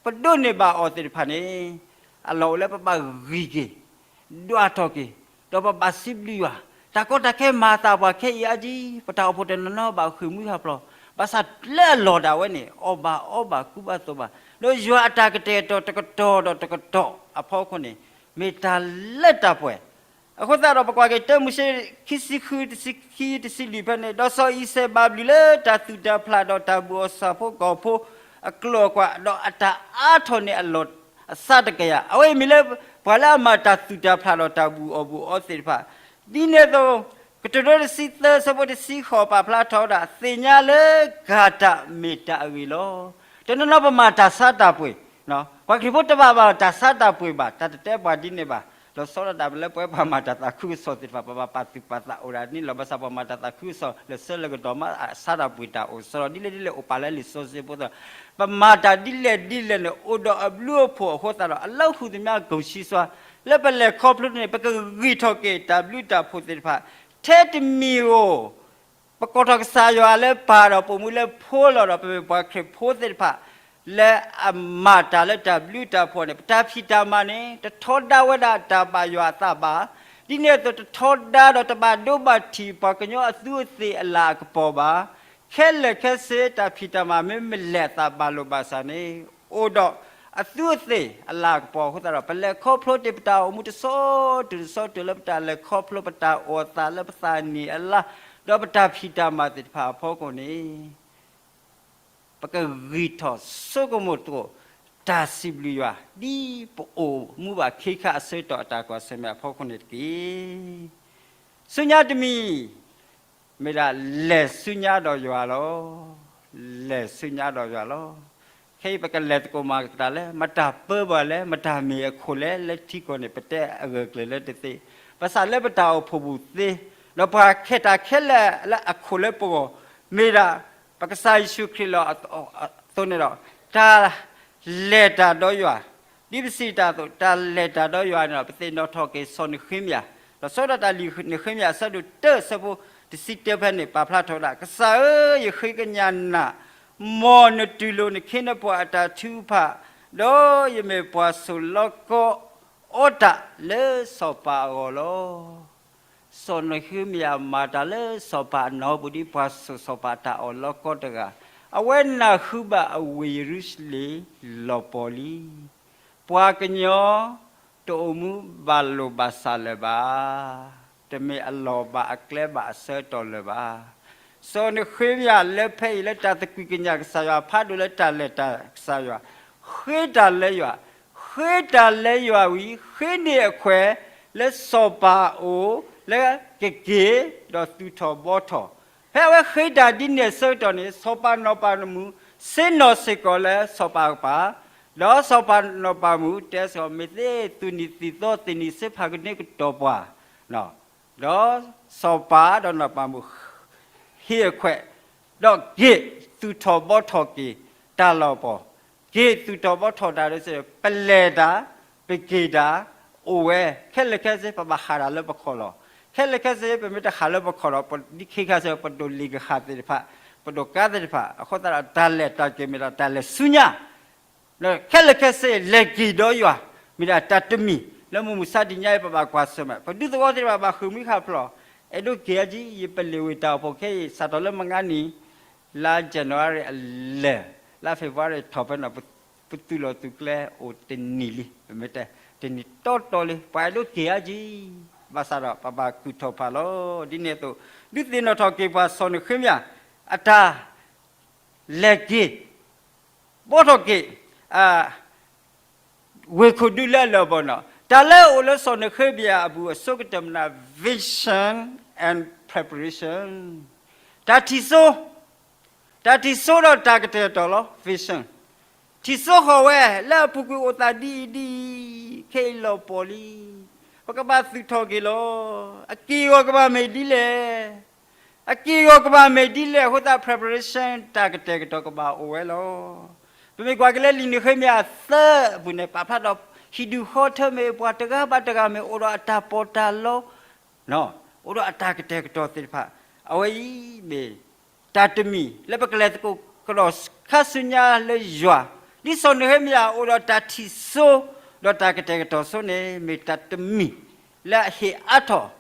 ပဒိးန့ၢ်ဘၣ်အီၤသ့ၣ်တဖၣ်န့ၣ် အလီၢ်အိၣ်လၢပဘၣ်ဂံၢ်က့ၤ ဒွးထီၣ်က့ၤ, ဒီးပဘၣ်စံးဘျုးယွၤ, တၢ်ကီတၢ်ခဲမၤအသးပှၤခဲအံၤအါကံ, ပတၢ်အိၣ်ဖှိၣ်တနီၤနီၤဘၣ်ဃ့ၢ်မှံဟးဖျိး, ဘၣ်ဆၣ်လၢအလီၢ်ဒၣ်ဝဲန့ၣ် အီၣ်ဘၣ်အီဘၣ်ကူဘၣ်သိးဘၣ်, ဒီးယွၤအတၢ်ကတဲာ်ကတီၤတကတီၢ်ဒီးတကတီၢ်အဖီခိၣ်န့ၣ် မ့ၢ်တၢ်လၢတၢ်ပှဲၤ, အဃိသတးဒီး ပကွၢ်က့ၤတၢမိၤၡ့ ခံဆံဃု တဆံခံ တဆံလွံၢ်ဖဲန့ၣ်, ဒီးစီၤအံၤစဲးဘၣ်ဘျုးလၢတၢ်သူၣ်တၢ်ဖျးဒီးတၢ်ဘူၣ်အီၣ်ဆၣ်ဖိကီၢ်ဖိ အကျိာ်အကွာ်, ဒီးအတၢ်အါထီၣ်န့ၢ်အလီၢ် အစးတကယၤ, အဝဲအံၤမ့ၢ်လၢ ပှၤလၢအမၤတၢ်သူၣ်တၢ်ဖျးဒီးတၢ်ဘူၣ်အီၣ်ဘူၣ်အီသ့ၣ်တဖၣ်, ဒ်န့ၣ်အသိး ကတိၤဒိတဆံသၢ ဆၢဖိတဆံဃိး ပာ်ဖျါထီၣ်ဝဲဒၣ် သ့ၣ်ညါလၢဂၤတၢ်မ့ၢ်တၢ်အဂ့ၤလီၤ. တနီၤနီၤပမၤတၢ်ဆါတၢ်ပှ့ၤ, ပှၤခရံာ်ဖိတဘၣ်ဘၣ်တၢ်ဆါတၢ်ပှ့ၤဘၣ်, တၢ်တတဲပှၤဒ်န့ၣ်ဘၣ်, လီၤဆီဒၣ်တၢ်လၢပဝဲပှၤမၤတၢ်သးခုကစီၣ်သ့ၣ်တဖၣ် ပဘၣ်ပာ်သူၣ်ပာ်သးအိၣ်ဒၣ်န့ၣ်လီၤ. ဘၣ်ဆၣ်ပှၤမၤတၢ်သးခုကစီၣ် လၢာ်ဆၢလၢာ်ကတီၢ်မး အဆါတၢ်ပှ့ၤတၢ်အိၣ်ဆီလီၤ ဒ်လဲၣ်ဒ်လဲၣ်အိၣ်ပာ်လၢလံာ်စီဆှံဖိသတး, ပမၤတၢ်ဒ်လဲၣ်ဒ်လဲၣ်န့ၣ် အိၣ်ဒီးအဘျုးအဖှိၣ်အဃိသတးဒီး အလၢဃုာ်သမျးကိၣ်ဆံစွါ လၢပလဲၤခီဖျိန့ၣ် ပကဂံၢ်ထီၣ်က့ၤတၢ်ဘျုးတၢ်ဖှိၣ်သ့ၣ်တဖၣ် ထဲတမံၤဧိၤ ပကိးထီၣ်ကစၢ်ယွၤလၢပၢ်ဒီး ပအိၣ်မူလၢဖိလီၤဒီး ပမ့ၢ်ပှၤခရံာ်ဖိသ့ၣ်တဖၣ် လၢအမၤတၢ်လၢတၢ်ဘျုးတၢ်ဖှိၣ်န့ၣ် ပတၢ်ဖံးတၢ်မၤန့ၣ် တထီဒါဝဲဒၣ်တၢ်ဘၣ်ယွၤအသးဘၣ်. ဒ်န့ၣ်အသိး တထီဒါဒီးတဘၣ်ဒိဘၣ်ထံးပှၤကညီအသူးအသ့ၣ်အလၤအကပီၤဘၣ်. ခဲလၢာ်ခဲဆ့ တၢ်ဖံးတၢ်မၤမ့ၢ်မလဲၣ်အသးဘၣ်လိာ်ဘၣ်စးန့ၣ် အိၣ်ဒီးအသူးအသ့ၣ်အလၤအကပီၤအဃိသတးဒီး ပလဲၤခီဖျိတ့ၢ်ပတၢ်အိၣ်မူတဆီတဆီတဆီလၢပတၢ်လဲၤခီဖျိပတၢ်အိၣ်အသးလၢပသးနံၣ်အလါ ဒီးပတၢ်ဖံးတၢ်မၤသ့ၣ်တဖၣ်အဖီခိၣ်န့ၣ် ပကဂံၢ်ထီၣ်ဆိကမိၣ်သကိး တၢ်စံးဘျုးယွၤ ဒ်ပအိၣ်မူဘၣ်ခ့ခါအဆၢကတီၢ်အတၢ်ကွၢ်ဆၢၣ်မဲာ်အဖီခိၣ်န့ၣ်တက့ၢ်. ဆူညါတမံၤ မ့ၢ်ဒၣ်လဲၤဆူညါဒီးယွၤလီၤ. လဲၤဆူညါဒီးယွၤလီၤ. ခဲအံၤပကလဲၤသကိးမၤကတၢ်လဲၣ်, မတၤပၢဘၣ်လဲၣ်, မတၤမ့ၢ်အခိၣ်လဲၣ်, လၢထံကီၢ်န့ၣ် ပတဲအဂၢၢ်ကျၢၤလၢတသ့, ဘၣ်ဆၣ်လၢပတၢ်အိၣ်ဖှိၣ်ပူၤသ့, ဒီးပှၤခဲတၢ်ခဲလၢာ်လၢအခိၣ်လၢပဂီၢ်, မ့ၢ်ဒၣ် ပကစၢ်ယ့ၣ်ၡူးခရံာ်လီၤအသိးန့ၣ်ဒီး, တၢ်လဲၤတၢ်ဒီးယွၤ, ဒ်ပစံးတၢ်အသိး တၢ်လဲၤတၢ်ဒီးယွၤန့ၣ်ဒီး ပသ့ၣ်နီၣ်ထီၣ်က့ၤစီၤနဃ့မယၤ, ဒီးဆၢကတီၢ်တၢ်လံာ်နဃ့မယၤ အဆၢဒိၣ်တၢ အဆၢဖိတဆံတၢဖဲန့ၣ် ပာ်ဖျါထီၣ်ဝဲဒၣ်, ကစၢ်ဧၢ, ယဃ့ကညးနၤ, မ်နတူၢ်လိာ်နခ့နပှၤအတၢ်ထုကဖၣ်, ဒီးယမ့ၢ်ပှၤစိာ်လီၤကီအီတၢ်လၢစီၤပၤအဂီၢ်လီၤ. စီၤနဃ့မယၤမၤတၢ်လၢစီၤပၤအနီၢ်ပူၤ ဒ်ပှၤစိာ်စီၤပၤအတၢ်အီၣ်လီၤကီတဂၤ, အဝဲနၢ်ဟူဘၣ်အဝ့ၢ်ယရူၤၡလ့ၣ်လီၤပှီၢ်လံ. ပှၤကညီ တအိၣ်မူဘၣ်လိာ်ဘၣ်စးလၢၤဘၣ်, တမ့ၢ်အလီၢ်ဘၣ်အကျဲဘၣ်အဆၢကတီၢ်လၢၤဘၣ်. စီၤနဃ့မယၤလၢဖဲအံၤလၢတၢ်သကွံာ်ကညးကစၢ်ယွၤ ဖးဒိၣ်လၢတၢ်လဲၤတၢ်ကစၢ်ယွၤ, ဃ့တၢ်လၢယွၤ, ဃ့တၢ်လၢယွၤဝံၤ ဃ့န့ၢ်အခွဲး လၢစီၤပၤအအိၣ် လၢကက့ၤ ဒီးသူၣ်ထီၣ်ဘှီထီၣ်, ဖဲအဝဲဃ့တၢ်ဒ်န့ၣ်အဆၢကတီၢ်န့ၣ် စီၤပၤနီၢ်ပၤမုၣ် ဆ့ၣ်နီၤစ့ၢ်ကီးလၢစီၤပၤကပၤ, ဒီးစီၤပၤနီၢ်ပၤမုၣ်တဲစ့ၢ်ကီး မ့ၢ်သ့ၣ်သူၣ်နံၣ်သံၣ်သီသ့ၣ်နံၣ်စ့ဖးကန့ၢ်ကတီၢ်ပှၤ, ဒီးစီၤပၤဒီးနီၢ်ပၤမုၣ် ဟ့ၣ်အခွဲး, ဒီးက့ၤသူၣ်ထီၣ်ဘှီထီၣ်က့ၤတၢ်လီၢ်ပီၢ်, က့ၤသူၣ်ထီၣ်ဘှီထီၣ်တၢ်ဒီး ပလဲၤတၢ်, ပက့ၤတၢ်, အိၣ်ဝဲ, ခဲလၢာ်ခဲဆ့ ပဘၣ်ဟးတၢ်လၢပခီၣ်လီၤ. ခဲလၢာ်ခဲဆ့ ပမ့ၢ်တဟးလၢပခီၣ်လီၤ ဒ်ခ့ခါဆၢ ပဒိၣ်လံာ်ကဟၣ်သ့ၣ်တဖၣ်, ပဒိၣ်ကါသ့ၣ်တဖၣ်, အဃိသတးဒီး တၢ်လဲၤတၢ်က့ၤမ့ၢ်ဒၣ်တၢ်လဲၤဆူညါ ခဲလၢာ်ခဲဆ့ လဲၤက့ၤဒီးယွၤ မ့ၢ်ဒၣ်တၢ်တမံၤ လၢမုၢ်မဆါတနံၤအံၤ ပဘၣ်ကွၢ်ဆၢၣ်မဲာ်, ပဒူသဝီသ့ၣ်တဖၣ်ဘၣ်ဃ့ၢ်မှံဟးဖျိး, အဲၣ်ဒိးက့ၤဧါကံ, ယပလံာ်ဝ့ၢ်တၢ်အိၣ်ဖှိၣ်ခဲအံၤ စးထီၣ်လၢမုၢ်နံၤ လါယနူၤအါရံၤအလၢာ်, လါ February ထီၣ်ဖဲန့ၣ် ပသူၣ်လီၤသုးကျဲအိၣ်တနံၤလံ, ပမ့ၢ်တဲ တနံၤတီတီလံ, ပှၤအဲၣ်ဒိးက့ၤဧါကံ, ဘၣ်ဆၣ်ဒီးပဘၣ်ကူၣ်ထီၣ်ဖးလီၤ. ဒ်န့ၣ်အသိး ဒုးသ့ၣ်နီၣ်ထီၣ်က့ၤပှၤစီၤနဃ့မယၤ အတၢ် လဲၤက့ၤ ဘှီထီၣ်က့ၤ ဝ့ၢ်ခိၣ်ဒူလၢအလၢၢ်အပီၢ်န့ၣ်, တၢ်လၢအအိၣ်လၢစီၤနဃ့မယၤအပူၤအဆိကတၢၢ်မနုၤ vision and preparation, တၢ်ထံၣ်စိ, တၢ်ထံၣ်စိဒီးတၢ်ကတဲာ်ကတီၤလီၤ vision, ထံၣ်စိဃီၤဝဲ လၢအပူၤကွံာ်အိၣ်သးဒ်အံၤဒ်အံၤ, ခဲအံၤလီၤပှီၢ်လံ, ပကဘၣ်သူၣ်ထီၣ်က့ၤလီၤ. အက့ၢ်အဂီၤကဘၣ်မ့ၢ်ဒ်လဲၣ် အက့ၢ်အဂီၤကဘၣ်မ့ၢ်ဒ်လဲၣ်အဃိသတး preparation တၢ်ကတဲာ်ကတီၤကဘၣ်အိၣ်ဝဲလီၤ. ပမ့ၢ်ကွၢ်က့ၤလၢလံာ်နဃ့မယၤအသၢအပူၤန့ၣ် ပာ်ဖျါဒီး ဟံၣ်ဒူၣ်ဃီထၢမ့ၢ် ပှၤတဂၤဘၣ်တဂၤမ့ၢ် အိၣ်ဒီးအတၢ်ပီးတၢ်လီ အိၣ်ဒီးအတၢ်ကတဲာ်ကတီၤသ့ၣ်တဖၣ်, အဝဲအံၤမ့ၢ် တၢ်တမံၤလၢပကလဲၤသကိးကဒီးခါဆူညါလၢယွၤ, ဒ်စီၤနဃ့မယၤအိၣ်ဒီးတၢ်ထံၣ်စိ ဒီးတၢ်ကတဲာ်ကတီၤစိန့ၣ် မ့ၢ်တၢ်တမံၤလၢအဟ့ၣ်အါထီၣ်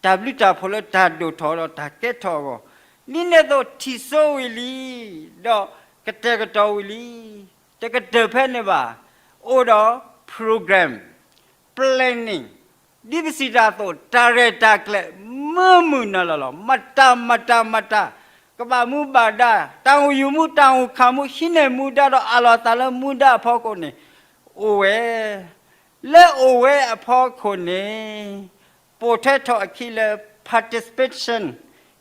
တၢ်ဘျုးတၢ်ဖှိၣ်လၢတၢ်ဒိၣ်ထီၣ်ဒီးတၢ်ကဲထီၣ်အဂီၢ်, ဒ်န့ၣ်အသိးထံၣ်စိဝံၤလံ, ဒီးကတဲာ်ကတီၤဝံၤလံ, တကတၢၢ်ဖဲန့ၣ်ဘၣ်, အိၣ်ဒီး program, planning, ဒ်ပစံးတၢ်အသိး တၢ်ရဲၣ်တၢ်ကျဲၤ မုာ်မုာ်နီၢ်နီၢ်လီၤ. မတၤမတၤမတၤ ကဘၣ်မူဘၣ်ဒါ, တၢ်အိၣ်ယုာ်မူ တၢ်အိၣ်ခးမူ ဟံးန့ၢ်မူဒါဒီးအလီၤသးလၢမူဒါအဖီခိၣ်န့ၣ် အိၣ်ဝဲ, လၢအိၣ်ဝဲအဖီခိၣ်န့ၣ် ပိာ်ထွဲထီၣ်အခံလၢ participation,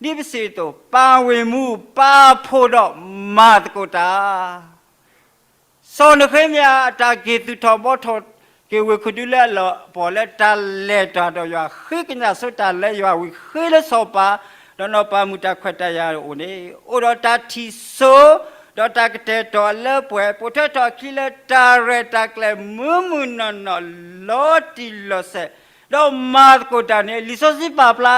ဒ်ပစံးအသိး ပာ်ဝ့ၢ်မူ ပာ်ဖှိၣ်ဒီးမၤသကိးတၢ် စီၤနဃ့မယၤအတၢ်က့ၤသူၣ်ထီၣ်ဘှီထီၣ်က့ၤဝ့ၢ်ခိၣ်ဒူလၢအလီၢ်အပီၢ် လၢတၢ်လဲၤတၢ်ဒီးယွၤ ဃ့ကညးဆိတၢ်လၢယွၤဝံၤ ဃ့လၢစီၤပၤ ဒီးနီၢ်ပၤမုၣ်တၢ်ခွဲးတၢ်ယာ်အအိၣ်န့ၣ် အိၣ်ဒီးတၢ်ထံၣ်စိ ဒီးတၢ်ကတဲာ်ကတီၤအလၢပှဲၤ ပိာ်ထွဲထီၣ်အခံလၢတၢ်ရဲၣ်တၢ်ကျဲၤ မုာ်မုာ်နီၢ်နီၢ် လီၤတံၢ်လီၤဆဲး ဒီးမၤသကိးတၢ်န့ၣ် လံာ်စီဆှံပာ်ဖျါ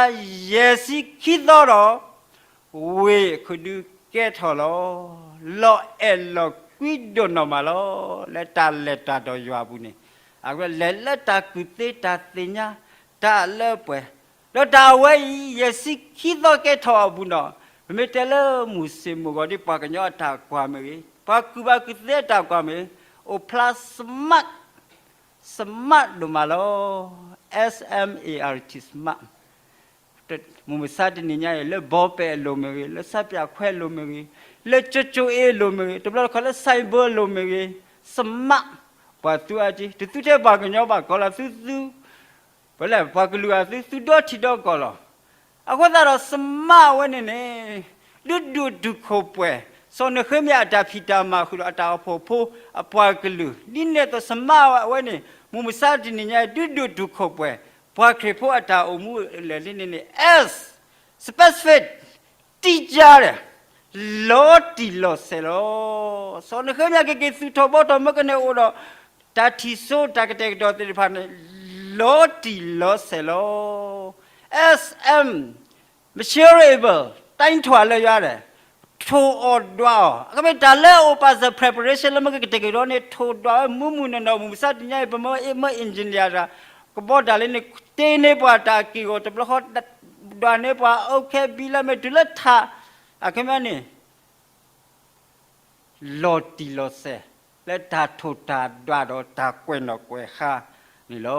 ယဲၢ်ဆံခံသီဒီး ဝ့ၢ်အခုၣ်ဒုကဲထီၣ်လီၤ. လီၤအဲၣ်လီၤကွံဒိၣ်နီၢ်မးလီၤ. လၢတၢ်လဲၤတၢ်ဒီးယွၤအပူၤန့ၣ်, အဝဲလဲၤလၢတၢ်ကူၣ်သ့တၢ်သ့ၣ်ညါ, တၢ်လၢပှဲၤ, ဒီးတၢ်အဝဲအံၤ ယဲၢ်ဆံခံသီကဲထီၣ်အပူၤနီၢ်, ပမ့ၢ်တဲလၢမုၢ်ဆ့ၣ်မုၢ်ဂီၤဒ်ပှၤကညီအတၢ်ကွၢ်မ့ၢ်ဂ့ၤ, ပှၤကူၣ်ဘၣ်ကူၣ်သ့အတၢ်ကွၢ်မ့ၢ်ဂ့ၤ, အိၣ်ဖျါ smart, smart ဒိၣ်မးလီၤ. S M A R T, smart. မုၢ်မဆါတနံၤညါအံၤ လၢဘီပဲၣ်အလိၤမ့ၢ်ဂ့ၤ, လၢဆၣ်ပၠၣ်ခွဲအလိၤမ့ၢ်ဂ့ၤ, လၢကၠိကၠိအ့အလိၤမ့ၢ်ဂ့ၤ, တဘျီတခီၢ်လၢ cyber အလိၤမ့ၢ်ဂ့ၤ, smart, ပှၤသူအါက့, တသူထဲပှၤကညီဘၣ်ကီလီၤ, သူသူ, ပလဲၣ် ပှၤကလုာ်အသူ သူဒီထံဒီကီၢ်လီၤ. အဃိသတးဒီး smart အဝဲန့ၣ်န့ၣ် ဒုးဒိၣ်တုာ်ခိၣ်ပှဲၤ, စီၤနဃ့မယၤအတၢ်ဖံးတၢ်မၤဃုာ်ဒီးအတၢ်အိၣ်ဖှိၣ်ဖိအပှၤကလုာ်, ဒ်န့ၣ်အသိး smart အဝဲန့ၣ် မုၢ်မဆါတနံၤညါအံၤ ဒုးဒိၣ်တုာ်ခိၣ်ပှဲၤ ပှၤခရံာ်ဖိအတၢ်အိၣ်မူအလၢာ်လံန့ၣ်န့ၣ် S, specific, တိကျတဲ့, လီၤတံၢ်လီၤဆဲးလီၤ. စီၤနဃ့မယၤကက့ၤသူၣ်ထီၣ်ဘှီထီၣ်မ့ၢ်ကန့ၣ်အိၣ်ဒီး တၢ်ထံၣ်စိတၢ်ကတဲာ်ကတီၤသ့ၣ်တဖၣ်န့ၣ် လီၤတံၢ်လီၤဆဲးလီၤ. S M, measurable, တၢ်ထွဲလၢယွၤဒီး ထိၣ်အီၤဒွးအီၤ, အကမ့ၢ်တၢ်လၢအအိၣ်ပာ်စၢၤ preparation လၢမ့ၢ်ကကတဲာ်ကတီၤန့ၣ် ထိၣ်ဒွးဝဲမုၢ်မုၢ်နီၢ်နီၢ်, မုၢ်မဆါတနံၤညါအံၤ ပမ့ၢ် engineer တၢ် ကဘီတၢ်လၢန့ၣ် တ့န့ၢ်ပှၤတၢ်က့ၢ်ဂီၤတဘျီဃီ ဒွးန့ၢ်ပှၤ okay ဘံလၢမ့ၢ်တုၤလၢထး, အခီပညီန့ၣ် လီၤတံၢ်လီၤဆဲး လၢတၢ်ထိၣ်တၢ်ဒွးဒီးတၢ်ကွဲးနီၣ်ကွဲးဃါန့ၣ်လီၤ.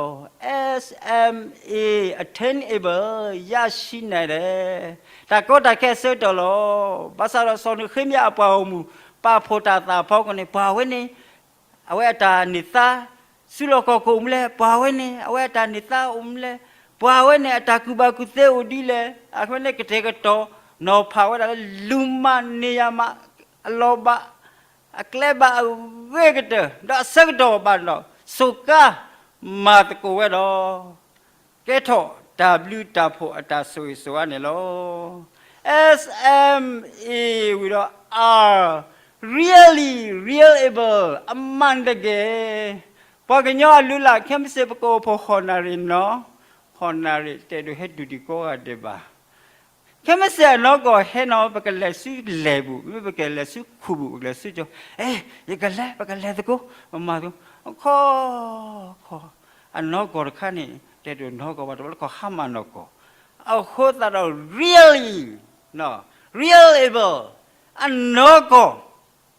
S M A, attainable, ရရှိနိုင်တယ်, တၢ်ကီတၢ်ခဲအဆၢကတီၢ်လီၤ. ဘၣ်ဆၣ်ဒီးစီၤနဃ့မယၤအပှၤဂီၢ်မုၢ် ပာ်ဖှိၣ်တၢ်သးအဖီခိၣ်န့ၣ် ပှၤဝဲန့ၣ် အဝဲအတၢ်န့ၢ်သါ ဆူလီၢ်ကီၢ်ကအိၣ်မူလဲၣ်, ပှၤဝဲန့ၣ် အဝဲအတၢ်န့ၢ်သါအိၣ်မူလဲၣ်, ပှၤဝဲန့ၣ် အတၢ်ကူၣ်ဘၣ်ကူၣ်သ့အိၣ်ဒ်လဲၣ်, အဝဲန့ၣ်ကတဲာ်ကတီၤ နီၤဖးဝဲဒၣ်လၢ လူၤမးန့ၢ်ယၤမး အလီၢ်ဘၣ် အကျဲဘၣ်အဂ့ၤကတၢၢ် ဒီးအဆၢကတီၢ်ဘၣ်ဒီး စူးကါ မၤသကိးဝဲဒီး ကဲထီၣ်တၢ်ဘျုးတၢ်ဖှိၣ်အတၢ်ဆိၣ်ဂ့ၤဆိၣ်ဝါန့ၣ်လီၤ. S M A ဝံၤဒီး R, really, reliable, အမှန်တကယ်, ပှၤကညီအလုၢ်အလၢ် ခဲမုၢ်ဆ့ၣ်ပကအိၣ်ဖှိၣ်ဃိးနၣ်ရံၣ်နီၤ, ဃိးနၣ်ရံၣ်တဲဒိးဟဲတုၤဒံးကိးဂၤဒဲးဘၣ် ခဲမုၢ်ဆ့ၣ်အနီၢ်ကီၢ်ဟဲနီၤ ပကလဲၤဆူလဲၤပူၤ, မ့ၢ်ပကလဲၤဆူခူၣ်ပူၤ, ပကလဲၤဆူကၠိ, အဲ, ယကလဲၤ, ပကလဲၤသကိး, ပမၤသကိး, ခီ, ခီ, အနီၢ်ကီၢ်တခါန့ၣ် တဲဒိးနီၢ်ကီၢ်ဘၣ် တဘျီခီၣ်ဟါမၢ်နီၢ်ကီၢ်, အဃိသတးဒီး really, reliable, အနီၢ်ကီၢ်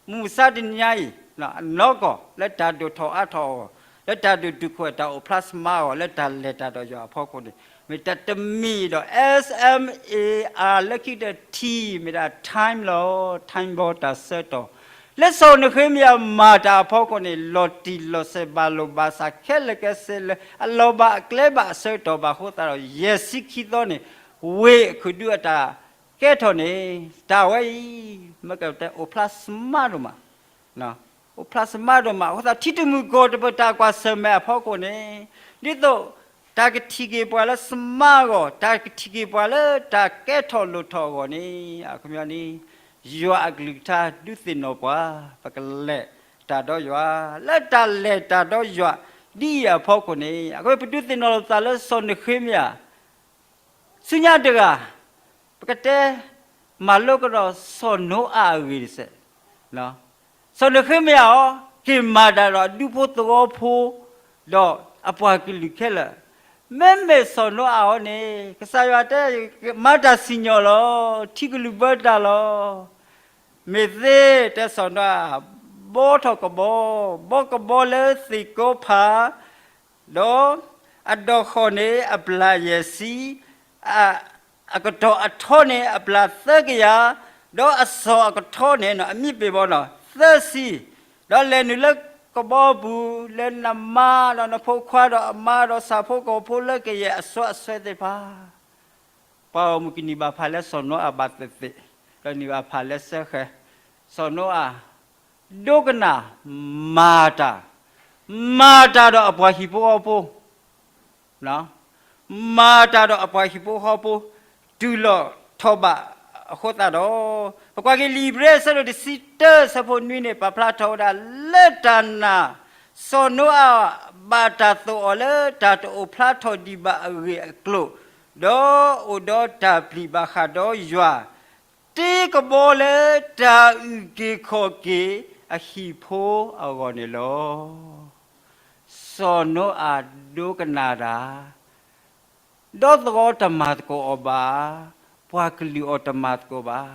မုၢ်မဆါတနံၤညါအံၤ အနီၢ်ကီၢ် လၢတၢ်ဒိၣ်ထီၣ်အါထီၣ်အဂီၢ်, လၢတၢ်ဒိၣ်တုာ်ခိၣ်တၢ်အိၣ်ဖျါ smart အဂီၢ်, လၢတၢ်လဲၤတၢ်ဒီးယွၤအဖီခိၣ်န့ၣ် မ့ၢ်တၢ်တမံၤဒီး S M A R လၢခံကတၢၢ် T မ့ၢ်ဒၣ် time လီၤ. time ဘီတၢ်ဆၢကတီၢ် လၢစီၤနဃ့မယၤမၤတၢ်အဖီခိၣ်န့ၣ် လီၤတံၢ်လီၤဆဲး ဘၣ်လိာ်ဘၣ်စး ခဲလၢာ်ခဲဆ့လၢ အလီၤဘၣ်အကျဲဘၣ်အဆၢကတီၢ်ဘၣ်အဃိသတးဒီး ယဲၢ်ဆံခံသီန့ၣ် ဝ့ၢ်အခုၣ်ဒုအတၢ်ကဲထီၣ်န့ၣ် တၢ်ဝဲအံၤ မ့ၢ်ကတဲအိၣ်ဖျါ smart ဒိၣ်မး, အိၣ်ဖျါ smart ဒိၣ်မး အဃိသတး ထံတမုၢ်ကီၢ်တပၢၢ်တၢ်ကွၢ်ဆၢၣ်မဲာ်အဖီခိၣ်န့ၣ် ဒ်သိး တၢ်ကထံၣ်က့ၤပှၤလၢ smart အဂီၢ်, တၢ်ကထံၣ်က့ၤပှၤလၢတၢ်ကဲထီၣ်လိၣ်ထီၣ်အဂီၢ်န့ၣ် အခီပညီန့ၣ် ယွၤအကလုၢ်ကထါဒုးသ့ၣ်နီၣ်ပှၤ ပကလဲၤတၢ်ဒီးယွၤ, လၢတၢ်လဲၤတၢ်ဒီးယွၤဒ်အံၤအဖီခိၣ်န့ၣ် အခီပညီ ပဒုးသ့ၣ်နီၣ်လိာ်သးလၢစီၤနဃ့မယၤ ဆူညါတဂၤ ပကတဲ မၤလိကဒီးစီၤနိအၤအဂ့ၢ်တစဲး, စီၤနဃ့မယၤအီၤ က့ၤမၤတၢ်ဒီးအဒူဖိသဝီဖိ ဒီးအပှၤကလုာ်ခဲလၢာ်, မ့မ့ၢ်စီၤနိအၤအီၤန့ၣ် ကစၢ်ယွၤတဲ မၤတၢ်စံၣ်ညီၣ်လီၤ, ထံကလုၢ်ဘၢတၢ်လီၤ. မ့ၢ်သ့တဲစီၤနိအၤ ဘီထီၣ်ကဘီ, ဘီကဘီလၢသ့ၣ်ကိဖၣ် ဒီးအဒီၣ်ဃီၣ်န့ၣ်အပျၢ်ယဲၢ်ဆံ, အကတီၢ်အထီန့ၣ်အပျၢ်သၢကယၤ, ဒီးအစီၣ်အကထီန့ၣ် အမံပ့ၢ်ဘီနီၤ သၢဆံ, ဒီးလဲၤနုာ်လၢကဘီပူၤ လၢနမါဒီးနဖိခွါဒီးအမါဒီးဆၣ်ဖိကီၢ်ဖိလၢကယဲၢ်အစီအဆှံသ့ၣ်တဖၣ် ပှၤဂီၢ်မုၢ်ကနံၣ်ဘၣ်ဖးလၢစီၤနိအၤဘၣ်သ့ၣ်သ့ၣ်, ဒီးနံၣ်ဘၣ်ဖးလၢစၢဃဲၤ, စီၤနိအၤ ဒိကနၣ် မၤတၢ်, မၤတၢ်ဒီးအပှၤဟံၣ်ဖိဃီဖိ, မၤတၢ်ဒီးအပှၤဟံၣ်ဖိဃီဖိ တုၤလီၤထီၣ်ဘၣ်အဃိသတးဒီး, ပကွၢ်က့ၤလံာ်ဧ့ၤဘြံၤအဆၢဒိၣ်တဆံတၢ အဆၢဖိနွံန့ၣ် ပာ်ဖျါထီၣ်ဝဲဒၣ်လၢတၢ်နာ် စီၤနိအၤ ဘၣ်တၢ်သိၣ်အီၤလၢတၢ်တအိၣ်ဖျါထီၣ်ဒံးဘၣ်အဂ့ၢ်အကျိၤ, ဒီးအိၣ်ဒီးတၢ်ပျံၤဘၣ်ဃးဒီးယွၤ, ကဘီလၢတၢ်အုၣ်က့ၤခီၣ်က့ၤအဟံၣ်ဖိအဂီၢ်န့ၣ်လီၤ. စီၤနိအၤဒိကနၣ်တၢ်, ဒီသဝီတမၤသကိးအီၤဘၣ်, ပှၤကလုာ်အီၤတမၤသကိးဘၣ်,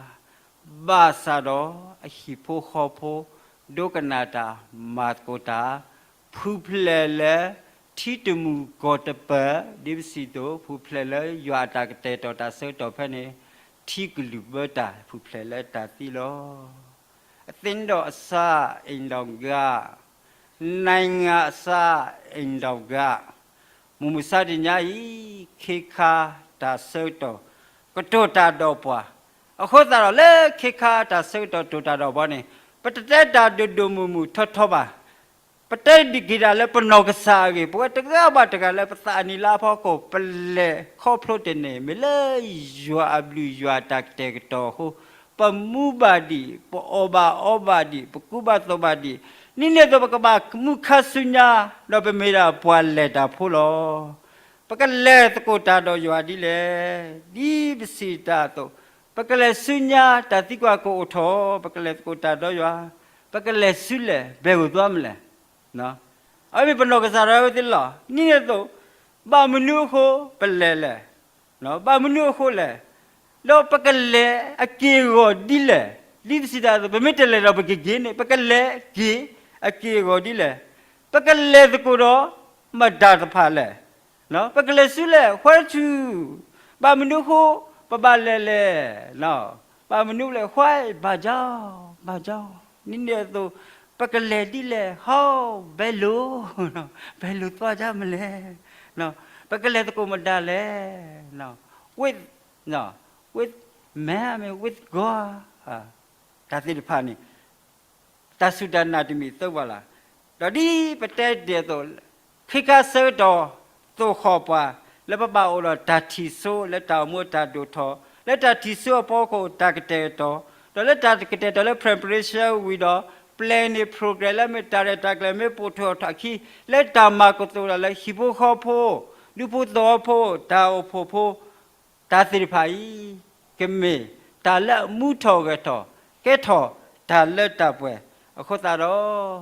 ဘၣ်ဆၣ်ဒီးအဟံၣ်ဖိဃီဖိ ဒိကနၣ်တၢ်မၤသကိးတၢ်, ဖုဖျဲးလၢထံတမုာ်ကီၢ်တပၢၢ်, ဒ်ပစံးအသိး ဖုဖျဲးလၢယွၤအတၢ်ကတဲာ်ကတီၤတၢ်ဆၢကတီၢ်ဖဲန့ၣ် ထံကလုၢ်ဘၢတၢ် ဖုဖျဲးလၢတၢ်သံလီၤ. အသ့ၣ်ဒီးအစၢ် အိမ်ထောင်ဂ နိုင်ငံအစၢ် အိမ်ထောင်ဂ မုၢ်မဆါတနံၤညါအံၤ ခ့ခါတၢ်ဆၢကတီၢ် ကတိၤတၢ်ဒီးပှၤ, အဃိသတးဒီးလၢခ့ခါတၢ်ဆၢကတီၢ်ကတိၤတၢ်ဒီးပှၤန့ၣ် ပတတဲတၢ်ဒိၣ်ဒိၣ်မုၢ်မုၢ်ထီထီဘၣ်. ပတဲဒံးက့ၤတၢ်လၢပနီၢ်ကစၢ်အဂ့ၢ်, ပဝဲတဂၤဘၣ်တဂၤလၢပသးအနံၤလါအဖီခိၣ် ပလဲၤခီဖျိတန့ၢ် မ့ၢ်လၢယွၤအဘျုးယွၤတၢ်ကတဲာ်ကတီၤအဃိ, ပမူဘၣ်ဒံး, ပအီၣ်ဘၣ်အီဘၣ်ဒံး, ပကူဘၣ်သိးဘၣ်ဒံး, ဒ်န့ၣ်အသိးပကဘၣ်မူခါဆူညါ, ဒီးပမ့ၢ်ဒၣ်ပှၤလဲၤတၢ်ဖိလီၤ. ပကလဲၤသကိးတၢ်ဒီးယွၤဒ်လဲၣ်, ဒ်ပစံးတၢ်အသိး, ပကလဲၤဆူညါတၢ်သံကွၢ်ကအိၣ်ထီၣ်, ပကလဲၤသကိးတၢ်ဒီးယွၤ, ပကလဲၤဆူလဲၣ်, ဘဲၣ်ဂိၢ်သွါမလဲၣ်. အမ့ၢ်ပနီၢ်ကစၢ်ဒၣ်ဝဲသ့ၣ်လီၤ. ဒ်န့ၣ်အသိး, ဘၣ်မနုၤအဃိပလဲၤလဲၣ်, ဘၣ်မနုၤအဃိလဲၣ်, ဒီးပကလဲၤအက့ၢ်အဂီၤဒ်လဲၣ်, ဒ်ပစံးတၢ်အသိး ပမ့ၢ်တလဲၤဒီးပကက့ၤန့ၣ် ပကလဲၤက့ၤအက့ၢ်အဂီၤဒ်လဲၣ်, ပကလဲၤသကိးဒီးမတၤတဖၣ်လဲၣ်, ပကလဲၤဆူလဲၣ်, ဝဲဆူ, ဘၣ်မနုၤအဃိပဘၣ်လဲၤလဲၣ်, ဘၣ်မနုၤလဲၣ်, ဝဲဘၣ်ကၠီ, ဘၣ်ကၠီ, ဒ်န့ၣ်အသိး, ပကလဲၤဒ်လဲၣ်, ဟီ, ဘဲလိာ်, ဘဲလိာ်သွါကၠီမလဲၣ်, ပကလဲၤသကိးမတၤလဲၣ်, with, with man, I mean, with God, တၢ်သ့ၣ်တဖၣ်န့ၣ် တၢ်စူၢ်တၢ်နာ်တမံၤသၢပှၤလၢ်, ဒီးဒ်ပတဲတ့ၢ်အသိး, ခ့ခါဆၢကတီၢ်သိၣ်ဃီၣ်ပှၤ လၢပဘၣ်အိၣ်ဒီးတၢ်ထံၣ်စိ လၢတၢ်အိၣ်မူတၢ်ဒိၣ်ထီၣ်, လၢတၢ်ထံၣ်စိအဖီခိၣ်တၢ်ကတဲာ်ကတီၤ, ဒီးလၢတၢ်ကတဲာ်ကတီၤလၢ preparation ဝံၤဒီး planning program လၢမ့ၢ်တၢ်ရဲၣ်တၢ်ကျဲၤမ့ၢ်ပိာ်ထွဲအီၤထီၣ်အခံ, လၢတၢ်မၤကတိၤတၢ်လၢဟံၣ်ဖိဃီဖိ, ဒူဖိသဝီဖိ, တၢ်အိၣ်ဖှိၣ်ဖိ တၢ်သ့ၣ်တဖၣ်အံၤ ကမ့ၢ်တၢ်လၢအမူထီၣ်ဂဲၤထီၣ် ကဲထီၣ်တၢ်လၢတၢ်ပှဲၤအဃိသတးဒီး,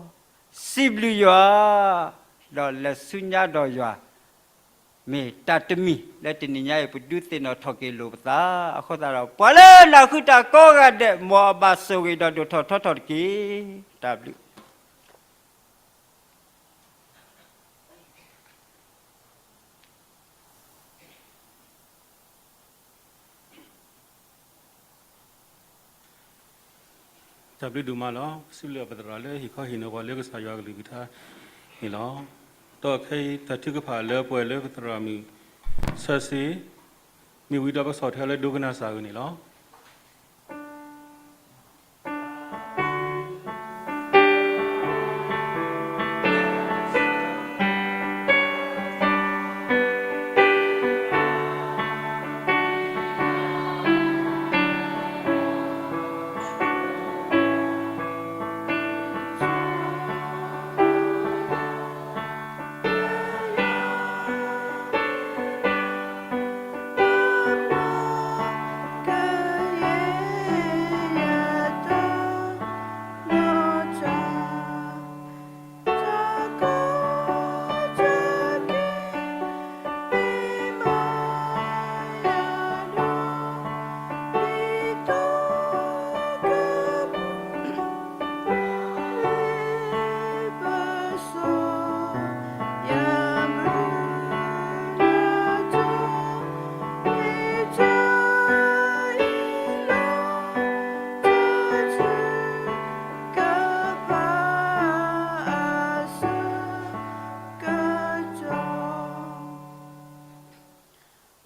စံးဘျုးယွၤ, ဒီးလဲၤဆူညါဒီးယွၤ, မ့ၢ်တၢ်တမံၤလၢတနံၤညါအံၤ ပဒုးသ့ၣ်နီၣ်ထီၣ်က့ၤလိာ်ပသးအဃိသတးဒီး, ပှၤလၢနၢ်ဟူတၢ်ကိးဂၤဒဲး မ်အဘၣ်ဆိၣ်ဂ့ၤဒီးဒိၣ်ထီၣ်ထီထီၣ်တက့ၢ်. တၢ်ဘျုး တၢ်ဘျုးဒိၣ်မးလီၤ. စံးဘျုးပသရၣ်လၢဟ့ၣ်ခီဟ့ၣ်နီၤပှၤလၢကစၢ်ယွၤကလုၢ်ကထါန့ၣ်လီၤ. ဒီးခဲအံၤတၢ်ထုကဖၣ်လၢပှဲၤလၢပသရၣ်မုၣ် ဆၢစ့, မ့ၢ်ဝံၤဒီးပကဆီၣ်ထွဲလၢဒိကနၣ်စၢ်အဂ့ၢ်န့ၣ်လီၤ.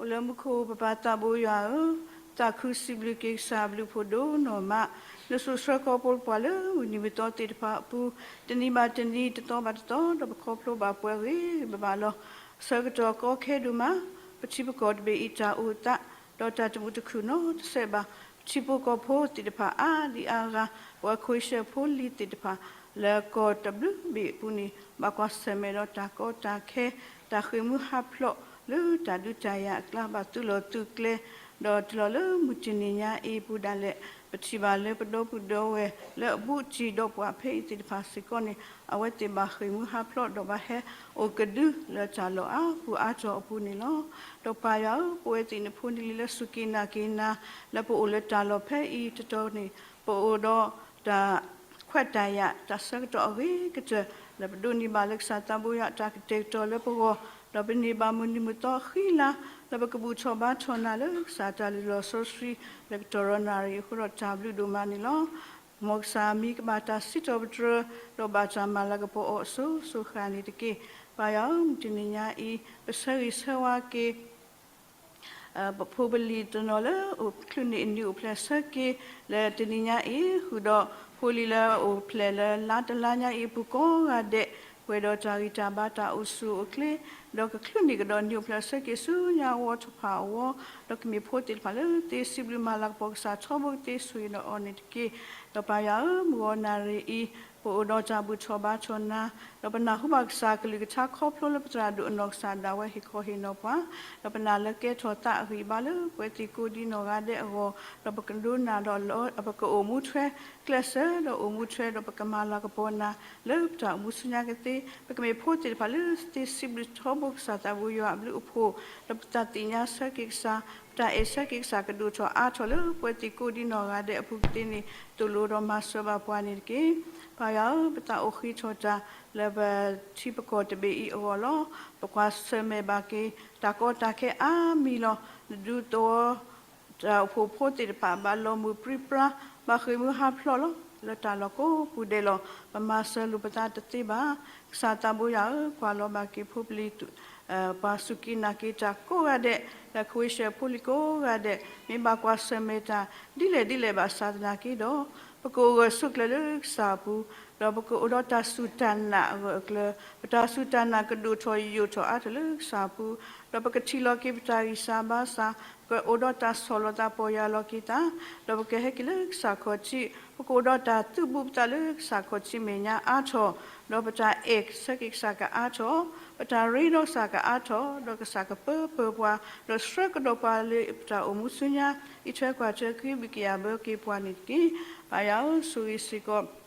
အိၣ်လၢမူခိၣ်ပပၢ်သးဘိယွၤဧၢ, သးခုစံးဘျုးက့ၤကစၢ်အဘျုးဖးဒိၣ်နီၢ်မး, လၢစိၤဆှၢခီဖျိပှၤလၢမုၢ်နံၤမုၢ်သီသ့ၣ်တဖၣ်အပူၤ, တနံၤဘၣ်တနံၤ တသီဘၣ်တသီ ဒီးပခီဖျိဘၣ်ပှၤဂ့ၤဂ့ၤဘၣ်ဘၣ်လီၤ. ဆၢကတီၢ်ကီခဲဒိၣ်မး, ပထံပကီၢ်တဘ့ၣ်အံၤတၢ်အိၣ်သး, ဒီးတၢ်တမုာ်တခုၣ်နီတစဲးဘၣ်, ပထံဖိကီၢ်ဖိသ့ၣ်တဖၣ်အါဒံအါဂၤ, ပှၤခွ့ၡၢၣ်ဖိလံၤသ့ၣ်တဖၣ် လၢကီၢ်တဘျုးဘ့ၣ်အပူၤန့ၣ် ဘၣ်ကွၢ်ဆၢၣ်မဲာ်ဒီးတၢ်ကီတၢ်ခဲ, တၢ်ဃ့ၢ်မှံဟးဖျိးလၢတၢ်ဒုးတၢ်ယၤအကျါ, ဘၣ်သုးလီၢ်သုးကျဲ, ဒီးတုၤလီၤလၢမုၢ်တနံၤညါအံၤအပူၤဒၣ်လဲာ် ပထံၣ်ဘၣ်လၢပဒီပုၢ်ဒီဝဲၢ်လၢအဘူးတံၢ်ဒီးပှၤဖဲအံၤသ့ၣ်တဖၣ်စ့ၢ်ကီးန့ၣ် အဝဲသ့ၣ်ဘၣ်ဃ့ၢ်မှံဟးဖျိးဒီးဘၣ်ဟဲအိၣ်ကဒုလၢတၢ်လီၢ်အါပူၤအါတီၤအပူၤန့ၣ်လီၤ. ဒီးပၢ်ယွၤဧၢ, ပဝဲသ့ၣ်နဖိန့ၣ်လံလၢစူၢ်က့ၤနာ်က့ၤနၤ လၢပအိၣ်လၢတၢ်လီၢ်ဖဲအံၤတတီၤန့ၣ် ပအိၣ်ဒီးတၢ် ခွဲးတၢ်ယာ် တၢ်ဆၢကတီၢ်အဂ့ၤကတၢၢ် လၢပဒိးန့ၢ်ဘၣ်လၢကစၢ်သးဘိယွၤအတၢ်ကတဲာ်ကတီၤလၢပဂီၢ်, ဒီးပန့ၢ်ဘၣ်မုၢ်နံၤမုၢ်သီအဃံအလၤ လၢပကဘူၣ်ထီၣ်ဘါထီၣ်နၤလၢကစၢ်တၢ်လုၢ်လီၢ်စီဆှံ လၢကတီၢ်ရီနၣ်ရံၣ်အဃိဒီးတၢ်ဘျုးဒိၣ်မးန့ၣ်လီၤ. မ်ကစၢ်မံၤကဘၣ်တၢ်စံးထီၣ်ပတြၢၤ ဒီးဘၣ်တၢ်မၤလၤကပီၤအီၤအစိၤစိၤဃၣ်န့ၣ်တက့ၢ်. ပၢ်ယွၤဧၢ, မုၢ်တနံၤညါအံၤ ပဆၢဂ့ၤဆၢဝါက့ၤ ပဖိပလံၤတနီၤလၢအိၣ်ချုးန့ၢ်အနံၤအိၣ်ဖျဲၣ်ဆၢက့ၤ လၢတနံၤညါအံၤ ဃုာ်ဒီးဖိလံၤလၢအိၣ်ဖျဲၣ်လၢလါတလါညါအံၤအပူၤကိးဂၤဒဲး ပှဲၤဒီးတၢ်ဂံၢ်တၢ်ဘါတၢ်အိၣ်ဆူၣ်အိၣ်ချ့ ဒီးကချုးန့ၢ်ကဒီးနံၤအိၣ်ဖျဲၣ်ဆၢက့ၤဆူညါအဝီတဖၣ်အဂီၢ် ဒီးကမ့ၢ်ဖိသ့ၣ်တဖၣ်လၢသ့စံးဘျုးမၤလၤကပီၤကစၢ်ထီဘိကသ့ဆိၣ်ဂ့ၤဒီးအီၤန့ၣ်တက့ၢ်. ဒီးပၢ်ယွၤဧၢ, မုၢ်ဂီၤနၣ်ရံၣ်အံၤ ပအိၣ်ဒီးတၢ်ဘူၣ်ထီၣ်ဘါထီၣ်နၤ ဒီးပနၢ်ဟူဘၣ်ကစၢ်အကလုၢ်ကထါခီဖျိလၢပသရၣ်ဒိၣ်အနီၢ်ကစၢ်ဒၣ်ဝဲဟ့ၣ်ခီဟ့ၣ်နီၤပှၤ, ဒီးပနာ်လၢကဲထီၣ်သးအဂံၢ်အဘါလၢပဝဲသ့ၣ်ကိးဒံနီၢ်ဂၤဒဲးအဂီၢ်, ဒီးပကဒိကနၣ်ဒီး ပကအိၣ်မူထွဲကျဲးစၢး ဒီးအိၣ်မူထွဲဒီးပကမၤလၤကပီၤနၤ လၢပတၢ်အိၣ်မူဆူညါကသ့, ပကမ့ၢ်ဖိသ့ၣ်တဖၣ်လၢသ့စံးဘျုးထီဘိကစၢ်သးဘိယွၤအဘျုးအဖှိၣ်, ဒီးပတၢ်သ့ၣ်ညါဆၢက့ၤကစၢ်, ပတၢ်အဲၣ်ဆၢက့ၤကစၢ်ကဒိၣ်ထီၣ်အါထီၣ်လၢပဝဲသ့ၣ်ကိးဒံနီၢ်ဂၤဒဲးအပူၤကသ့န့ၣ် သိၣ်လိဒီးမၤစၢၤဘၣ်ပှၤန့ၣ်တက့ၢ်. ပၢ်ယွၤဧၢ, ပသးအိၣ်ဃံထီၣ်တၢ် လၢပထံပကီၢ်တဘ့ၣ်အံၤအဂီၢ်လီၤ. ပကွၢ်ဆၢၣ်မဲာ်ဘၣ်က့ၤ တၢ်ကီတၢ်ခဲအါမံၤလီၤ. နဒူသဝီ တၢ်အိၣ်ဖှိၣ်ဖိသ့ၣ်တဖၣ် ဘၣ်လီၤမုၢ်ပြံပြါ ဘၣ်ဃ့ၢ်မှံဟးဖျိးလီၤ. လၢတၢ်လီၢ်ကိးပူၤဒဲးလီၤ. ပမၤစၢၤလိာ်ပသးတသ့ဘၣ်. ကစၢ်သးဘိယွၤဧၢ, ကွၢ်လီၤဘၣ်က့ၤဖိပလံၤ ပှၤစူၢ်က့ၤနာ်က့ၤတၢ်ကိးဂၤဒဲး, လၢခဝ့ၡၢၣ်ဖိလံၤကိးဂၤဒဲး, မ့ၢ်ဘၣ်ကွၢ်ဆၢၣ်မဲာ်တၢ် ဒ်လဲၣ်ဒ်လဲၣ်ဘၣ်ဆၣ်သနာ်က့ဒီး, ပကအိၣ်ဂၢၢ်ဆိးကျၢၤလၢကစၢ်အပူၤ, ဒီးပကအိၣ်ဒီးတၢ်စူၢ်တၢ်နာ်အဂၢၢ်အကျၢၤ, ပတၢ်စူၢ်တၢ်နာ်ကဒိၣ်ထီၣ်ယိာ်ထီၣ်အါထီၣ်လၢကစၢ်အပူၤ, ဒီးပကထံၣ်လီၤက့ၤပတၢ်ဂံၢ်စၢ်ဘါစၢ်, ပကအိၣ်ဒီးတၢ်ဆီၣ်လီၤသးပီၢ်ယၢ်လီၤက့ၤသး, ဒီးပကဟဲက့ၤလၢကစၢ်ခီၣ်ထံး, ပကအိၣ်ဒီးတၢ်သုးဘူးပသးလၢကစၢ်ခီၣ်ထံးမဲာ်ညါအါထီၣ်, ဒီးပတၢ်အဲၣ်ဆၢက့ၤကစၢ်ကအါထီၣ်, ပတၢ်ရ့ဒီးကစၢ်ကအါထီၣ်, ဒီးကစၢ်ကပၢပၢၤပှၤ, ဒီးဆှၢကဒီးပှၤလၢပတၢ်အိၣ်မူဆူညါ, အံးထွဲကွၢ်ထွဲ ကဟုဘံၣ်ကယာ်ဘၢက့ၤပှၤန့ၣ်တက့ၢ်. ပၢ်ယွၤဧၢ, ဆိၣ်ဂ့ၤစ့ၢ်ကီး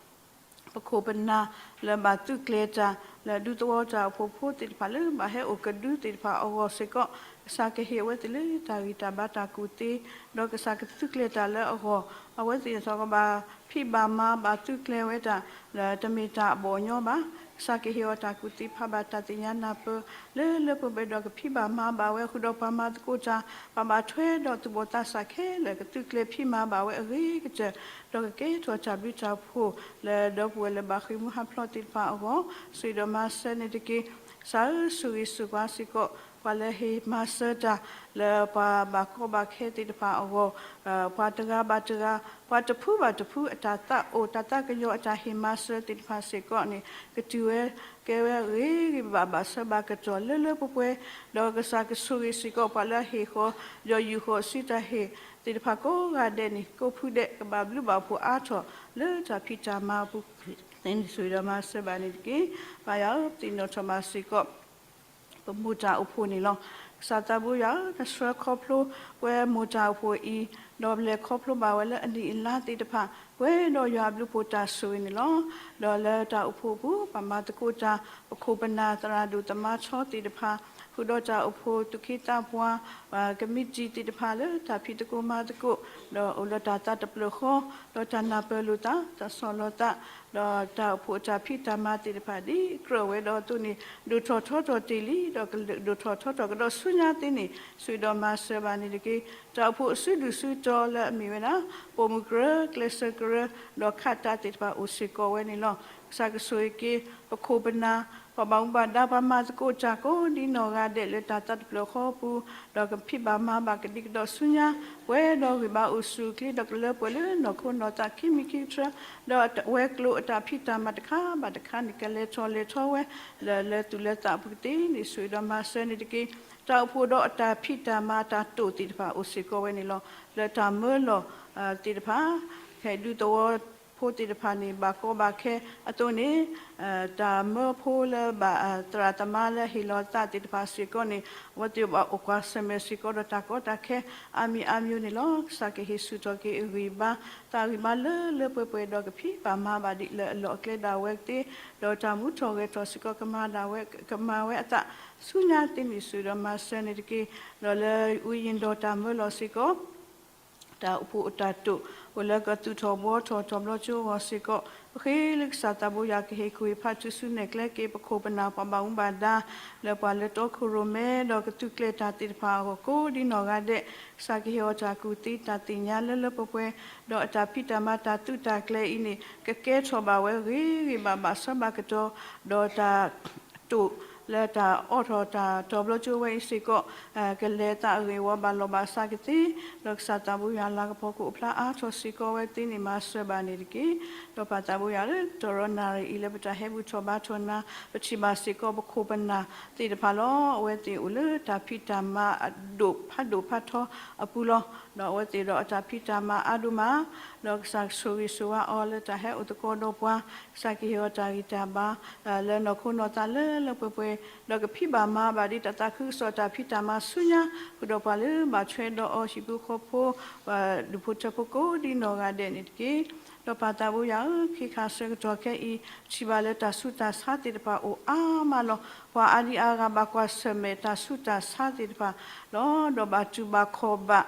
ပခိၣ်ပနၢ်လၢဘၣ်သုးကျဲၤတၢ် လၢဒူသဝီတၢ်အိၣ်ဖှိၣ်ဖိသ့ၣ်တဖၣ်လၢဘၣ်ဟဲအိၣ်ကဒုသ့ၣ်တဖၣ်အဂီၢ်စ့ၢ်ကီး, ကစၢ်ကဟ့ၣ်အဝဲသ့ၣ်လၢတၢ်ဂံၢ်တၢ်ဘါတၢ်ကူၣ်သ့, ဒီးကစၢ်ကသုးကျဲၤတၢ်လၢအဂီၢ်, အဝဲသ့ၣ်တဖၣ်ကဘၣ်ဖံးဘၣ်မၤဘၣ်သုးကျဲၤဝဲတၢ် လၢတမ့ၢ်တၢ်အဘီၣ်အညီဘၣ်. ကစၢ်ကဟ့ၣ်အီၤတၢ်ကူၣ်သ့ဖးဘၣ်တၢ်သ့ၣ်ညါနၢ်ပၢၢ် လၢလၢပှဲၤပှဲၤဒီးကဖံးဘၣ်မၤဘၣ်ဝဲဃုာ်ဒီးပှၤမၤသကိးတၢ်, ပှၤဘၣ်ထွဲဒီးသူၣ်ဘီၣ်သးစၢ်ခဲလၢာ် ကသုးကျဲၤဖံးမၤဘၣ်ဝဲအဂ့ၤကတၢၢ်, ဒီးကကဲထီၣ်တၢ်ဘျုးတၢ်ဖှိၣ် လၢဒီပုၢ်ဝဲၢ်လၢဘၣ်ဃ့ၢ်မှံဟးဖျိးသ့ၣ်တဖၣ်အဂီၢ်, ဆိၣ်ဂ့ၤဒီးမၤစၢၤန့ၣ်တက့ၢ်. ကစၢ်ဧၢ, ဆိၣ်ဂ့ၤဆိၣ်ပှၤစ့ၢ်ကီး ပှၤလၢဟ့ၣ်မၤစၢၤတၢ် လၢပှၤဘၣ်ကီဘၣ်ခဲသ့ၣ်တဖၣ်အဂီၢ်, ပှၤတဂၤဘၣ်တဂၤ, ပှၤတဖုဘၣ်တဖု အတၢ်သးအိၣ် တၢ်သးကညီၤ အတၢ်ဟ့ၣ်မၤစၢၤသ့ၣ်တဖၣ်စ့ၢ်ကီးန့ၣ် ကတုၤဝဲကဲဝဲဂ့ၤဂ့ၤဘၣ်ဘၣ် ဆၢဘၣ်ကတီၢ်လၢလၢပှဲၤပှဲၤ, ဒီးကစၢ်ကဆိၣ်ဂ့ၤစ့ၢ်ကီး ပှၤလၢအဟ့ၣ်ဃီၤ ဒီးယူာ်ဃီၤစုတၢ်ဟ့ၣ်သ့ၣ်တဖၣ်ကိးဂၤဒဲးန့ၣ် ကိးဖုဒဲး ကဘၣ်ဘျုးဘၣ်ဖှိၣ်အါထီၣ် လၢတၢ်ဖံးတၢ်မၤအပူၤ သ့န့ၣ်ဆိၣ်ဂ့ၤဒီးမၤစၢၤဘၣ်န့ၣ်တက့ၢ်. ပၢ်ယွၤဧၢ, ပသ့ၣ်နီၣ်ထီၣ်ဘၣ်စ့ၢ်ကီး ပမိၢ်တၢ်အိၣ်ဖှိၣ်န့ၣ်လီၤ. ကစၢ်သးဘိယွၤဧၢ, နဆှၢခီဖျိပဝဲမိၢ်တၢ်အိၣ်ဖှိၣ်အံၤ, ဒီးပလဲၤခီဖျိဘၣ်ဝဲလၢအနံၣ်အလါသ့ၣ်တဖၣ် ပှဲၤဒီးယွၤအဘျုးအဖှိၣ်တၢ်ဆိၣ်ဂ့ၤန့ၣ်လီၤ. ဒီးလၢတၢ်အိၣ်ဖှိၣ်အပူၤ ပှၤမၤသကိးတၢ် ပခိၣ်ပနၢ်သရၣ်ဒိၣ်သမါထီသ့ၣ်တဖၣ်, ဃုာ်ဒီးတၢ်အိၣ်ဖှိၣ်သူၣ်က့သးပှၢ် ကမံးတံာ်သ့ၣ်တဖၣ်လၢတၢ်ဖံးသကိးမၤသကိး, ဒီးအိၣ်လၢတၢ်သးတဖျၢၣ်ဃီ, ဒီးတၢ်နၢ်ပၢၢ်လိာ်သး, တၢ်ဆီၣ်လီၤသး, ဒီးတၢ်အိၣ်ဖှိၣ်အတၢ်ဖံးတၢ်မၤသ့ၣ်တဖၣ် ဒ်ကြၢးဝဲဒီးအသိးန့ၣ် ဒိၣ်ထီၣ်ထီထီၣ်တ့ၢ်လံ, ဒီးကဒိၣ်ထီၣ်ထီထီၣ်ကဒီးဆူညါသ့န့ၣ် ဆိၣ်ဂ့ၤဒီးမၤစၢၤဘၣ်န့ၣ်တက့ၢ်. တၢ်အိၣ်ဖှိၣ်အစုဒုၣ်စုတီလၢအမ့ၢ်ဝဲဒၣ် ပိာ်မုၣ်ကရၢ, ကျဲးစၢးကရၢ, ဒီးခးတၢ်သ့ၣ်တဖၣ်အိၣ်စ့ၢ်ကီးဝဲန့ၣ်လီၤ. ကစၢ်ကဆိၣ်ဂ့ၤက့ၤ ပခိၣ်ပနၢ် ပှၤဘၣ်မူဘၣ်ဒါ ပှၤမၤသကိးတၢ်ကိးဒ်နီၢ်ဂၤဒဲးလၢတၢ်သးတဖျၢၣ်ဃီအပူၤ, ဒီးကဖံးဘၣ်မၤဘၣ်ကဒံကဒါဆူညါ, ပှဲၤဒီးဂံၢ်ဘါအိၣ်ဆူၣ်အိၣ်ချ့ ဒီးကလၢပှဲၤလၢနီၢ်ခိနီၢ်သးခံမံၤခံကတြၢ, ဒီးဝဲၤကျိၤအတၢ်ဖံးတၢ်မၤတခါဘၣ်တခါန့ၣ် ကလဲၤထီၣ်လဲၤထီဝဲ လၢလၢသူၣ်လၢသးအပူၤကသ့န့ၣ် ဆိၣ်ဂ့ၤဒီးမၤစၢၤန့ၣ်တက့ၢ်. တၢ်အိၣ်ဖှိၣ်ဒီးအတၢ်ဖံးတၢ်မၤတၢ်တိာ်သ့ၣ်တဖၣ်အိၣ်စ့ၢ်ကီးဝဲန့ၣ်လီၤ. လၢတၢ်မၢလီၤသ့ၣ်တဖၣ် ဖဲဒူသဝီ ဖိသ့ၣ်တဖၣ်န့ၣ် ဘၣ်ကီဘၣ်ခဲအသိးန့ၣ်, တၢ်မၢဖိလၢဘၣ်သရၣ်သမါလၢဟ့ၣ်လီၤသးသ့ၣ်တဖၣ်စ့ၢ်ကီးန့ၣ် အဝဲသ့ၣ်ဘၣ်အိၣ်ကွၢ်ဆၢၣ်မဲာ်စ့ၢ်ကီးဒီးတၢ်ကီတၢ်ခဲအါမံၤအါမံၤန့ၣ်လီၤ. ကစၢ်ကဟ့ၣ်ဆူၣ်ထီၣ်က့ၤအဂံၢ်ဘါ သးအဂံၢ်ဘါလၢလၢပှဲၤပှဲၤဒီးကဖံးဘၣ်မၤဘၣ်ဒ်လၢအလီၢ်အကျဲဒၣ်ဝဲကသ့, ဒီးတၢ်မူထီၣ်ဂဲၤထီၣ်စ့ၢ်ကီးကမၤဒၣ်ဝဲ ကမၤဝဲအသးဆူညါသ့န့ၣ် ဆိၣ်ဂ့ၤဒီးမၤစၢၤန့ၣ်တက့ၢ်. ဒီးလၢဝံယံၤဒီးတၢ်မၢလီၤစ့ၢ်ကီး တၢ်အိၣ်ဖှိၣ်အတၢ်တိာ် အိၣ်လၢကသူၣ်ထီၣ်ဘှီထီၣ်ထီၣ်ဘျီကၠိအဂီၢ်စ့ၢ်ကီး, ပဃ့လၢကစၢ်သးဘိယွၤကဟ့ၣ်ကူၣ်ဟ့ၣ်ဖးထုးစုနဲၣ်ကျဲက့ၤ ပခိၣ်ပနၢ်ပှၤဘၣ်မူဘၣ်ဒါ လၢပှၤလၢတီခိၣ်ရိၣ်မဲ ဒီးကသူးကျဲၤတၢ်သ့ၣ်တဖၣ်အဂီၢ် ကိးဒ်နီၢ်ဂၤဒဲး, ကစၢ်ကဟ့ၣ်အီၤတၢ်ကူၣ်သ့တၢ်သ့ၣ်ညါလၢလၢပှဲၤပှဲၤ, ဒီးအတၢ်ဖံးတၢ်မၤတၢ်သုးတၢ်ကျဲၤအံၤန့ၣ် ကကဲထီၣ်ဘၣ်ဝဲဂ့ၤဂ့ၤဘၣ်ဘၣ်ဆၢဘၣ်ကတီၢ်, ဒီးတၢ် တိာ်လၢတၢ်အိးထီၣ်တၢ်တီၤဘျီကၠိဝဲအံၤစ့ၢ်ကီး ကလဲၤသးအဂ့ၢ်ဝီဘၣ်လီၢ်ဘၣ်စးကသ့, ဒီးကစၢ်သးဘိယွၤလၤကပီၤကအိၣ်ဖျါအါထီၣ်စ့ၢ်ကီးဝဲသ့န့ၣ် မၤစၢၤဘၣ်န့ၣ်တက့ၢ်. ဒီးပၢ်သးဘိယွၤလၢတရီနၣ်ရံၣ်အံၤလၢပတၢ်ဟဲဘူၣ်ထီၣ်ဘါထီၣ်နၤ ပထံၣ်ဘၣ်စ့ၢ်ကီးပခိၣ်ပနၢ်သ့ၣ်တဖၣ်လီၤ. အဝဲသ့ၣ်အိၣ်လၢတၢ်ဖံးတၢ်မၤအဒိၣ်ဖးဒိၣ်ဖးထီအပူၤလီၤ. ဒီးအဝဲသ့ၣ်ဒီးအတၢ်ဖံးတၢ်မၤအါဒိၣ်မး ဒီးကစၢ်ဆိၣ်ဂ့ၤဆိၣ်ဝါအီၤလၢတၢ်ဟဲအိၣ်သကိးဒီးပှၤ, ကစၢ်ကဟ့ၣ်အီၤတၢ်ဂံၢ်တၢ်ဘါ လၢနီၢ်ခိနီၢ်သးလၢလၢပှဲၤပှဲၤ, ဒီးကဖံးဘၣ်မၤဘၣ်ဒ်တၢ်သးခုကစီၣ်တၢ်ဖံးတၢ်မၤဆူညါ ဃုာ်ဒီးပှၤလၢဘၣ်ထွဲဒီးအီၤ ဟံၣ်ဖိဃီဖိ ဒူၣ်ဖိထၢဖိကိးဒ်နီၢ်ဂၤဒဲးန့ၣ်တက့ၢ်. ဒီးပၢ်သးဘိယွၤဧၢ, ခဲခါဆၢကတီၢ်ခဲအံၤ ထံၣ်ဘၣ်လၢတၢ်ဆူးတၢ်ဆါသ့ၣ်တဖၣ်အိၣ်အါမးလီၤ. ပှၤအါဒံအါဂၤဘၣ်ကွၢ်ဆၢၣ်မဲာ်တၢ်ဆူးတၢ်ဆါသ့ၣ်တဖၣ်လီၤ. ဒီးဘၣ်တူၢ်ဘၣ်ခီၣ်ဘၣ်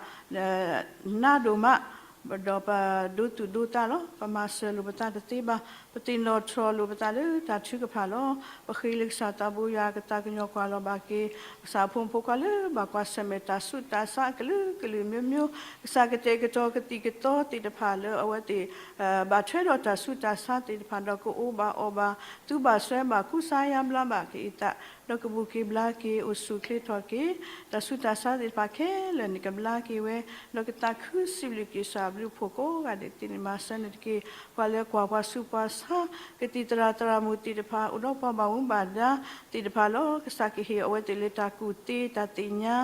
နါဒိၣ်မး ဒီးပဒိသူၣ်ဒိသးလီၤ. ပမၤစၢၤလိာ်ပသးတသ့ဘၣ်. ပသ့ၣ်နီၣ်ထီၣ်လိာ်ပသးလၢတၢ်ထုကဖၣ်လီၤ. ပဃ့လၢကစၢ်သးဘိယွၤကသးကညီၤကွၢ်လီၤဘၣ်က့ၤ ကစၢ်ဖိမုၣ်ဖိခွါလၢဘၣ်ကွၢ်ဆၢၣ်မဲာ်တၢ်ဆူးတၢ်ဆါအကလုာ်ကလုာ်မျိုးမျိုး, ကစၢ်ကတဲာ်ကတီၤကသံၣ်ကသီသ့ၣ်တဖၣ်လၢအဝဲသ့ၣ် ဘၣ်ထွဲဒီးတၢ်ဆူးတၢ်ဆါသ့ၣ်တဖၣ်ဒီး ကအိၣ်ဘၣ်အီၣ်ဘၣ် သူဘၣ်စွဲဘၣ် ကူစါယါဘျါဘၣ်က့ၤအသး ဒီးကဘူၣ်က့ၤဘျါက့ၤ အိၣ်ဆူၣ်အိၣ်ချ့ထီၣ်က့ၤ တၢ်ဆူးတၢ်ဆါသ့ၣ်တဖၣ်ခဲလၢာ်န့ၣ် ကဘျါက့ၤဝဲ, ဒီးကသးခုစံးဘျုးက့ၤကစၢ်အဘျုးအဖှိၣ်ကိးဂၤဒဲးသ့န့ၣ် မၤစၢၤန့ၣ်တက့ၢ်. ပှၤလၢကွၢ်ပှၤဆူးပှၤဆါ ကသံၣ်သရၣ်သရၣ်မုၣ်သ့ၣ်တဖၣ် အိၣ်ဒီးပှၤဘၣ်မူဘၣ်ဒါသ့ၣ်တဖၣ်လီၤ. ကစၢ်ကဟ့ၣ်အဝဲသ့ၣ်လၢတၢ်ကူၣ်သ့တၢ်သ့ၣ်ညါ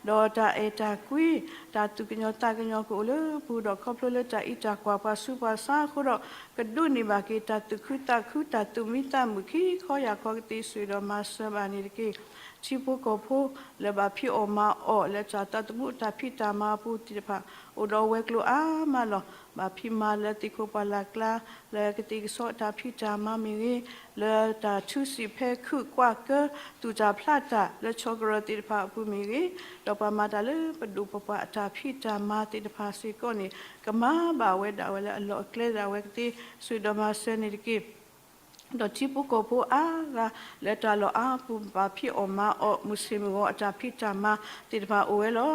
ဒီးတၢ်အဲၣ်တၢ်ကွံ တၢ်သူၣ်ကညီၤသးကညီၤကအိၣ်လၢပူၤဒီး ခီဖျိလၢတၢ်အံးတၢ်ကွၢ်ပှၤဆူးပှၤဆါအဃိဒီး ကဒိးန့ၢ်ဘၣ်က့ၤတၢ်သူၣ်ခုသးခု တၢ်သူၣ်မံသးမုာ်ခံခီယၢ်ခီကသ့ ဆိၣ်ဂ့ၤဒီးမၤစၢၤဘၣ်န့ၣ်တက့ၢ်. ထံဖိကီၢ်ဖိ လၢဘၣ်ဖံးအီၣ်မၤအီၣ်လၢတၢ်သးသမူအတၢ်ဖံးတၢ်မၤအပူၤသ့ၣ်တဖၣ် အိၣ်ဒီးဝဲၤကျိၤအါမးလီၤ. ဘၣ်ဖံးမၤလၢသ့ၣ်ခိၣ်ပှၢ်လၢ်ကျါ လၢကသ့ၣ်ကစီးအတၢ်ဖံးတၢ်မၤမ့ၢ်ဂ့ၤ, လၢတၢ်ထုးစံာ်ဖဲခုးကွၢ်ကၢ သူၣ်တၢ်ဖျးတၢ်လၢဆီၣ်ကရၢၢ်သ့ၣ်တဖၣ်အပူၤမ့ၢ်ဂ့ၤ, ဒီးပှၤမၤတၢ်လၢပဒိၣ်ပပှၢ်အတၢ်ဖံးတၢ်မၤသ့ၣ်တဖၣ်စ့ၢ်ကီးန့ၣ် ကမၤဘၣ်ဝဲဒၣ်ဝဲလၢအလီၢ်အကျဲဒၣ်ဝဲကသ့ ဆိၣ်ဂ့ၤဒီးမၤစၢၤန့ၣ်တက့ၢ်. ဒီးထံဖိကီၢ်ဖိအါဂၤ လၢတၢ်လီၢ်အါပူၤ ဘၣ်ဖံးအီၣ်မၤအီၣ် မုၢ်ဆ့ၣ်မုၢ်ဂီၤအတၢ်ဖံးတၢ်မၤသ့ၣ်တဖၣ်အိၣ်ဝဲလီၤ.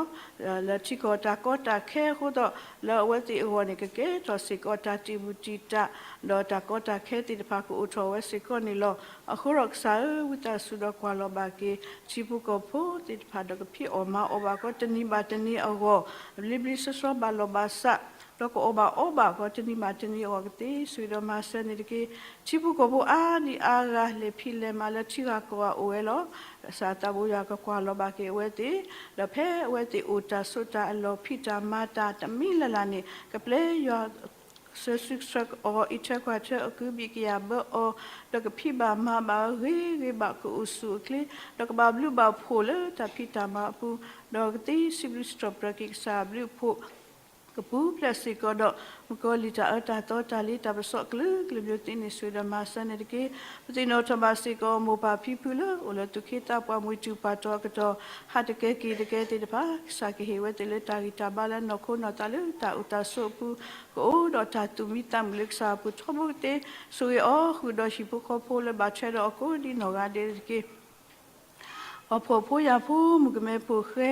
လၢထံကီၢ်တၢ်ကီတၢ်ခဲအဃိသတး လၢအဝဲသ့ၣ်အဂီၢ်န့ၣ် ကကဲထီၣ်စ့ၢ်ကီးတၢ်တံာ်မုၢ်တံာ်တာ် ဒီးတၢ်ကီတၢ်ခဲသ့ၣ်တဖၣ်ကအိၣ်ထီၣ်ဝဲစ့ၢ်ကီးန့ၣ်လီၤ. အဃိဒီးကစၢ်ဧၢ, ဝံသးစူၤဒီးကွၢ်လီၤဘၣ်က့ၤ ထံဖိကီၢ်ဖိသ့ၣ်တဖၣ်ဒီးကဖံးအီၣ်မၤအီၣ်ဘၣ်ကီး တနံၤဘၣ်တနံၤအဂီၢ် ဘျ့ဘျ့ဆှီဆှီဘၣ်လီၢ်ဘၣ်စး ဒီးကအီၣ်ဘၣ်အီဘၣ်ကီး တနံၤဘၣ်တနံၤအဂီၢ်ကသ့ ဆိၣ်ဂ့ၤဒီးမၤစၢၤန့ၣ်တက့ၢ်. ထံဖိကီၢ်ဖိအါဒံအါဂၤ လဲၤဖံးလဲၤမၤလၢထံဂၤကီၢ်ဂၤအိၣ်ဝဲလီၤ. ကစၢ်သးဘိယွၤကကွၢ်လီၤဘၣ်က့ၤအဝဲသ့ၣ်, ဒီးဖဲအဝဲသ့ၣ်အိၣ်တၢ်ဆိးတၢ်အလီၢ် ဖံးတၢ်မၤတၢ်တမံၤလၢ်လၢ်န့ၣ် ကပျဲယွၤ ဆှၢစုဆှၢအီၤ အံးထွဲကွၢ်ထွဲအီၤ ကုဘံၣ်ကယာ်ဘၢအီၤ, ဒီးကဖံးဘၣ်မၤဘၣ်ဂ့ၤဂ့ၤဘၣ် ကအိၣ်ဆူၣ်အိၣ်ချ့, ဒီးကဘၣ်ဘျုးဘၣ်ဖှိၣ်လၢတၢ်ဖံးတၢ်မၤအပူၤ, ဒီးကသ့စံးဘျုးစံးထီၣ်ပတြၢၤက့ၤကစၢ်အဘျုးအဖှိၣ် ကပူၤဖျဲးစ့ၢ်ကီးဒီး မုၣ်ကီၤလံၢ်တၢ်အၢတၢ်သီတၢ်လ့တၢ်ပစီအကလုာ်ကလုာ်မျိုးသ့န့ၣ် ဆိၣ်ဂ့ၤဒီးမၤစၢၤန့ၣ်တက့ၢ်. ပသ့ၣ်နီၣ်ထီၣ်ဘၣ်စ့ၢ်ကီး မိၢ်ပၢ်ဖံဖုလၢအိၣ်လၢသူၣ်က့သးပှၢ် မုၢ်တူၢ်ပာ်တီၤအကတီၢ် ဟးတကဲက့ၤတကဲသ့ၣ်တဖၣ် ကစၢ်ကဟ့ၣ်ဝဲသ့ၣ်လၢတၢ်ဂံၢ်တၢ်ဘါလၢနီၢ်ခိနီၢ်သးလၢတၢ်အိၣ်တၢ်ဆိးအပူၤ ကအိၣ်ဒီးတၢ်သူၣ်မံသးမုာ်လၢကစၢ်အပူၤထီဘိကသ့ ဆိၣ်ဂ့ၤအီၤဃုာ်ဒီးဟံၣ်ဖိဃီဖိလၢဘၣ်ထွဲဒီးအီၤကိးဒ်နီၢ်ဂၤဒဲးတက့ၢ်. ပှၤဖှီၣ်ဖိယာ်ဖိ မုၣ်ကမဲဖိဃဲ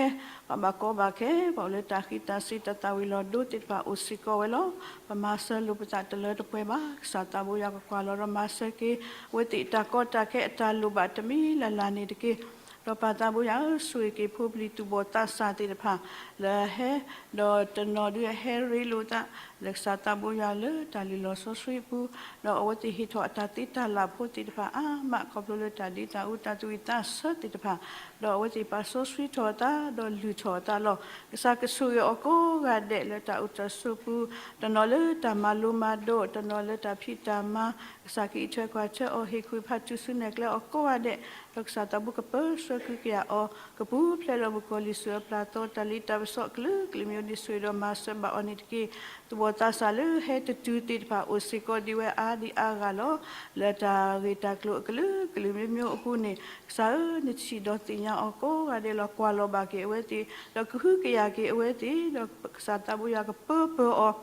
ပှၤဘၣ်ကီဘၣ်ခဲ ပှၤအိၣ်လၢတၢ်ဃံးတၢ်စ့ၤ တၢ်သၣ်ဝံၤလီၤဒိသ့ၣ်တဖၣ်အိၣ်စ့ၢ်ကီးဝဲလီၤ. ပမၤစၢၤလိာ်ပသးတလၢတပှဲၤဘၣ်. ကစၢ်သးဘိယွၤကကွၢ်လီၤဒီးမၤစၢၤက့ၤ အဝဲသ့ၣ်အတၢ်ကီတၢ်ခဲအတၢ်လိၣ်ဘၣ်တမံၤလၢ်လၢ်န့ၣ်တက့ၢ်. ဒီးပၢ်သးဘိယွၤဧၢ, ဆိၣ်ဂ့ၤက့ၤဖိပလံၤသူၣ်ဘီၣ်သးစၢ်သ့ၣ်တဖၣ် လၢအဟဲ, ဒီးတနီၤဒုးအဟဲရ့လိာ်သး လၢကစၢ်သးဘိယွၤလၢတၢ်လုၢ်လီၢ်စီဆှံအပူၤ, ဒီးအဝဲသ့ၣ်ဟ့ၣ်ထီၣ်အတၢ်သ့တၢ်လၢ်ဖိသ့ၣ်တဖၣ်အါမး ခီဖျိလၢတၢ်ဒ့တၢ်အူတၢ်သူၣ်ဝံၣ်သးဆၢသ့ၣ်တဖၣ်, ဒီးအဝဲသ့ၣ်ပာ်စီဆှံထီၣ်အသး ဒီးလုၢ်ထီၣ်အသးလီၤ. ကစၢ်ကဆိၣ်ဂ့ၤအီၤကိးဂၤဒဲးလၢတၢ်အိၣ်တၢ်ဆိးပူၤ, တနီၤလၢတၢ်မၤလိမၤဒိး, တနီၤလၢတၢ်ဖံးတၢ်မၤ, ကစၢ်ကအံးထွဲကွၢ်ထွဲအီၤ ဟ့ၣ်ကူၣ်ဖးထုးစုနဲၣ်ကျဲအီၤကိးဂၤဒဲး, ဒီးကစၢ်သးဘိကပၢဆှၢကဟုကယာ်အီၤ, ကပူၤဖျဲးဒီးမုၣ်ကီၤလံၢ်စၢၤအပျၢ်သီတၢ်လ့တၢ်ပစီအကလုာ်ကလုာ်မ့ၢ်အိၣ်န့ၣ် ဆိၣ်ဂ့ၤဒီးမၤစၢၤဘၣ်အီၤန့ၣ်တက့ၢ်. သူၣ်ဘီၣ်သးစၢ်လၢဟဲတတုၤသ့ၣ်တဖၣ် အိၣ်စ့ၢ်ကီးဒံးဝဲအါဒံးအါဂၤလီၤ. လၢတၢ်ဂ့ၢ်တၢ်ကျိၤအကလုာ်ကလုာ်မ့ၢ်မ့ၢ်အဃိန့ၣ် ကစၢ်ဧၢ, နထံၣ်ဒီးသ့ၣ်ညါအီၤကိးဂၤဒဲးလီၤ. ကွၢ်လီၤဘၣ်က့ၤအဝဲသ့ၣ်, ဒီးကဟုကယာ်က့ၤအဝဲသ့ၣ်, ဒီးကစၢ်သးဘိယွၤကပၢပၢအီၤ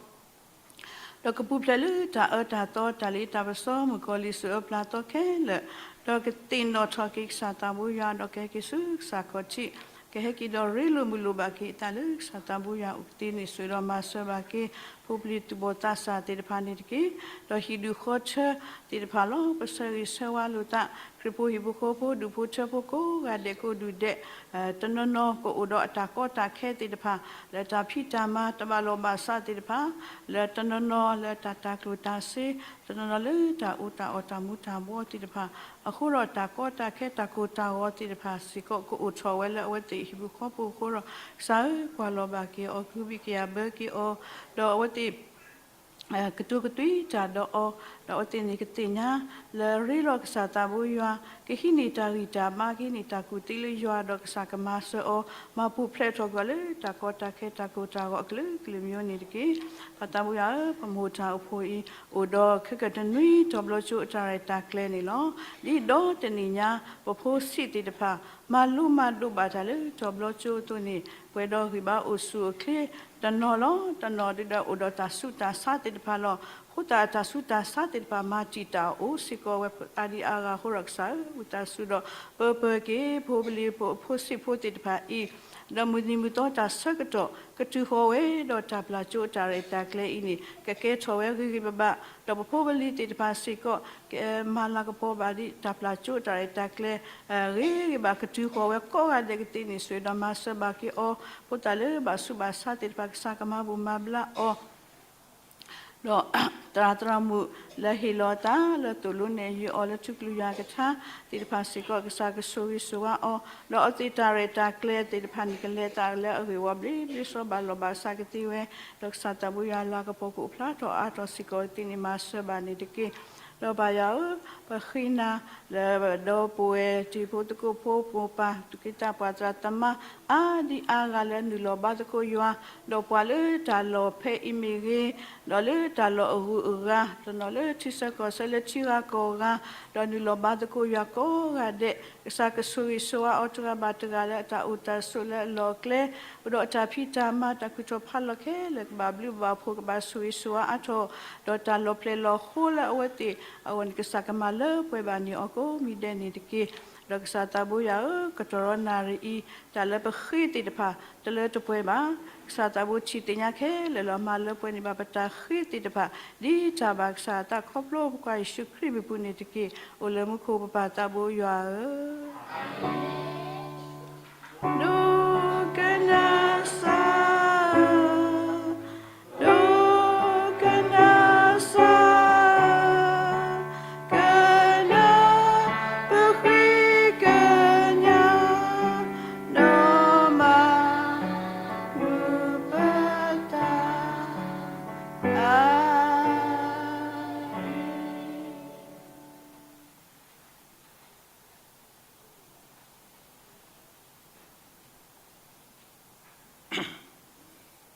ဒီးကပူၤဖျဲးလၢတၢ်အၢတၢ်သီ တၢ်လ့တၢ်ပစီ မုၣ်ကီၤလံၢ်စၢၤအပျၢ်သီခဲလၢာ်, ဒီးကသ့ၣ်နီၣ်ထီၣ်က့ၤကစၢ်သးဘိယွၤ ဒီးကဟဲက့ၤဆူကစၢ်ခီၣ်ထံး, ကဟဲက့ၤဒီးရ့လိာ်မုာ်လိာ်ဘၣ်က့ၤအသးလၢကစၢ်သးဘိယွၤအအိၣ်ကသ့န့ၣ် ဆိၣ်ဂ့ၤဒီးမၤစၢၤဘၣ်က့ၤ ဖိပလံၤသူၣ်ဘီၣ်သးစၢ်သ့ၣ်တဖၣ်န့ၣ်တက့ၢ်. ဒီးဟံၣ်ဒူၣ်ဃီထၢသ့ၣ်တဖၣ်လီၤ. ပဆၢဂ့ၤဆၢဝါလိာ်သး ခရံာ်ဖိဟံၣ်ဖိဃီဖိ ဒူၣ်ဖိထၢဖိကိးဂၤဒဲး ကိးဒူၣ်ဒဲး တနီၤနီၤကအိၣ်ဒီးအတၢ်ကီတၢ်ခဲသ့ၣ်တဖၣ် လၢတၢ်ဖံးတၢ်မၤတဘၣ်လိာ်ဘၣ်စးသ့ၣ်တဖၣ်, လၢတနီၤနီၤလၢတၢ်တၤကျိၣ်တၤစ့, တနီၤနီၤလၢတၢ်အူတၢ်အီၣ်တၢ်မူတၢ်ဘှီးသ့ၣ်တဖၣ်, အဃိဒီးတၢ်ကီတၢ်ခဲတၢ်ကိၢ်တၢ်ဂီၤသ့ၣ်တဖၣ်စ့ၢ်ကီး ကအိၣ်ထီၣ်ဝဲလၢအဝဲသ့ၣ်ဟံၣ်ဖိဃီဖိအဃိဒီး ကစၢ်ဧၢ, ကွၢ်လီၤဘၣ်က့ၤအီၤ ကဟုကယာ်ဘၢက့ၤအီၤ, ဒီးအဝဲသ့ၣ် ကတိၤကသွံတၢ်ဒီးအီၤ, ဒီးအဝဲသ့ၣ်န့ၣ်ကသ့ၣ်ညါ လၢရ့လိာ်ကစၢ်သးဘိယွၤ, ကဟံးန့ၢ်တၢ်ဂံၢ်တၢ်ဘါ ကဟံးန့ၢ်တၢ်ကူၣ်သ့လၢယွၤ ဒီးကစၢ်ကမၤစၢၤအီၤ, မၤပူၤဖျဲးထီၣ်ကွံာ်အီၤလၢတၢ်ကီတၢ်ခဲတၢ်ကိၢ်တၢ်ဂီၤအကလုာ်ကလုာ်မ့ၢ်အိၣ်န့ၣ်တက့ၢ်. ပၢ်သးဘိယွၤဧၢ, ပမိၢ်တၢ်အိၣ်ဖှိၣ်အံၤ အိၣ်ဒီးခဲကတနွံတီၤဘျီကၠိအတၢ်ရဲၣ်တၢ်ကျဲၤန့ၣ်လီၤ. ဒ်ဒီးတနံၣ်ညါ ပဖိဆံးသ့ၣ်တဖၣ် မၤလိမၤဒိးဘၣ်တၢ်လၢတီၤဘျီကၠိအသိးန့ၣ် ပှဲၤဒီးဂံၢ်ဘါအိၣ်ဆူၣ်အိၣ်ချ့ တနီၤလီၤ. တနီၤဒုးဒီးအိၣ်ဒီးတၢ်ဆူးတၢ်ဆါသ့ၣ်တဖၣ်လီၤ. အဃိသတးတၢ်ဆူးတၢ်ဆါသ့ၣ်တဖၣ် မၤတံာ်တာ်အီၤစ့ၢ်ကီးဝဲအါဒံးအါဂၤအဃိဒီး ကစၢ်ဧၢ, ဝံသးစူၤဒီး ပၢပၢက့ၤ ဖိပလံၤဖိ ဖိဆံးဖိသ့ၣ်တဖၣ်အံၤ ဒီးမုၢ်နံၤမုၢ်သီတၢ်ဆၢကတီၢ် ကတုၤဃီၤဝဲဒီးတၢ်ပျၢ်ကၠိအတၢ်ရဲၣ်တၢ်ကျဲၤအံၤန့ၣ် ကကဲထီၣ်ဝဲဂ့ၤဂ့ၤဘၣ်ဘၣ်, ဒီးပဖိပလံၤသ့ၣ်တဖၣ်စ့ၢ်ကီး ကမၤလၤကပီၤဘၣ်ဒံးတၢ်ပျၢ်ကၠိအတၢ်ရဲၣ်တၢ်ကျဲၤ ဂ့ၤဂ့ၤဘၣ်ကတုၤဃီၤဝဲကိးဂၤဒဲးကသ့န့ၣ် ဆိၣ်ဂ့ၤဒီးမၤစၢၤဘၣ်က့ၤအီၤ, ဖိသၣ်လၢဘၣ်ဆူးဘၣ်ဆါသ့ၣ်တဖၣ် ကစၢ်ကမၤဘူၣ်မၤဘျါအီၤ ဒီးသရၣ်သရၣ်မုၣ်လၢဟ့ၣ်လီၤအသးလၢသိၣ်လိနဲၣ်ယုာ်အီၤလၢထူကလုၢ်ယွၤကထါသ့ၣ်တဖၣ်စ့ၢ်ကီး ကစၢ်ကဆိၣ်ဂ့ၤဆိၣ်ဝါအီၤ, ဒီးအဝဲသ့ၣ်တၢ်ရဲၣ်တၢ်ကျဲၤသ့ၣ်တဖၣ်န့ၣ် ကလဲၤသးလၢအဂ့ၢ်ဝီဘျ့ဘျ့ဆှီဘၣ်လီၤဘၣ်စးကသ့ဝဲ, ဒီးကစၢ်သးဘိယွၤလၤကပီၤကအိၣ်ဖျါထီၣ်အါထီၣ်စ့ၢ်ကီးကသ့န့ၣ် မၤစၢၤဘၣ်န့ၣ်တက့ၢ်. ဒီးပၢ်ယွၤဧၢ, ပဃ့နၤလၢဒီပုၢ်ဝဲၢ်တံၤဖိသကိးဖိ မိၢ်ပၢ်သူၣ်က့သးပှၢ်သရၣ်သမါ အါဒံးအါဂၤလၢနုာ်လီၤဘါသကိးယွၤ, ဒီးပှၤလၢတၢ်လီၢ်ဖဲအံၤမ့ၢ်ဂ့ၤ, ဒီးလၢတၢ်လီၢ်အဂုၤအဂၤ, တနီၤလၢထံဆၢကီၢ်ဆၢလၢထံဂၤကီၢ်ဂၤ, ဒီးနုာ်လီၤဘါသကိးယွၤကိးဂၤဒဲး, ကစၢ်ကဆိၣ်ဂ့ၤဆိၣ်ဝါအီၤတဂၤဘၣ်တဂၤလၢအတၢ်အိၣ်တၢ်ဆိးလၢအလီၢ်အကျဲ, ပဒီးတၢ်ဖံးတၢ်မၤတၢ်ခုၣ်ထီၣ်ဖးလီၤခဲလၢာ်ကဘၣ်ဘျုးဘၣ်ဖှိၣ်ကဘၣ်ဆိၣ်ဂ့ၤဆိၣ်ဝါအါထီၣ်, ဒီးတၢ်လီၤပျဲၢ်လီၤဃိလၢအဝဲသ့ၣ်အဂီၢ်န့ၣ် ကစၢ်ကမၤလၢပှဲၤဘၣ်န့ၢ်အီၤကိးမံၤဒဲးန့ၣ်တက့ၢ်. ဒီးကစၢ်သးဘိယွၤဧၢ, ကတီၢ်ရီနၣ်ရံၣ်အံၤ တၢ်လၢပဃ့သ့ၣ်တဖၣ် တလၢတပှဲၤဘၣ်. ကစၢ်သးဘိထံၣ်သ့ၣ်ညါခဲလၢာ်လီၤ. မၤလၢပှဲၤန့ၢ်ဘၣ်ပတၢ်ဃ့သ့ၣ်တဖၣ် ဒ်တၢ်ဘၣ်ကစၢ်အသးခီဖျိပကွၢ်ယ့ၣ်ၡူးခရံာ်မံၤပူၤန့ၣ်တက့ၢ်. အိၣ်လၢမူခိၣ်ပပၢ်သးဘိယွၤဧၢ, ဒိကနၣ်စၢ် ဒိကနၣ်စၢ်, ကနၢ်ပဃ့ကညး ဒီးမၤမုာ်ပသး အၤမ့ၣ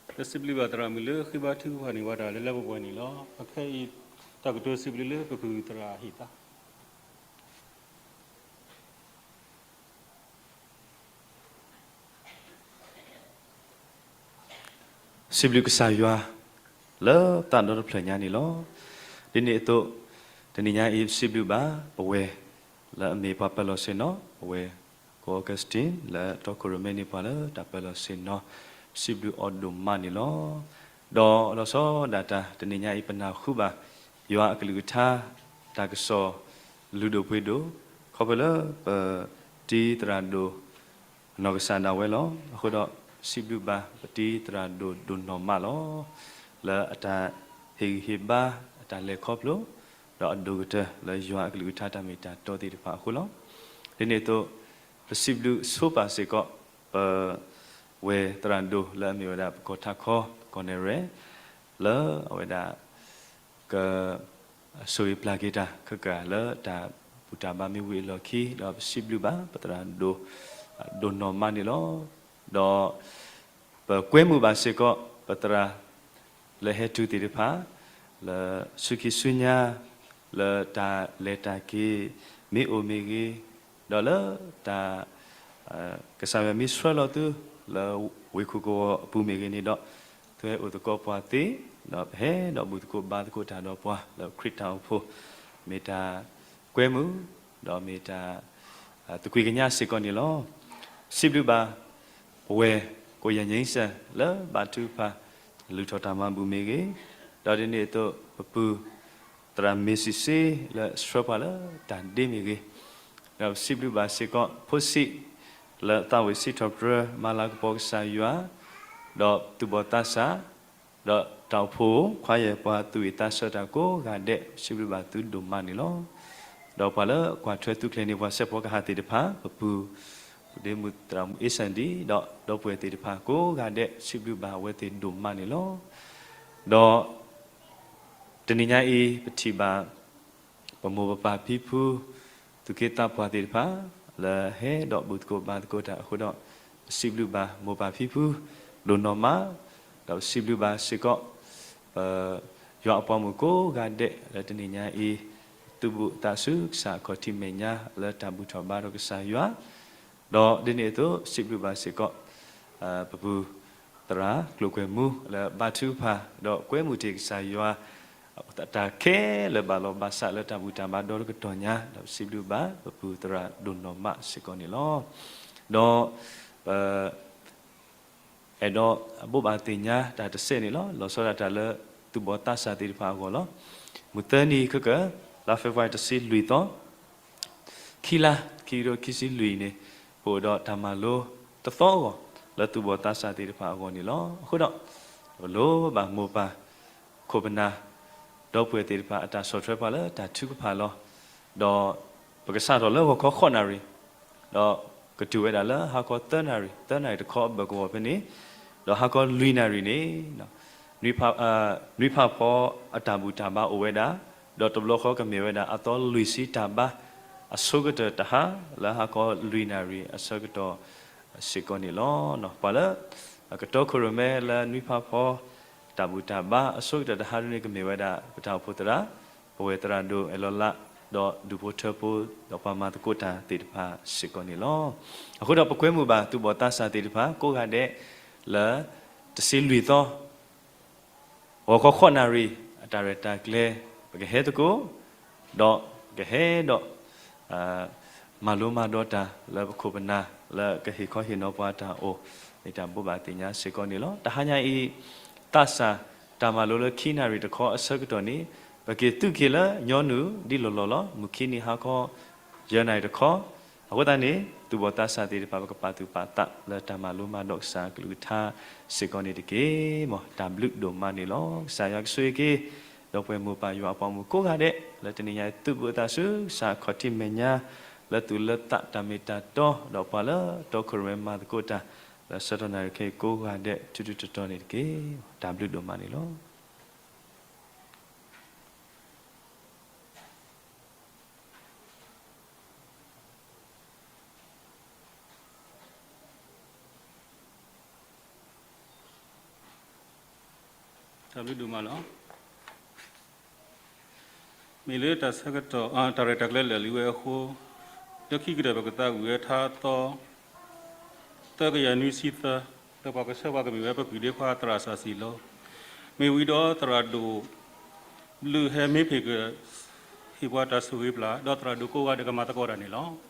်. ပစံးဘျုးဘၣ်သရၣ်မုၣ်လၢဃ့ဘါထုကဖၣ်န့ၢ်ပှၤတၢ်လၢလၢပှဲၤပှဲၤန့ၣ်လီၤ. အခဲအံၤ တၢ်ကတိၤစံးဘျုးလၢပဖုသရၣ်ဟ့ၣ်သး စံးဘျုးကစၢ်ယွၤ လၢသးဒီတဖျၢၣ်ညါန့ၣ်လီၤ. ဒ်န့ၣ်အသိး တနံၤညါအံၤ ပစံးဘျုးဘၣ်ပဝဲၢ် လၢအမ့ၢ်ပှၤပၢၤလီၢ်ဆ့ၣ်နီၤ, ပဝဲၢ်ကိး Augustine လၢတီခိၣ်ရိၣ်မဲန့ၢ်ပှၤလၢတၢ်ပၢၤလီၢ်ဆ့ၣ်နီၤ, ပစံးဘျုးအီၤဒိၣ်မးန့ၣ်လီၤ. ဒီးလီၤဆီဒၣ်တၢ် တနံၤညါအံၤ ပနၢ်ဟူဘၣ် ယွၤအကလုၢ်ကထါ တၢ်ကစီၣ်လုၢ်ဒိၣ်ပှ့ၤဒိၣ် ခီဖျိလၢပ ပတံၤသရၣ်ဒိၣ် နီၢ်ကစၢ်ဒၣ်ဝဲလီၤ. အဃိဒီး စံးဘျုးဘၣ်ပတံၤသရၣ်ဒိၣ်ဒိၣ်နီၢ်မးလီၤ. လၢအတၢ်ဟ့ၣ်ဂံၢ်ဟ့ၣ်ဘါ အတၢ်လဲၤခီဖျိ ဒီးအဒိၣ်ကတၢၢ်လၢယွၤအကလုၢ်ကထါတၢ်မ့ၢ်တၢ်တီသ့ၣ်တဖၣ်အဃိလီၤ. ဒ်န့ၣ်အသိး ပစံးဘျုးဆိပာ်စ့ၢ်ကီး ပဝဲသရၣ်ဒိၣ်လၢအမ့ၢ်ဝဲဒၣ်ပကီၢ်ထးခီ ကီၢ်နဲၣ်ရွဲၣ် လၢအဝဲဒၣ် က ဆိၣ်ဂ့ၤပျၢ်က့ၤတၢ်ခဲကၢ်လၢတၢ်ဘူၣ်တၢ်ဘါမ့ၢ်ဝံၤအလီၢ်ခံ ဒီးပစံးဘျုးဘၣ်ပသရၣ်ဒိၣ် ဒိၣ်နီၢ်မးန့ၣ်လီၤ. ဒီးပကွဲမုာ်ဘၣ်စ့ၢ်ကီး ပသရၣ်လၢဟဲတုၤသ့ၣ်တဖၣ် လၢဆူခံဆူညါ လၢတၢ်လဲၤတၢ်က့ၤ မ့ၢ်အိၣ်မ့ၢ်ဂ့ၤ, ဒီးလၢတၢ် ကစၢ်ယွၤမ့ၢ်ဆှၢလီၤသု လၢဝ့ၢ်ခိၣ်ကဝီၤအပူၤမ့ၢ်ဂ့ၤန့ၣ်ဒီး သုဟဲအိၣ်သကိးပှၤသ့, ဒီးပဟဲဒီးဘူၣ်သကိးဘါသကိးတၢ်ဒီးပှၤလၢခရံာ်တၢ်အိၣ်ဖှိၣ်, မ့ၢ်တၢ်ကွဲမုာ်, ဒီးမ့ၢ်တၢ် သကွံာ်ကညးစ့ၢ်ကီးန့ၣ်လီၤ. စံးဘျုးဘၣ် ပဝဲၢ်ကိးယၤညါစၢ် လၢဘါထုကဖၣ် လုၢ်ထီၣ်တၢ်မၤဘူၣ်မ့ၢ်ဂ့ၤ, ဒီးဒ်န့ၣ်အသိး ပပုၢ် သရၣ်မ့ၢ်စံးစ့ လၢဆှၢပှၤလၢတၢ်ဒ့မ့ၢ်ဂ့ၤ, ဒီးပစံးဘျုးဘၣ်စ့ၢ်ကီး ဖိဆံး လၢသးဝံၣ်စံးထီၣ်ပတြၢၤ မၤလၤကပီၤကစၢ်ယွၤ, ဒီးသူၣ်ဘီၣ်သးစၢ်, ဒီးတၢ်အိၣ်ဖှိၣ် ခွါယဲၢ်ပှၤသူၣ်ဝံၣ်သးဆၢတၢ်ကိးဂၤဒဲး ပစံးဘျုးဘၣ်သုဒိၣ်မးန့ၣ်လီၤ. ဒီးပှၤလၢကွၢ်ထွဲသူၣ်ချ့န့ၣ် ပှၤစဲးဖီကဟၣ်သ့ၣ်တဖၣ် ပပုၢ် ဒ့မုၣ်သရၣ်မုၣ်အ့စၣ်ဒံ ဒီးဒီပုၢ်ဝဲၢ်သ့ၣ်တဖၣ်ကိးဂၤဒဲး စံးဘျုးဘၣ်အဝဲသ့ၣ်ဒိၣ်မးန့ၣ်လီၤ. ဒီး တနံၤညါအံၤ ပထံၣ်ဘၣ် ပမိၢ်ပပၢ်ဖံဖု သူၣ်က့သးပှၢ်သ့ၣ်တဖၣ် လၢဟဲဒီးဘူၣ်သကိးဘါသကိးတၢ်အဃိဒီး ပစံးဘျုးဘၣ်မိၢ်ပၢ်ဖံဖု ဒိၣ်နီၢ်မး, ဒီးပစံးဘျုးဘၣ်စ့ၢ်ကီး ပ ယွၤအပှၤမုၣ်ကိးဂၤဒဲး လၢတနံၤညါအံၤ သူၣ်ဘီၣ်သးစၢ်ဆူကစၢ်အခီၣ်ထံးမဲာ်ညါ လၢတၢ်ဘူၣ်ထီၣ်ဘါထီၣ်ကစၢ်ယွၤ, ဒီးဒ်န့ၣ်အသိး စံးဘျုးဘၣ်စ့ၢ်ကီး ပပုၢ်သရၣ်ကျိၤကွဲၤမူ လၢဘါထုကဖၣ် ဒီးကွဲမုာ်တ့ၢ်ကစၢ်ယွၤ တၢ်ခဲလၢာ်ဘၣ်လီၤဘၣ်စးလၢတၢ်ဘူၣ်တၢ်ဘါဒီတကတီၢ်ညါ ဒီးပစံးဘျုးဘၣ် ပပုၢ်သရၣ်ဒိၣ်နီၢ်မးစ့ၢ်ကီးန့ၣ်လီၤ. ဒီး ပ အဲၣ်ဒိးဘိးဘၣ်သ့ၣ်ညါတၢ်တစဲးန့ၣ်လီၤ. လီၤဆီဒၣ်တၢ်လၢသူၣ်ဘီၣ်သးစၢ်သ့ၣ်တဖၣ်အဂီၢ်လီၤ. မုၢ်သၢနံၤခဲကၢၣ် လါဖ့ၤဘြူၤအါရံၤတဆံလွံၢ်သီ ခံလါ ခံကထိခံဆံလွံၢ်အံၤန့ၣ် ပအိၣ်ဒီးတၢ်မၤလိတသီအဂီၢ် လၢသူၣ်ဘီၣ်သးစၢ်သ့ၣ်တဖၣ်အဂီၢ်န့ၣ်လီၤ. အဃိဒီး ပလိၣ်ဘၣ်မိၢ်ပၢ် ခိၣ်ပနၢ် ဒီပုၢ်ဝဲၢ်သ့ၣ်တဖၣ်အတၢ်ဆီၣ်ထွဲပှၤလၢတၢ်ထုကဖၣ်လီၤ. ဒီးပကစးထီၣ်လၢဂီၤခီဃိးနၣ်ရံၣ် ဒီးကတုၤဝဲဒၣ်လၢဟါခီသၢနၣ်ရံၣ်, သၢနၣ်ရံၣ်တခီအဘၢၣ်ကဝီၤဖဲန့ၣ်, ဒီးဟါခီလွံၢ်နၣ်ရံၣ်န့ၣ် နွံဖးဖီအတၢ်ဘူၣ်တၢ်ဘါအိၣ်ဝဲဒၣ်, ဒီးတဘျီဃီကမ့ၢ်ဝဲဒၣ်အသီလွံၢ်ဆံတၢ်ဘါ အဆိကတၢၢ်တဟါ လၢဟါခီလွံၢ်နၣ်ရံၣ်အဆၢကတီၢ်စ့ၢ်ကီးန့ၣ်လီၤ. ပှၤလၢ ကတီခိၣ်ရိၣ်မဲလၢနွံဖးဖီ တၢ်ဘူၣ်တၢ်ဘါအဆိကတၢၢ်တဟါဒ်န့ၣ် ကမ့ၢ်ဝဲဒၣ် ပတၢ်အိၣ်ဖှိၣ်သရၣ်, ပဝဲၢ်သရၣ်ဒိၣ်အဲၣ်လီၤလး, ဒီးဒူၣ်ဖိထၢဖိ, ဒီးပှၤမၤသကိးတၢ်သ့ၣ်တဖၣ်စ့ၢ်ကီးန့ၣ်လီၤ. အဃိဒီးပကွဲမုာ်ဘၣ်သူၣ်ဘီၣ်သးစၢ်သ့ၣ်တဖၣ် ကိးဂၤဒဲး လၢ တဆံလွံၢ်သီ ဂီၤခီဃိးနၣ်ရံၣ် အတၢ်ရဲၣ်တၢ်ကျဲၤ ပကဟဲသကိး, ဒီးပကဟဲဒီး မၤလိမၤဒိးတၢ်လၢပခိၣ်ပနၢ် လၢကဟ့ၣ်ခီဟ့ၣ်နီၤပှၤတၢ်အိၣ် မ့ၢ်တၢ်ဘိးဘၣ်သ့ၣ်ညါစ့ၢ်ကီးန့ၣ်လီၤ. တဟါညါအံၤ သးစၢ်တၢ်မၤလိလၢခံနၣ်ရံၣ်တခီအဆၢကတီၢ်န့ၣ် ပက့ၤသုးက့ၤလၢညီနုၢ်ဒ်လီၢ်လီၢ်လီၤ. မုၢ်ခံနံၤဟါခီ ယဲၢ်နၣ်ရံၣ်တခီ, အဃိသတးန့ၣ် သူၣ်ဘီၣ်သးစၢ်သ့ၣ်တဖၣ် ပကပာ်သူၣ်ပာ်သးလၢတၢ်မၤလိမၤဒိးကစၢ်ကလုၢ်ကထါစ့ၢ်ကီးန့ၣ်တက့ၢ်. မ်တၢ်ဘျုးဒိၣ်မးန့ၣ်လီၤ. ကစၢ်ယွၤကဆိၣ်ဂ့ၤက့ၤ ဒီပုၢ်ဝဲၢ်မိၢ်ပၢ်ယွၤအပှၤမုၣ်ကိးဂၤဒဲး လၢတနံၤညါအံၤ သူၣ်ဘီၣ်သးစၢ်ဆူကစၢ်အခီၣ်ထံးမဲာ်ညါ လၢသူၣ်လၢသးတၢ်မ့ၢ်တၢ်တီ ဒီးပှၤလၢတီခိၣ်ရိၣ်မဲမၤသကိးတၢ် လၢဆၢကတီၢ်နၣ်ရံၣ်ခဲအံၤကိးဂၤဒဲး ထူထူတီတီန့ၣ်တက့ၢ်. တၢ်ဘျုးဒိၣ်မးန့ၣ်လီၤ. တၢ်ဘျုးဒိၣ်မးလီၤ. မ့ၢ်လၢတၢ်ဆၢကတီၢ် တၢ်ရဲၣ်တၢ်ကျဲၤလၢာ်လံဝဲအဃိ, လၢခံကတၢၢ်ပကသးဝံၣ်ဝဲထါသီ သၢကယၤနွံဆံသၢ, လၢပှၤကဆှၢပှၤကမ့ၢ်ဝဲပပှၤဒ့ခွါသရၣ်စီၤစံၣ်လီၤ. မ့ၢ်ဝံၤဒီးသရၣ်ဒိၣ် ဘျုးဟဲမ့ၢ်ဖ့ၣ်က ဟ့ၣ်ပှၤတၢ်ဆိၣ်ဂ့ၤပျၢ် ဒီးသရၣ်ဒိၣ်ကိးဂၤဒဲးကမၤသကိးတၢ်န့ၣ်လီၤ.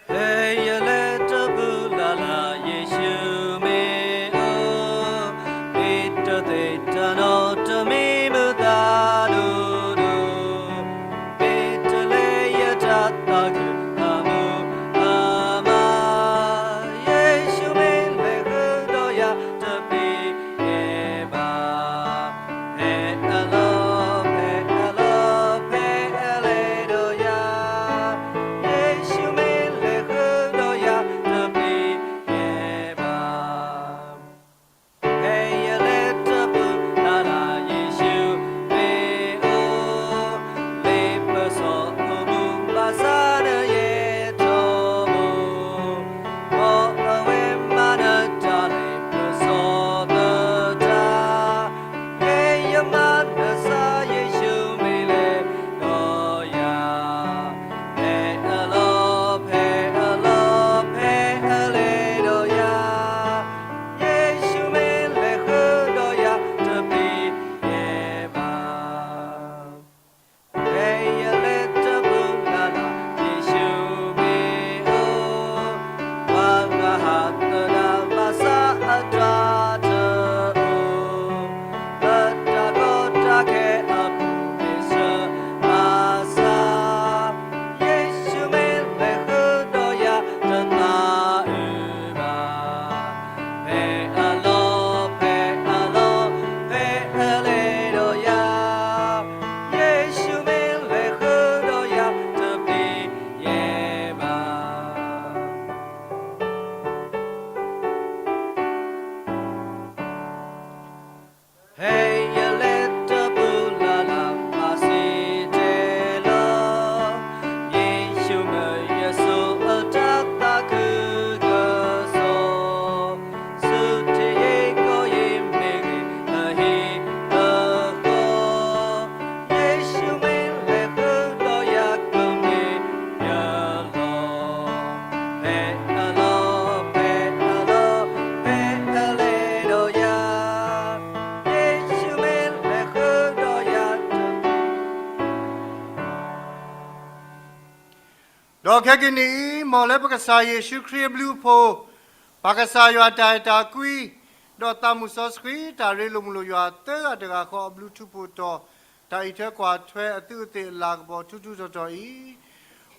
ဖဲယလဲၤတပူၤလၢ်လၢ် ယ့ၣ်ၡူးမ့ၢ်အိၣ် တၢ်မူအမၤ, ယ့ၣ်ၡူးမ့ၢ်လဲၤဃုာ်ဒီးယၤတပျံၤဘၣ်. ဖဲအလီၢ်, ဖဲအလီၢ်, ဖဲအလဲၤဒီးယၤ, ယ့ၣ်ၡူးမ့ၢ်လဲၤဃုာ်ဒီးယၤတပျံၤဘၣ်. ဖဲယလဲၤတပူၤလၢ်လၢ် ယ့ၣ်ၡူးမ့ၢ်အိၣ်, လ့ပစီအိၣ်မူဘၣ်ဆၣ်ဒီးယဲၢ်ထီဘိ, မ်အဝဲမၤနၢၤတၢ်လ့ပစီသတး, ယဲယမၤနၢၤစၢ် ယ့ၣ်ၡူးမ့ၢ်လဲၤဒီးယၤ, ဖဲအလီၢ်, ဖဲအလီၢ်, ဖဲအလဲၤဒီးယၤ, ယ့ၣ်ၡူးမ့ၢ်လဲၤဃုာ်ဒီးယၤတပျံၤဘၣ်. ဖဲယလဲၤတပူၤလၢ်လၢ် ယ့ၣ်ၡူးမ့ၢ်အိၣ်, ပှၤဂၤဟးသဒၣ်ဘၣ်ဆၣ်အတၢ်တအိၣ်, လၢတၢ်ကီတၢ်ခဲအပူၤမ့ၢ်ဆၢဘၣ်ဆၣ်, ယ့ၣ်ၡူးမ့ၢ်လဲၤဃုာ်ဒီးယၤတသးအုးဘၣ်. ဖဲအလီၢ်, ဖဲအလီၢ်, ဖဲအလဲၤဒီးယၤ, ယ့ၣ်ၡူးမ့ၢ်လဲၤဃုာ်ဒီးယၤတပျံၤဘၣ်. ဖဲယလဲၤတပူၤလၢ်လၢ် ဘၣ်စံးတဲလီၤ, ယ့ၣ်ၡူးမ့ၢ်ယစိၤအတၢ်သးခုကစီၣ်, ဆူထံယ့ၣ်ကီၢ်ယ့ၣ်မ့ၢ်ဂ့ၤ အဟံၣ်အဃီ, ယ့ၣ်ၡူးမ့ၢ်လဲၤဃုာ်ဒီးယၤကမ့ၢ်ယလီၢ်. ဖဲအလီၢ်, ဖဲအလီၢ်, ဖဲအလဲၤဒီးယၤ, ယ့ၣ်ၡူးမ့ၢ်လဲၤဃုာ်ဒီးယၤတပျံၤဘၣ်. ဒီးခဲကနံၣ်အံၤ မ်လၢပကစၢ်ယ့ၣ်ၡူးခရံာ်အဘျုးအဖှိၣ်, ပကစၢ်ယွၤအတၢ်အဲၣ်တၢ်ကွံ, ဒီးသးမုၢ်စီဆှံတၢ်ရ့လိာ်မုာ်လိာ်ယွၤသၢဂၤတဂၤဃီအဘျုးထူးဖှိၣ်တီၤ, တၢ်အံးထွဲကွၢ်ထွဲအသုးအသ့ၣ်အလၤကပီၤထူထူတီၤတီၤအံ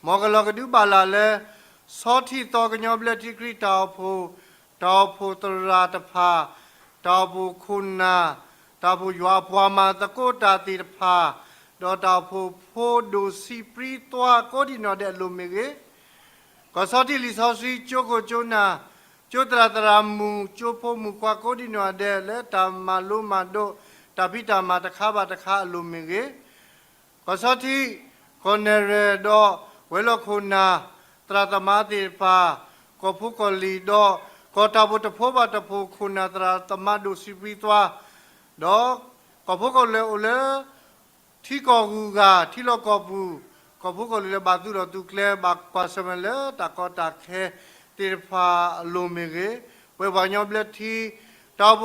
ၤ, မ်ကလီၤကဒုဘၣ်လၢ်လၢ ဆီထံၣ်သီကညီဘျၢထံခရံာ်တၢ်အိၣ်ဖှိၣ်, တၢ်အိၣ်ဖှိၣ်သရၣ်တဖၣ်, တၢ်အိၣ်ဖှိၣ်ခိၣ်နၢ်, တၢ်အိၣ်ဖှိၣ်ယွၤအပှၤမၤသကိးတၢ်သ့ၣ်တဖၣ်, ဒီးတၢ်အိၣ်ဖှိၣ်ဖိဒိၣ်ဆံးပြံသွါကိးဒံးနီၢ်ဒဲးအလိၤမ့ၢ်ဂ့ၤ, ကီၢ်ဆီထံးလံာ်စီဆှံကၠိခိၣ်ကၠိနၢ်, ကၠိသရၣ်သရၣ်မုၣ်, ကၠိဖိမုၣ်ခွါကိးဒံးနီၢ်ဒဲး လၢတၢ်မၤလိမၤဒိး, တၢ်ဖံးတၢ်မၤတခါဘၣ်တခါအလိၤမ့ၢ်ဂ့ၤ, ကီၢ်ဆီထံး, ကီၢ်နဲၣ်ရွဲၣ်ဒီး ဝဲၤလီၢ်ခိၣ်နၢ်, သရၣ်သမါသ့ၣ်တဖၣ်, ကီၢ်ဖိကီၢ်လံၤဒီး ကီၢ်တၢ်အိၣ်ဖှိၣ်တဖိဘၣ်တဖိ ခိၣ်နၢ်သရၣ်သမါဒိၣ်ဆံးပြံသွါ, ဒီးကီၢ်ဖိကီၢ်လဲၢ်အိၣ်လၢ ထံကီၢ်ဂုၤဂၤ ထံလီၢ်ကီၢ်ပူၤ, ကီၢ်ဖိကီၢ်လံၤလၢဘၣ်သုးလီၢ်သုးကျဲ ဘၣ်ကွၢ်ဆၢၣ်မဲာ်လၢတၢ်ကီတၢ်ခဲသ့ၣ်တဖၣ်အလိၤမ့ၢ်ဂ့ၤ, ပှဲၤပှၤကညီဘျၢထံ တၢ်အိၣ်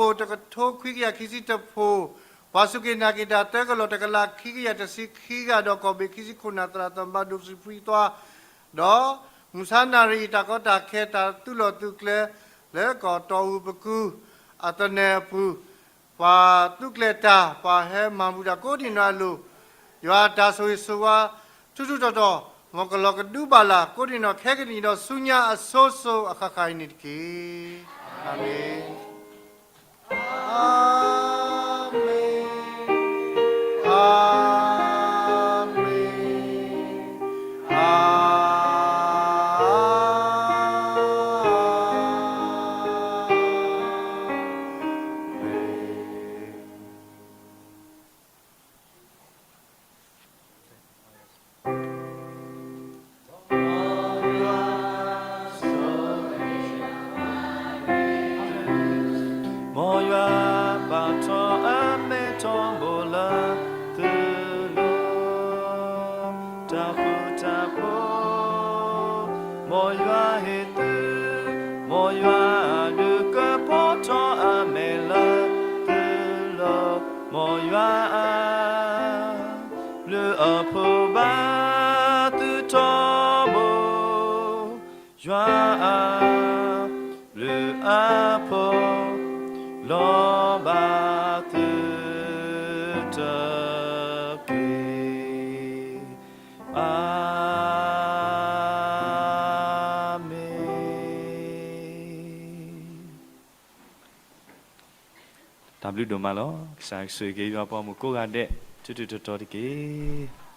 ဖှိၣ်တကထိခွံကယၤခံဆံတဖိ, ပှၤစူၢ်က့ၤနာ်က့ၤတၢ်သၢကလီၢ်တကလးခံကယၤတဆံခံဂၤ ဒီးကီၢ်ဘ့ၣ်ခံဆံခိၣ်နၢ်သရၣ်သမါဒိၣ်ဆံးပြံသွါ, ဒီးမုၢ်ဆါနၣ်ရံၣ်အံၤ တၢ်ကီတၢ်ခဲတၢ်သုးလီၢ်သုးကျဲ လၢကီၢ်တီၢ်အူပကူ အသနၢၣ်အပူၤ, ပှၤသုးကျဲၤတၢ် ပှၤဟဲမၤဘူၣ်တၢ်ကိးဒံးနီၢ်အလိၤ, ယွၤအတၢ်ဆိၣ်ဂ့ၤဆိၣ်ဝါ ထူးထူးတီၤတီၤ မ်ကလီၤကဒုဘၣ်လၢ်ကိးဒံးနီၢ်ခဲကနံၣ်ဒီးဆူညါအစိၤစိၤအဃၣ်ဃၣ်အံၤန့ၣ်တက့ၢ်. အၤမ့ၣ်, အၤမ့ၣ်, အၤမ့ၣ်, အၤမ့ၣ်. မ်ယွၤဘၣ်ထီၣ်အမဲထီဘိလၢသုလိၤ, တၢ်ဃူတၢ်ဖိး, မ်ယွၤဟ့ၣ်သု, မ်ယွၤဒုးကဖီထီၣ်အမဲလၢသုလိၤ, မ်ယွၤအဘျုးအဖှိၣ်ဘၣ်သုထီဘိ, ယွၤအဘျုးအဖှိၣ်လီၤဘၣ်သုတက့ၢ်. အၤ တၢ်ဘျုးဒိၣ်မးလီၤ. ကစၢ်ဆိၣ်ဂ့ၤက့ၤယွၤပှၤဂီၢ်မုၢ်ကိးဂၤဒဲး ထူးထူးတီၤတီၤတက့ၢ်.